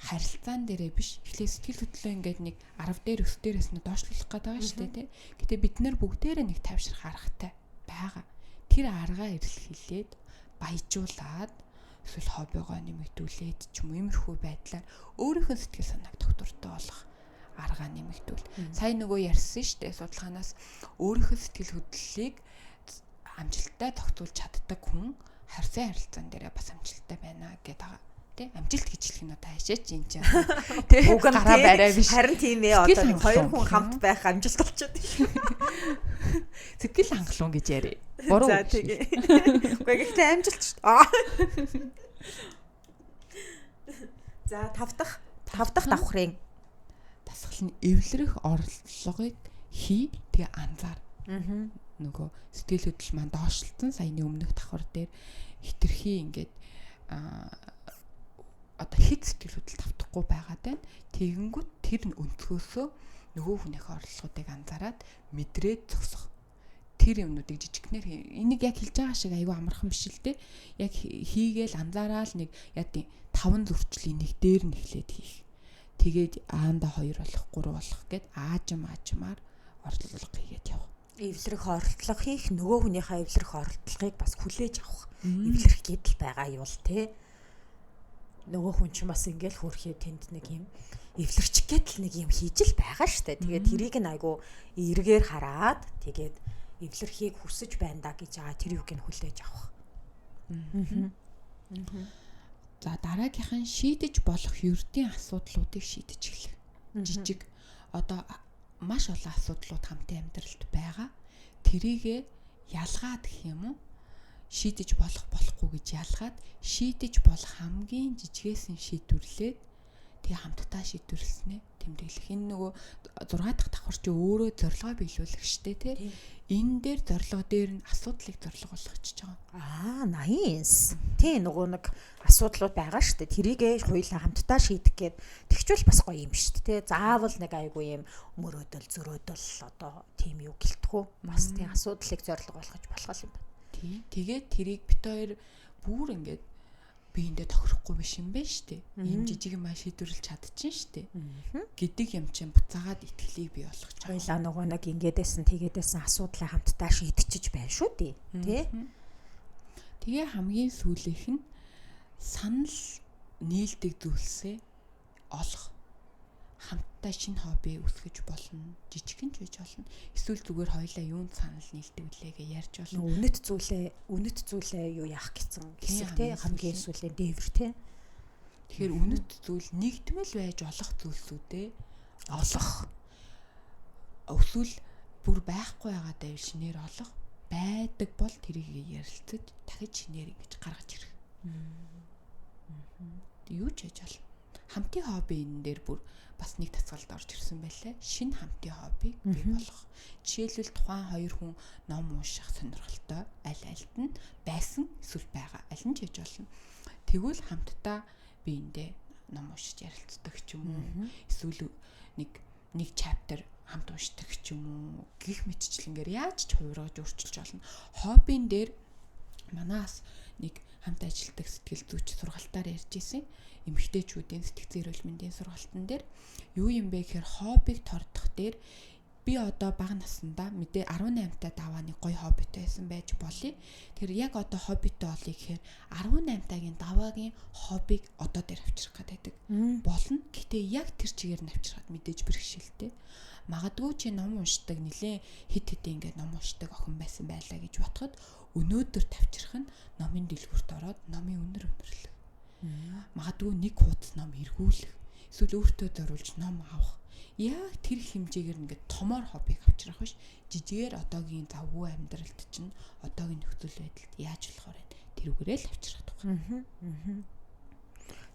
харилцаан дээрээ биш. Эхлээ сэтгэл хөдлөлөө ингээд нэг 10 дээр 9 дээрээс нь доошлуулах гээд байгаа шүү дээ, тий. Гэтэ бид нэр бүгдээрээ нэг тайвшрах аргатай байгаа. Тэр аргаа эрэлхийлээд баяжуулаад эсвэл хоббигоо нэмэгдүүлээд ч юм уу иймэрхүү байдлаар өөрийнхөө сэтгэл санааг тогтвортой болгох аргаа нэмэгдүүл. Сая нөгөө ярьсан шүү дээ судалгаанаас өөрийнхөө сэтгэл хөдлөлийг амжилттай тогтуулж чаддаг хүн харьцан харилцаан дээрээ бас амжилттай байна гэдэг байгаа. Тэ амжилт гэж хэлэх нь одоо хаашаач юм чинь. Тэ гараа барай биш. Харин тийм ээ, одоо хоёр хүн хамт байх амжилт болчиход байна. Сэтгэл хангалуун гэж яриа. Буруу. За тэгээ. Үгүй гэхдээ амжилт шүү дээ. За тав дахь давхрын дасгал нь эвлэрэх орлогыг хий, тэгээ анзаар. Нөгөө сэтгэл хөдлөл маань доошлолтсон саяны өмнөх давхар дээр хитрхи ингээд одоо хит сэтгэл хөдлөл тавтахгүй байгаад байна. Тэгэнгүүт тэр нь өнцгөөсөө нөгөө хүнийхээ орлогоодыг анзаараад мэдрээд зогсох. Тэр юмнуудыг жижигнэр энийг яг хэлж байгаа шиг айгүй амархан биш л дээ. Яг хийгээл анзаараал нэг яа тийм 5 зөрчлийн нэг дээр нь эхлээд хийх. Тэгээд аанда 2 болох 3 болох гэд аажим аажмаар орлого хийгээд явах. Эвлэрэх орлого хийх, нөгөө хүнийхээ эвлэрэх орлогыг бас хүлээж авах. Эвлэрэх гэдэл байгаа юу л те. Нөгөө хүн чинь бас ингээл хөрхөө тэнд нэг юм эвлэрчих гэдэл нэг юм хийж л байгаа штэ. Тэгээд тэрийг нь айгу эргээр хараад тэгээд эвлэрхийг хүсэж байна да гэж байгаа тэр юуг нь хүлээж авах. За дараагийнх нь шийдэж болох ердийн асуудлуудыг шийдэж эхлэх. Жижиг одоо маш олон асуудлууд хамтын амьдралд байгаа. Тэрийгэ ялгаад гэх юм уу? Шийдэж болох болохгүй гэж ялгаад шийдэж болох хамгийн жижигээс нь шийдвэрлээд тэгээ хамтдаа шийдвэрлснээ тэмдэглэх. Энэ нөгөө 6 дахь давхар чи өөрөө зорилгоо биелүүлэх штэ тий. Энэ дээр зорилго дээр нь асуудлыг зорилго болгочихж байгаа. Аа, nice. Тий, нөгөө нэг асуудлууд байгаа штэ. Тэрийгээ хоёулаа хамтдаа шийдэх гээд тэгчвэл бас гоё юм штэ тий. Заавал нэг айгүй юм мөрөөдөл зөрөөдөл одоо тийм юу гэлтгүү. Бас тий асуудлыг зорилго болгож болох юм байна. Тий. Тэгээд тэрийг бит хоёр бүр ингээд биендээ тохирохгүй биш юм байна штэ. Ийм жижиг юм шийдвэрлэж чадчихин штэ. Гэдэг юм чинь буцаагаад итгэлийг бий болгож байгаа. Хоёлаа нөгөө нэг ингээд байсан тэгээд байсан асуудлаа хамтдаа шийдчихэж байна шүү дээ. Тэ? Тэгээ хамгийн сүүлийнх нь санал нийлдэг зүйлсээ олох. Хамтдаа шинэ хобби үүсгэж болно. Жижигхэн ч байж болно. Эсвэл зүгээр хоёлаа юунд санал нийлдэг үлээ гэж ярьж болно. Үнэт зүйлээ юу яах гэсэн хэсэг те хамгийн сүүлийн дээвэр те. Тэгэхээр үнэт зүйл нэгдмэл байж олох зүйлсүүдээ олох. Эсвэл бүр байхгүй байгаа дайв шинээр олох. Байдаг бол тэрийг ярилцаж дахиж шинээр ингэж гаргаж ирэх. Юу ч хийж болно. Хамтын хобби энэ дээр бүр бас нэг дасгалд орж ирсэн байлээ. Шинэ хамтын хоббиг бий болгох. Жишээлбэл тухайн хоёр хүн ном унших сонирхолтой аль альд нь байсан эсвэл байгаа. Аль нь ч хийж болно. Тэгвэл хамтдаа биендээ ном уншиж ярилцдаг ч юм уу. Эсвэл нэг chapter хамт уншдаг ч юм уу. Гэх мэтчлэнгээр яаж ч хувиргаж өөрчилж болно. Хоббин дээр манаас нэг хамт ажилладаг сэтгэл зүйч сургалтаар ярьж исэн. Эмэгтэйчүүдийн сэтгцэн эрүүл мэндийн сургалтын дээр юу юм бэ гэхээр хоббиг тордох дээр би одоо бага насндаа мэдээ 18 та даваа нэг гоё хоббитой байсан байж болъё. Тэгэхээр яг одоо хоббитой олъё гэхээр 18 тагийн даваагийн хоббиг одоо дээр авчрах гэдэг. Болно. Гэтэ яг тэр чигээр нь авчрахад мэдээж бэрхшээлтэй. Магадгүй чи ном уншдаг нилээ хит хит ингээд ном уншдаг охин байсан байлаа гэж бодоход өнөөдөр тавчрах нь номын дэлгүүрт ороод номын үнэр үнэрлэх. Магадгүй нэг хуудас ном эргүүлэх. Эсвэл өөртөө зориулж ном авах. Яг тэр хэмжээгээр ингээд томоор хоббиг авчрах биш. Жижигээр одоогийн завгүй амьдралд чинь одоогийн нөхцөл байдалд яаж болохоор байна. Тэрүүгээрээ л авчрах тухай.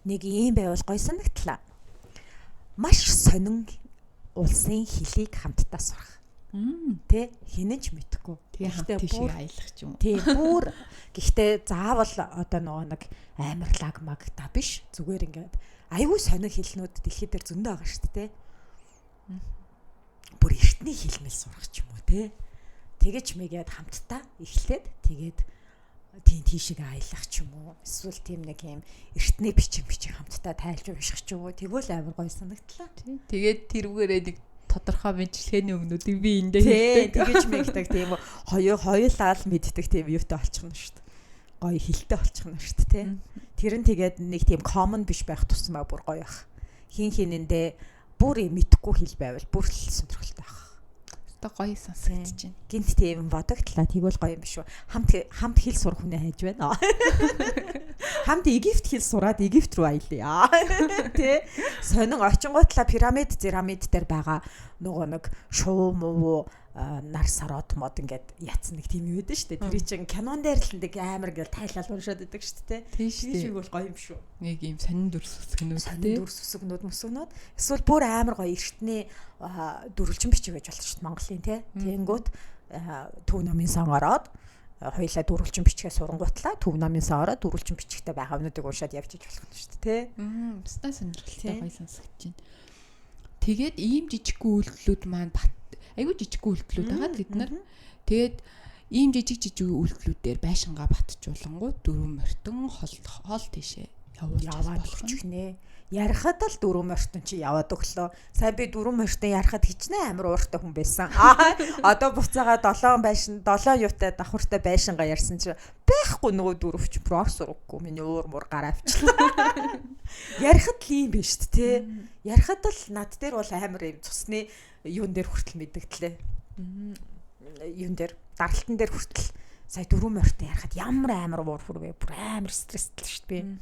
Нэг ийм байвал гоё санагдлаа. Маш сонин улсын хэлийг хамтдаа сурах. Тэ хинэн ч мэдэхгүй. Гэхдээ бүр аялах ч юм уу. Тий, бүр гэхдээ заавал одоо нөгөө нэг амар лаг маг та биш. Зүгээр ингээд айгүй сонин хэлнүүд дэлхий дээр зөндөө байгаа шүү дээ. Бүр эртний хэлмэл сурах ч юм уу те. Тэгэж мэгээд хамтдаа эхлээд тэгээд тийм тийшээ аялах ч юм уу. Эсвэл тийм нэг юм эртний бичиг хамтдаа тайлж унших ч юм уу. Тэгвэл амар гоё санагдлаа. Тэгээд тэрүүгээрээ нэг тодорхой мэдлэгээний өгнүүдийг би эндээ хэлдэг. Тэгэж мэгдэг тийм хоёулаа л мэддэг тийм юутай болчихно шүү дээ. Гоё хэлтэй болчихно шүү дээ тий. Тэр нь тэгээд нэг тийм common биш байх тусмаа бүр гоё ах. Хин хинэндээ бүр юм мэдхгүй хэл байвал бүр л сонирхолтой ах. Одоо гоё сонсогдож байна. Гинт тийм бодогдлаа. Тэгвэл гоё юм биш үү? Хамт хэл сурах хүнээ хайж байна. Хамт Египт хэл сураад Египт рүү аялъя. Тэ? Сонин очингуутлаа пирамид зирамид дээр байгаа нөгөө нэг шуу муу нар сарод мод ингээд ятсан нэг тийм юм байдаг шүү дээ. Тэр чинь кинон дээр л нэг амар ингээл тайлал уншаад идэг шүү дээ. Тийм шүү дээ. Тэр бол гоё юм шүү. Нэг юм сонин дүрс үсгнүүд тий. Дүрс үсгнүүд мөсгнүүд. Эсвэл бүр амар гоё эртний дөрвөлжин бичиг байж болох шүү дээ Монголын тий. Тэнгүүт Төв номын сан ороод хоёлаа дөрвөлжин бичгээ сурангуутлаа Төв номын сан ороод дөрвөлжин бичгтэй байгаа өнөдийг уншаад явж иж болох нь шүү дээ тий. Өстой сонирхолтой гоё сонсогдож байна. Тэгээд ийм жижиггүй үйлдэлүүд маань айгүй жижиггүй үйлдэлүүд байгаа бид нар. Тэгээд ийм жижиг үйлдэлүүдээр байшингаа батжуулангууд дөрвөн морьтон хол тийшээ явуулж яваад өгчихнэ. Ярихад л дөрвөн морьтон чи яваад өглөө. Сайн би дөрвөн морьтон ярихад хичнээн амар ууртай хүн байсан. Одоо буцаага 7 байшин 7 юутай давхартай байшингаа ярьсан чи байхгүй нөгөө дөрөв чи прос ураггүй миний уур муур гараа авчлаа. Ярихад л юм биш үү те. Ярихад л над дээр бол амар юм цусны юун дээр хүртэл мэдэгдлээ. Юун дээр даралтан дээр хүртэл сая дөрвөн морьтой ярихад ямар амар уур хүрвэ бүр амар стресстэй шүү дээ би.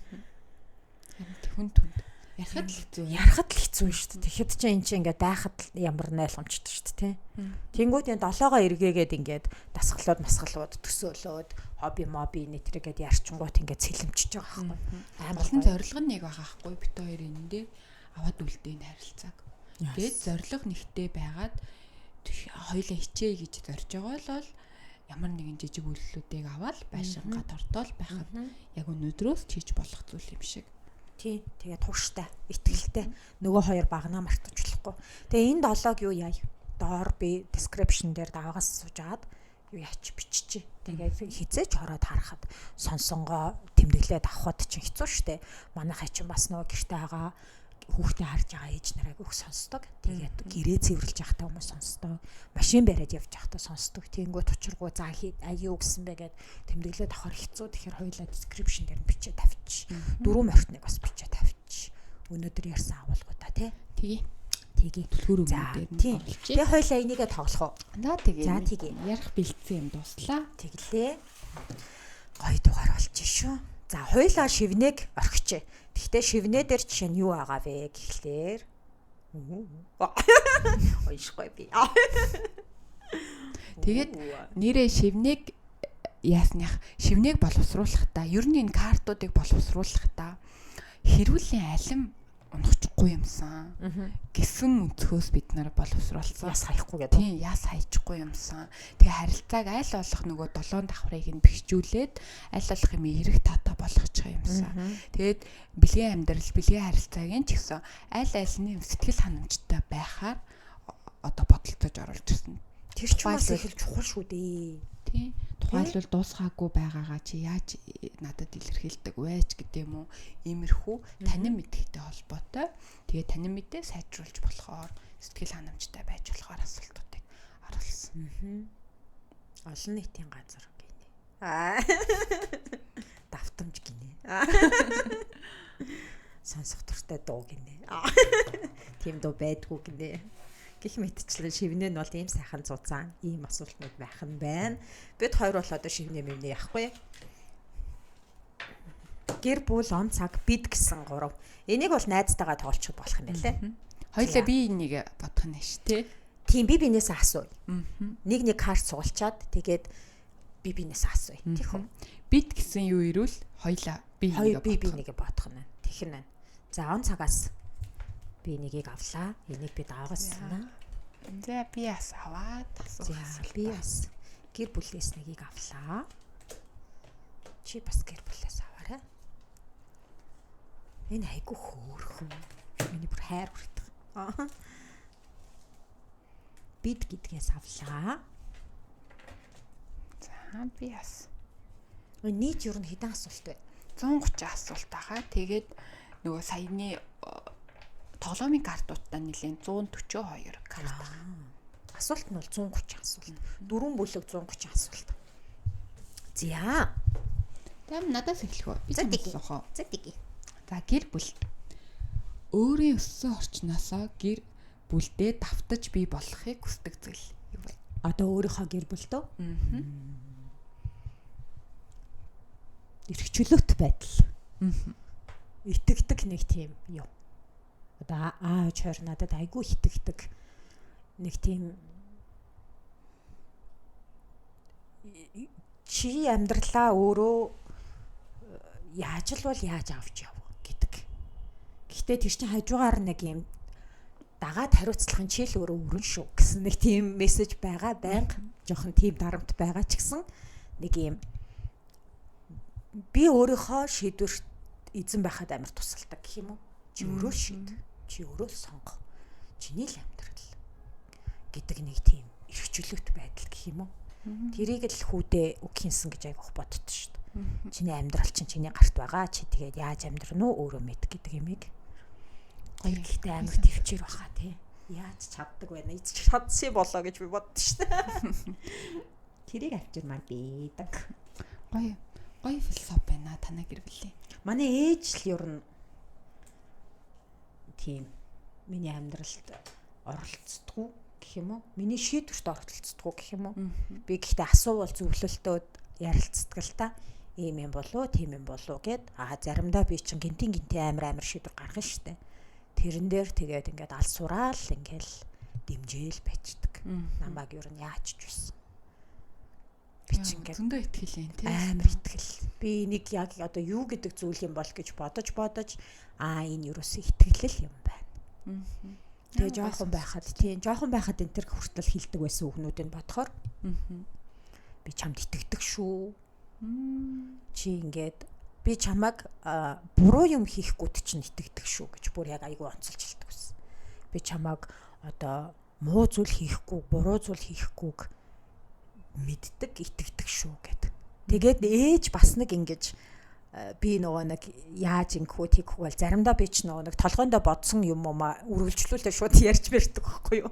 Хүн түнд ярихад л хэцүү. Ярихад л хэцүү шүү дээ. Тэгэхэд чи эн чинь ингээд байхад ямар ойлгомжтой шүү дээ, тий. Тэнгүүд энэ долоогоо эргээгээд ингээд дасгалууд масгалууд төсөөлөөд хобби моби нэтрэгээд ярьчингууд ингээд цэлэмчиж байгаа байхгүй. Амар олон зорилго нэг байгаа байхгүй. Бит хоёр энэндээ аваад үлдээн харилцааг. Тэгээд зорилго нэгтэй байгаад хоёулаа хичээе гэж зорж байгаа л ямар нэгэн жижиг үйлдэлүүдийг аваад байшингаа тортоол байхад яг өнөөдрөөс хийж болох зүйл юм шиг. Тий, тэгээ тууштай, итгэлтэй нөгөө хоёр багнаа мартаж болохгүй. Тэгээ энэ долоог юу яа? Доор би description дээр даваагаас сууж агаад юу яач биччихье. Тэгээ хизээч ороод харахад сонсонгоо тэмдэглээд авахд чинь хэцүү шттэ. Манайхаа чинь бас нөгөө гэрте байгаа хүүхдээ харж байгаа ээж нарыг өг сонсдог. Тэгээд гэрээ цэвэрлж явахдаа хүмүүс сонсдог. Машин бариад явж байхдаа сонсдог. Тэнгүү тучиргуу за аяа юу гэсэн бэ гэд тэмдэглээд авахар хэцүү. Тэгэхээр хоёулаа description дээр нь бичээ тавьчих. Дөрвөн морьтныг бас бичээ тавьчих. Өнөөдөр ярьсан агуулгуудаа тий. Тэгье. Тэгье. Түлхүүр өгнүүдээр нь оруулчих. Тэгээ хоёулаа энийгээ тоглох уу? За тэгье. За тэгье. Ярих бэлдсэн юм дуслаа. Тэглээ. Гоё дугаар болчих шүү. За хоёулаа шивнэг орхичээ. Гэхдээ шивнэ дээр жишээ нь юу байгаа вэ гэхлээр уншихгүй би. Тэгээд нэрээ шивнэг яасных шивнэг боловсруулахдаа ер нь энэ картуудыг боловсруулахдаа хэрүүлийн алим унахчихгүй юмсан гэсэн өнцгөөс бид нар боловсруулсан. Яс хаяхгүй гэдэг. Тийм, яс хаячихгүй юмсан. Тэгээ харилцааг аль болох нөгөө долоон давхрыг нь бэхжүүлээд аль болох юм эрэг таатай болгочих юмсан. Тэгээд бэлгийн амьдрал, бэлгийн харилцааг нь ч гэсэн аль альны сэтгэл ханамжтай байхаар одоо бодолцож оруулж ирсэн. Тэр ч бас их чухал шүү дээ. Тийм. Тухайлбал дуусгаагүй байгаагаа чи яаж надад илэрхийлдэг вэ ч гэдэг юм уу. Иймэрхүү танин мэдхтэй холбоотой. Тэгээ танин мэдээ сайжруулж болохоор сэтгэл ханамжтай байж болохоор асуултуудыг оруулсан. Олон нийтийн газар гинэ. Аа. Давтамж гинэ. Сонсох дуртай дуу гинэ. Тийм дуу байдгүй гинэ. Гэх мэтчлэн шивнэ нь бол ийм сайхан зузаан ийм асуултнууд байх нь байна. Бид хоёр бол одоо шивнэ мөвнэ яахгүй. Гэр бүл, он цаг, бид гэсэн 3. Энийг бол найзтайгаа тоглолцох болох юм байлээ. Хоёлаа би энийг бодох нь ш тий. Тийм, би бинээсээ асууя. Нэг нэг карт сугалчаад тэгээд би бинээсээ асууя. Тийх үү? Бид гэсэн юу ирвэл хоёлаа би энийг би нэгэ бодох нь. Тэгэх нь. За, он цагаас би нэгийг авлаа. Энийг би даваагаас. За, би бас аваад асуух. За, би бас гэр бүлээс нэгийг авлаа. Чи бас гэр бүлээс аваарай. Энэ айгу хөөрхөн. Миний бүр хайр хүртэх. Аа. Бид гэдгээс авлаа. За, би бас. Нийт ер нь хэдэн асуулт вэ? 130 асуулт байгаа. Тэгээд нөгөө саяны тоглоомын картуудтай нэлээд 142 карт байгаа. Асуулт нь бол 130 асуулт. Дөрвөн бүлэг 130 асуулт. За. Тэм надаас эхлэх үү? Би асуух уу? За, тэгье. За, гэр бүл. Өөрийн өссөн орчноосоо гэр бүлдээ давтаж бий болохыг хүсдэг зүйл юу вэ? Одоо өөрийнхөө гэр бүлдөө? Аа. Эрх чөлөөт байдал. Аа. Итгэдэг нэг тийм юм. Одоо аа ээж хоёр надад айгүй итгэдэг. Нэг тийм чи амьдралаа өөрөө яаж л бол яаж авч яв гэдэг. Гэхдээ тэр чинь хажуугаар нэг юм дагаад хариуцлах нь чи л өөрөө өрн шүү гэсэн нэг тийм мессеж байгаа байнга. Жохон тийм дарамт байгаа ч гэсэн нэг юм би өөрийнхөө шийдвэрт эзэн байхад амар тусалдаг гэх юм уу? Чи өөрөө шийд. Чи өөрөө сонго. Чиний л амьдрал гэдэг нэг тийм эрх чөлөөт байдал гэх юм уу? Тэрийг л хүүдээ үг хийнсэн гэж айгүйх боддоо шүү дээ. Чиний амьдрал чинь чиний гарт байгаа. Чи тэгээд яаж амьдрах нь өөрөө мэд гэдэг юмыг. Гоё, гэхдээ амар төвчээр баха тий. Яаж чаддаг вэ? Эц чадсан болоо гэж би боддоо шүү дээ. Тэрийг авчирмаар байдаг. Гоё. Гоё философи байна танай гэр бүлийн. Манай ээж л ер нь тийм миний амьдралд оролцдоггүй гэх юм уу? Миний шийдвэрт оролцдоггүй гэх юм уу? Би гэхдээ асуувал зөвлөлтөөд ярилцдаг л та. Ийм юм болов, тийм юм болов гэд. Аа, заримдаа би чинь гинтин гинтин амар амар шийдвэр гаргана штэ. Тэрэн дээр тэгээд ингээд алс сураал ингээл дэмжээл байчдаг. Намайг ер нь яаж ч байсан. Би чинь ингээд зөндөө итгэл юм тий. Амар итгэл. Би энийг яг одоо юу гэдэг зүйл юм бол гэж бодож бодож аа, энэ юусоо итгэлэл юм байна. Тэгээ жоохон байхад тийм жоохон байхад энэ төр хүртэл хилдэг байсан үгнүүдийг бодохоор би чамд итгэдэг шүү. Чи ингээд би чамайг буруу юм хийхгүйт чинь итгэдэг шүү гэж бүр яг айгүй онцолж хэлдэг байсан. Би чамайг одоо муу зүйл хийхгүй, буруу зүйл хийхгүйг мэддэг, итгэдэг шүү гэд. Тэгээд ээж бас нэг ингэж би нөгөө нэг яаж ингэх үү тэгэх үү бол заримдаа би ч нөгөө нэг толгойндоо бодсон юм уу үргэлжлүүлээ шууд ярьж мэрдэг байхгүй юу.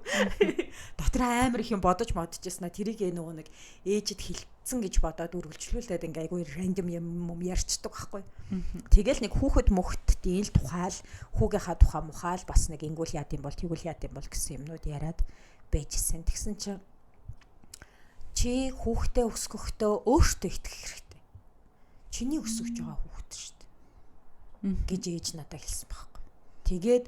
Дотор амар их юм бодож модчихснаа тэрийг нөгөө нэг ээжэд хэлсэн гэж бодоод үргэлжлүүлээд ингээ айгүй рандом юм ярьчдаг байхгүй. Тэгэл нэг хүүхэд мөхтдийн л тухайл хүүгийнхаа тухай мухаал бас нэг ингүүл яад юм бол тэгвэл яад юм бол гэсэн юмнууд яриад байжсэн. Тэгсэн чинь чи хүүхдээ өсгөхдөө өөртөө итгэх хэрэгтэй. Чиний өсгөж байгаа хүүхэд шүү дээ гэж ээж надад хэлсэн байхгүй. Тэгээд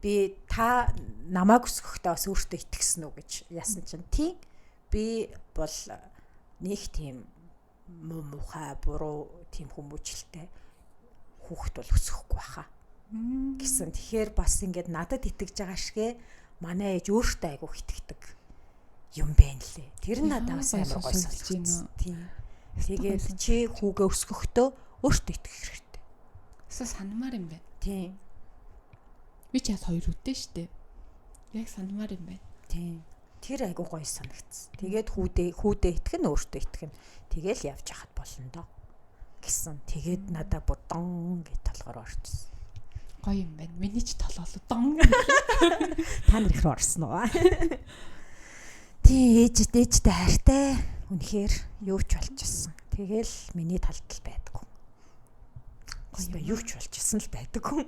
би та намайг өсгөхдөө бас өөртөө итгэсэн үү гэж яасан чинь тийм би бол нэг тийм муу мухай буруу тийм хүмүүжлтэй хүүхэд бол өсөхгүй баха гэсэн. Тэгэхээр бас ингээд надад итгэж байгаа шигэ манай ээж өөртөө айгүйх итгэдэг юм байна лээ. Тэр нь надад бас амар гоё сонсогдсон. Тийм. Тэгээд чи хүүгээ өсгөхдөө өөртөө итгэх хэрэгтэй. Өсөө санамаар юм байна. Тийм. Би ч бас хоёр үтэй штэ. Яг санамаар юм байна. Тийм. Тэр айгуу гоё санагдсан. Тэгээд хүүдээ итгэх нь өөртөө итгэх нь. Тэгээл явж хахад болно доо гэсэн. Тэгээд надаа бүр дон гэж толгоор орчихсон. Гоё юм байна. Миний ч толгоолоо дон. Та нар их рүү орсон уу? Тийм, ээжтэй хайртай. Үнэхээр юу ч болчихсон. Тэгэл миний талд л байдаггүй. Гэхдээ юу ч болчихсон л байдаггүй.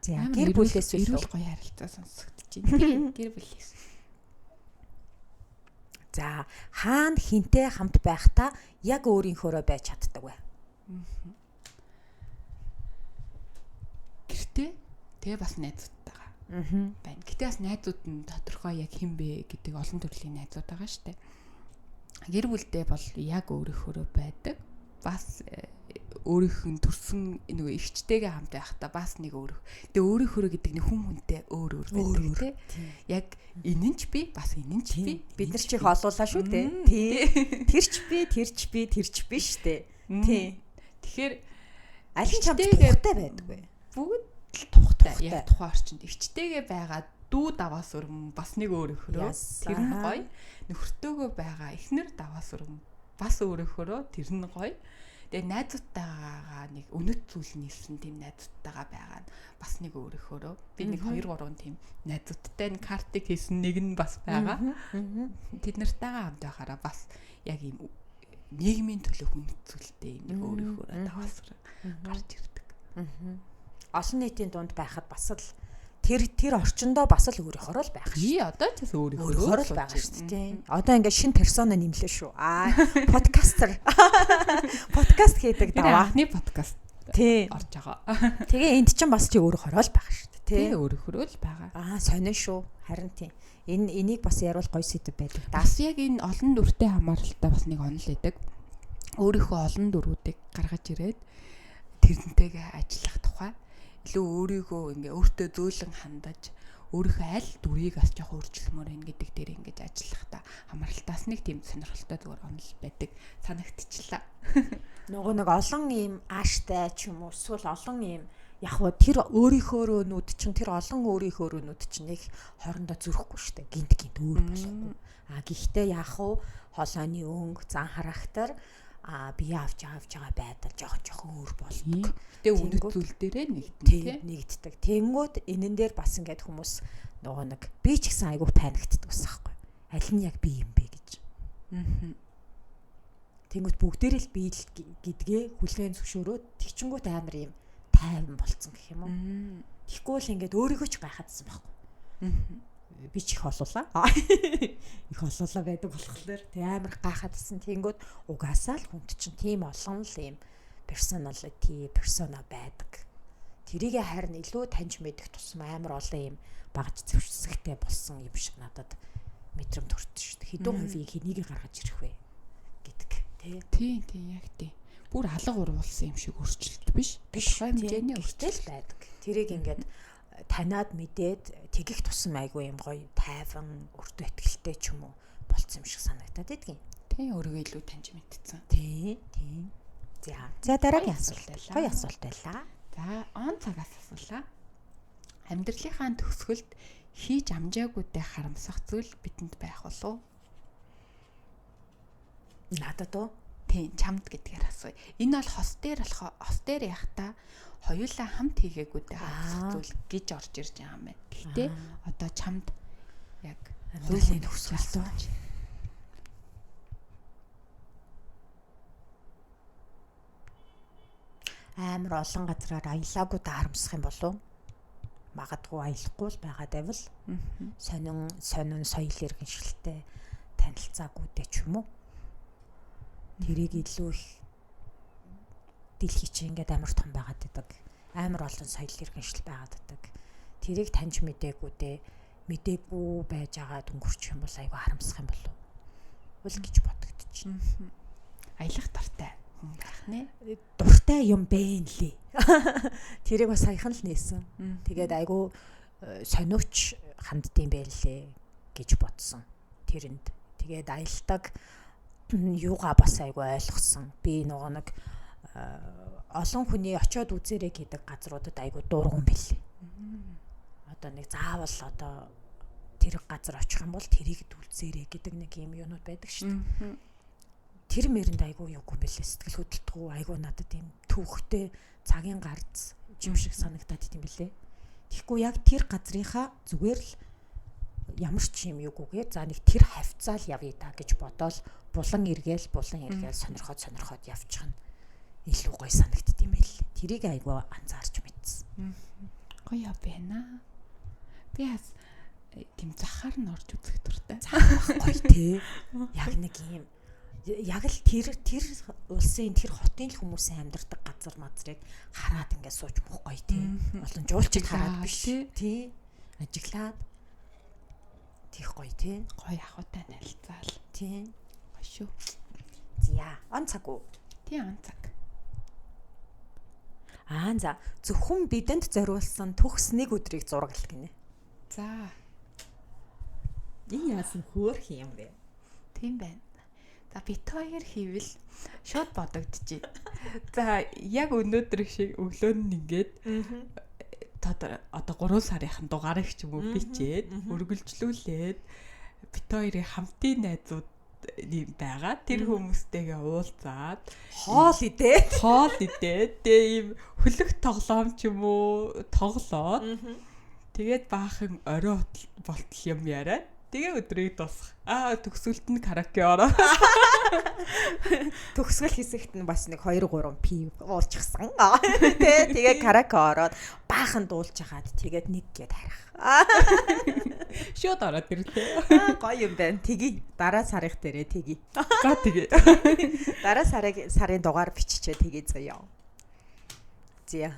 За, гэр бүлээс эрүүл гоё харилцаа сонсогдож байна. Гэр бүлээс. За, хаана хинтээ хамт байхдаа яг өөрийнхөөрөө байж чаддаг вэ? Гэртээ тэгээ бас найзуудтайгаа байна. Гэтэ бас найзууд нь тодорхой яг хэн бэ гэдэг олон төрлийн найзууд байгаа штэ. Гэр бүлдээ бол яг өөрөөхөө байдаг. Бас өөрийнх нь төрсэн нөгөө эгчтэйгээ хамт байхдаа бас нэг өөрөх. Тэгээ өөрийнхөө гэдэг нэг хүн хүнтэй өөр өөр байдаг тий. Яг энэ нь ч би бас энэ нь ч би. Бид нар ч их олуулаа шүү дээ. Тий. Тэр ч би, тэр ч би, тэр ч би шүү дээ. Тий. Тэгэхээр аль нь чамд тухтай байдаг вэ? Бүгд л тухтай. Яг тухайн орчинд эгчтэйгээ байгаа дүү даваас өргөн бас нэг өөрөөхөө. Тэр нь гоё. Нөхөртөөгөө байгаа эхнэр даваас өргөн бас өөрөөхөө тэр нь гоё. Тэгээ найзуудтайгаа нэг үнэт зүйл нийлсэн тийм найзуудтайгаа байгаа нь бас нэг өөрөөхөөрөө. Би нэг 2 3 тийм найзуудтай нь картыг хийсэн нэг нь бас байгаа. Тэд нартайгаа хамт байхаараа бас яг ийм нийгмийн төлөө үнэт зүйлтэй юм нэг өөрөөхөөрөө даваас гарч ирдэг. Олон нийтийн дунд байхад бас л тэр орчиндөө бас л өөрөөхөөрөө л байх шүү. Одоо ч бас өөрөөхөөрөө л байгаа шүү дээ. Одоо ингээ шинэ персона нэмлээ шүү. Аа, подкастер. Подкаст хийдэг даваа. Анхны подкаст. Тий. Орж байгаа. Тэгээ энд чинь бас чи өөрөөхөөрөө л байх шүү дээ. Тий, өөрөөхөөрөө л байгаа. Аа, сонин шүү. Харин тий. Энийг бас яруул гоё сэдв байдаг. Бас яг энэ олон дүртэй хамааралтай бас нэг онол өгдөг. Өөрийнхөө олон дүрүүдийг гаргаж ирээд тэрнтэйгээ ажиллах тухай илүү өөрийгөө ингээ өөртөө зөөлөн хандаж өөрийнхөө аль дүрийг бас жоох өөрчлөмөр байна гэдэг дээр ингэж ажиллахдаа хамааралтаас нэг тийм сонирхолтой зүгээр онол байдаг санагдчихлаа. Нөгөө нэг олон ийм ааштай ч юм уу эсвэл олон ийм яг хөө тэр өөрийнхөөрөөнүүд чинь тэр олон өөрийнхөөрөөнүүд чинь нэг хоорондоо зөрөхгүй шүү дээ. Гинт гинт өөр болохгүй. А гэхдээ яг хөө хоолойны өнгө, зан характер а бие авч байгаа байдал жоохон жоохон өөр болдог. Тэгээ үнэт зүйл дээрээ нэгдэн тий нэгддэг. Тэнгүүд энэн дээр бас ингээд хүмүүс нөгөө нэг би ч гэсэн айгүй паниктдаг байсан байхгүй. Аль нь яг би юм бэ гэж. Тэнгүүд бүгдээрээ л би л гэдгээ хүлээн зөвшөөрөөд тэгчингүүт амар юм тайван болцсон гэх юм уу. Тэгэхгүй л ингээд өөрийгөө ч гайхаадсан байхгүй. Би ч их олуулаа. Их олуулаа байдаг болохоор тэг амар гайхаадсан. Тэнгүүд угаасаа л хүнд чинь тийм олон л юм personality, persona байдаг. Тэрийг харин илүү таньж мэдэх тусам амар олон юм багаж зэвсэгтэй болсон юм шиг надад мэдрэмт төрсөн шүү дээ. Хэдэн хувийг хэнийг гаргаж ирэх вэ гэдэг тий. Тий, тий, яг тий. Бүр алга урвуулсан юм шиг өөрчлөлт биш. Тодорхой хэмжээний өөрчлөлт байдаг. Тэрийг ингээд таниад мэдээд тэгэх тусам айгүй юм гоё тайван өртөө ихтгэлтэй ч юм уу болцсон юм шиг санагдаад байдгийн. Тий, өөрийгөө илүү таньж мэдсэн. Тий, тий. За дараагийн асуулт байлаа. Гоё асуулт байлаа. За, он цагаас асуулаа. Амьдралынхаа төгсгөлд хийж амжаагүйдээ харамсах зүйл бидэнд байх болов уу? Надад уу? Тийм, чамд гэдгээр асууя. Энэ бол хос дээр болох хос дээр яхта хоёулаа хамт хийгээгүйдээ харамсах зүйл гэж орж ирж байгаа юм байна. Гэхдээ одоо чамд яг амьдралын төгсгөл амар олон газраар аялаагүй да харамсах юм болов магадгүй аялахгүй л байгаа байвал сонин сонин соёл иргэншилтэй танилцаагүйдээ ч юм уу. Тэрийг илүү их дэлхий чинь ингээд амар том байгаад байдаг. Амар олон соёл иргэншил байгаад байдаг. Тэрийг таньж мдэггүй мдэггүй байж байгаа дөнгөрчих юм бол айгүй харамсах юм болов уу гэж бодогдчихно. Аялах дуртай хүн байх нэ. Дуртай юм бэ нэлээ. Тэрийг бас саяхан л нээсэн. Тэгээд айгүй сониуч ханддсан байлээ гэж бодсон тэрэнд. Тэгээд аялдаг юугаа бас айгүй ойлгосон. Би нөгөө нэг олон хүний очиод үзээрэй гэдэг газруудад айгүй дургуун бэлээ. Одоо нэг заавал одоо тэр газар очих юм бол тэрийг үзээрэй гэдэг нэг юм юунууд байдаг шүү дээ. Тэр мэрэнд айгүй юугүй юм бэлээ. Сэтгэл хөдлөлтгүй айгүй надад юм төвхтэй цагийн гарц юм шиг санагдаад идэм бэлээ. Тэгэхгүй яг тэр газрынхаа зүгээр л ямар ч юм юугүйгээр за нэг тэр хавцаал явъя та гэж бодоол булан эргээл сонирхоод явчихна. Илүү гоё санагдд юм байл. Тэрийг айгүй анзаарч мэдсэн. Гоё байна. Би бас тийм захаар нь орж үзэх дуртай. Захаар гоё те. Яг нэг юм Яг л тэр тэр улсын, тэр хотын л хүмүүсийн амьдардаг газар мазрыг хараад ингээд сууж мөх гоё тий. Олон жуулчид хараад биш тий. Ажиглаад тийх гоё тий. Гоё ахуйтай танилцаал. Тий. Гоё шүү. Зя. Он цаг уу? Тий, он цаг. Аа за, зөвхөн бидэнд зориулсан төгс нэг өдрийг зурагл гинэ. За. Энэ яасан хөөх юм бэ? Тийм байна. За, бит хоёр хийвэл шууд бодогдчихъя. За, яг өнөөдөр шиг өглөө нь ингээд одоо 3 сарынхан дугаарыг ч юм уу бичээд өргөлжлүүлээд бит хоёрын хамтын найзууд юм байгаа. Тэр хүмүүстэйгээ уулзаад хоол идээд хоол идээд тэгээ ийм хөлөх тоглоом ч юм уу тоглоод тэгээд баахан орой болтол юм яриад тэгээ өдрийг дуусгах. Аа, төгсгөлт нь караоке ороо. Төгсгөл хэсэгт нь бас нэг 2 3 пив уулчихсан. Тэ, тэгээ караоке ороод баахан дуулж хагаад тэгээд нэг гээд харах. Шууд ороод ирлээ. Гоё юм байна. Тэгье. Дараа сарынх дээрээ тэгье. За, тэгье. Дараа сарын дугаар биччихээ тэгье заяа. Зя.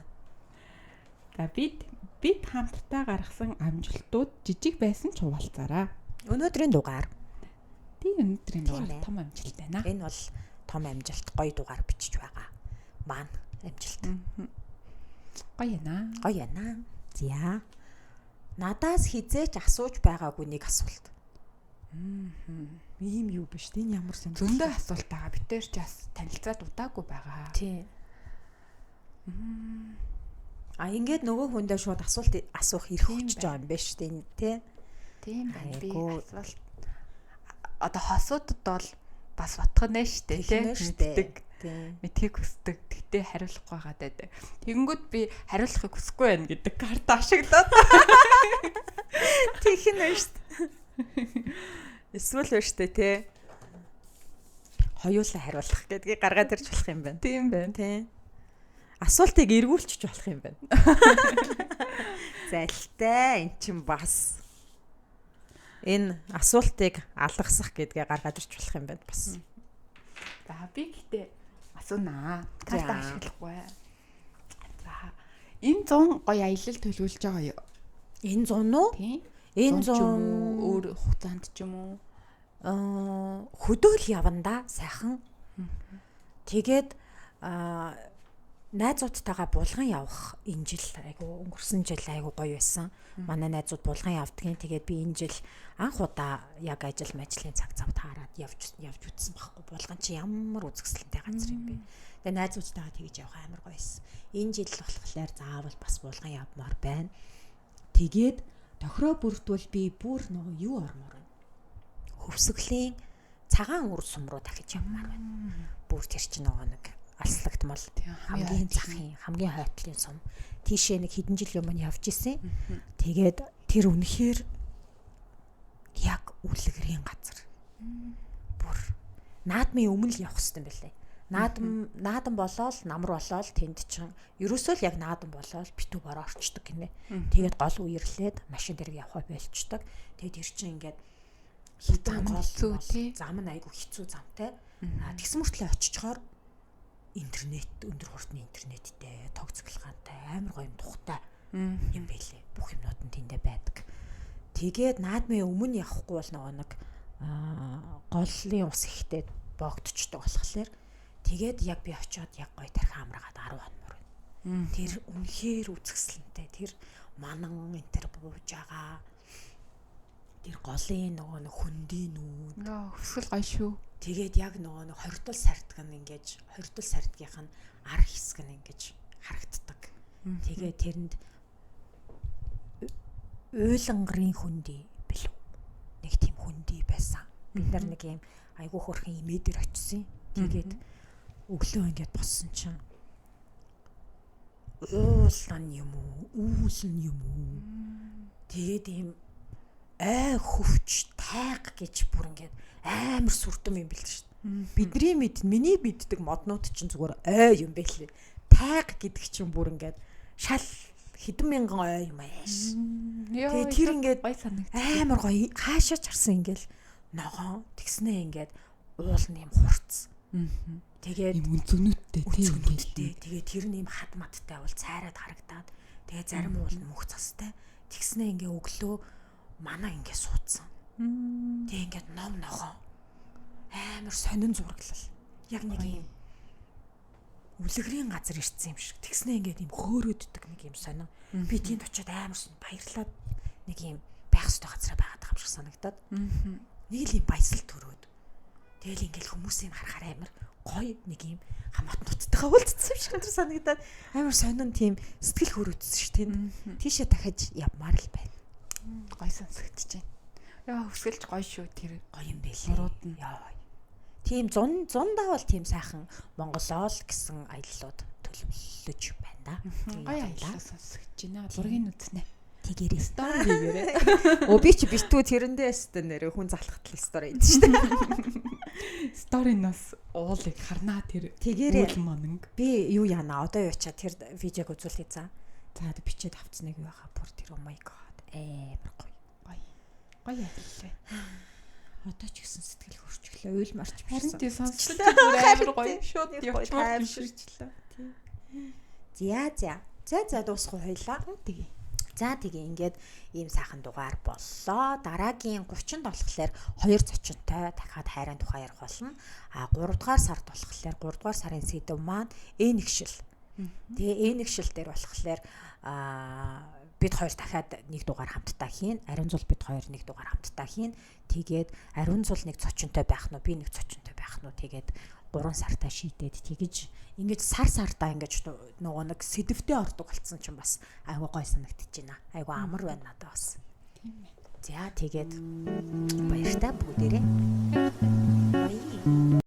За, бид хамтдаа гаргасан амжилтууд жижиг байсан ч хуваалцаарай. Өнөөдрийн дугаар. Тийм, өнөөдрийн дугаар том амжилт байна. Энэ бол том амжилт, гоё дугаар бичиж байгаа. Маань амжилт. Гоё яана. Гоё яана. За. Надаас хизээч асууж байгаагүй нэг асуулт. Ийм юу биш. Энэ ямар сонирхолтой. Зөндөө асуулт байгаа. Бид тэр ч бас танилцаад удаагүй байгаа. Тийм. А ингээд нөгөө хүндээ шууд асуулт асуух эрх өгч байгаа юм байна шүү дээ, тий? Тийм байна. Би асуулт одоо хосуудад бол бас бодох нэ шүү дээ, тий? Мэддэг. Мэдхийг хүсдэг. Тэгтээ хариулахгүй байгаа даа. Тэгэнгүүт би хариулахыг хүсэхгүй байна гэдэг карт ашиглаад. Тэгэх нь шүү дээ. Эсвэл байна шүү дээ, тий? Хоёулаа хариулах гэдгийг гаргаад ирж болох юм байна. Тийм байна. Тий. Асуултыг эргүүлчих болох юм байна. Залтай эн чинь бас энэ асуултыг алгасах гэдгээ гаргаад ирж болох юм байна бас. За, би гэтээ асуунаа. Карт ашиглахгүй. За, энэ 100 гоё аялал төлөвлөж байгаа юу? Энэ 100 уу? Тийм. Энэ 100 өөр хугацаанд ч юм уу? Хөдөөл явна да, сайхан. Тэгээд найзуудтайгаа булган явах энэ жил айгу өнгөрсөн жил айгу гоё байсан. Манай найзууд булган явдгийн. Тэгээд би энэ жил анх удаа яг ажил мэжлийн цаг зав таарад явж үтсэн байхгүй. Булган чи ямар үзэсгэлэнтэй газар юм бэ. Тэгээд найзуудтайгаа тэгж явах амар гоё байсан. Энэ жил болохоор заавал бас булган явмаар байна. Тэгээд тохироо бүрдвэл би бүр нөгөө юу ормоор байна. Хөвсгөлийн цагаан үр сум руу дахиж явмаар байна. Бүр тэр чинь нөгөө нэг алслагтмал хамгийн захын, хамгийн хойтлын сум. Тийшээ нэг хэдэн жил өмнө явж исэн. Тэгээд тэр үнэхээр яг үлгэрийн газар. Бүр наадмын өмнө л явах хэрэгтэй юм байлээ. Наадам болоод намар болоод тэнд чинь ерөөсөө л яг наадам болоод битүү бороо орчдөг гинэ. Тэгээд гол үерлээд машин дээр явхаа болчдөг. Тэгээд тэр чинь ингээд хитэн гол зам нь айгүй хэцүү замтай. Тэгсэн мөртлөө очичхоор интернет, өндөр хурдны интернеттэй, тог цэглэгаантай, амар гоё юм тухтай юм байлээ. Бүх юмнууд нь тэндээ байдаг. Тэгээд наадмын өмнө явахгүй бол нөгөө нэг голлын ус ихтэй боогдчихдог болохоор тэгээд яг би очиод яг гоё тархи амрагаад 10 хоноор байна. Тэр үнэхээр үзэсгэлэнтэй. Тэр манан энэ төр бууж байгаа. Тэр голын нөгөө нэг хөндийн нүд. Хөсгөл гоё шүү. Тэгээд яг нөгөө нэг хордол сардг нь ингэж хордол сардгийнх нь ар хэсэг нь ингэж харагддаг. Тэгээд тэрэнд уйлангарын хөндөй билүү. Нэг тийм хөндөй байсан. Бид нар нэг юм айгүй хөрхэн имээ дээр очисон. Тэгээд өглөө ингээд боссон чинь уулан юм уу, үүлэн юм уу. Тэгээд ийм ай хөвч тайг гэж бүр ингээд амар сүрдэм юм бэл шүү дээ. Бидний мэд, миний мэддэг моднууд чинь зүгээр ой юм бэлээ. Тайг гэдэг чинь бүр ингээд шал хэдэн мянган ой юм ааш. Тэгээ тэр ингээд амар гоё хаашаа ч харсан ингээл ногоон тэгснээ ингээд Уул нь юм хурц. Тэгээд Ийм үнцгнүүдтэй тийм үнцгнүүдтэй. Тэгээд тэр нь юм хад мадтай бол цайраад харагдаад тэгээд зарим уул нь мөх цастай. Тэгснээ ингээ өглөө манай ингээ суудсан. Тэгээ ингээд ном нохоо амар сонин зураглал. Яг нэг юм үлгэрийн газар ирсэн юм шиг. Тэгснээ ингээд юм хөөрөөддөг нэг юм сонин. Би тийнд очиод амар сон баярлаад нэг юм байх ёстой газараа байгаад байгаа юм шиг санагдаад. Нэг л юм баясал төрөөд. Тэгэл ингээл хүмүүсийг харахаар амар гоё нэг юм хамаат нуттайгаа уулзсан юм шиг тэр санагдаад амар сонин тийм сэтгэл хөрөөдсөн ш тэнд. Тийшээ дахиж явмаар л байна. Гоё сонсогдож байна. Яа хөсгөлж гоё шүү тэр Гоё юм байлээ. Нурууд нь. Яа. Тийм зун зундаа бол тийм сайхан Монголоо л гэсэн аяллууд төлөвлөж байна да. Тийм Гоё явна да. аяллаа сонсогдож байна. Зургийг үзнэ. Тэгээрээ. Story хийгээрэй. Өө би чи битүү тэрэндээ өстө нэрээ хүн залхтал story хийдэж штэ. Story-наас уулыг харнаа тэр Тэгээрээ. уул мананг. Би юу яана одоо юу чаа тэр видеог үзүүлье за. За тэг бичээд авцныг юу яхаа бүр тэр oh my god амар гоё. Гоё. Гоё аяллаа. Одоо ч гэсэн сэтгэл хөрчлөө уйлмарч Харин тий сонсож бүр амар гоё. Шууд Нэг гоё явчмаар юм шиг. тайвширчлаа. За за. За за дуусах хоёлаа. Тэгээ. За тэгээ ингээд ийм сайхан дугаар боллоо. Дараагийн 30-нд болохоор хоёр зочинтой дахиад хайрын тухай ярих болно. А 3 дугаар сард болохоор 3 дугаар сарын сэдэв маань энэгшил. Тэгээ энэгшил дээр болохоор бид хоёр дахиад нэг дугаар хамтдаа хийн. Ариун зул бид хоёр нэг дугаар хамтдаа хийн. Тэгээд ариун зул нэг зочинтой байх нь уу, би нэг зочинтой байх нь уу. Тэгээд 3 сартаа шийдээд тэгэж ингэж сар сартаа ингэж нөгөө нэг сэдвтэй ордог болцсон чинь бас айгуу гой санагдчихэж байна. Айгуу амар байна надад бас. Тийм ээ. За тэгээд баяртай бүгдээрээ. Баяр.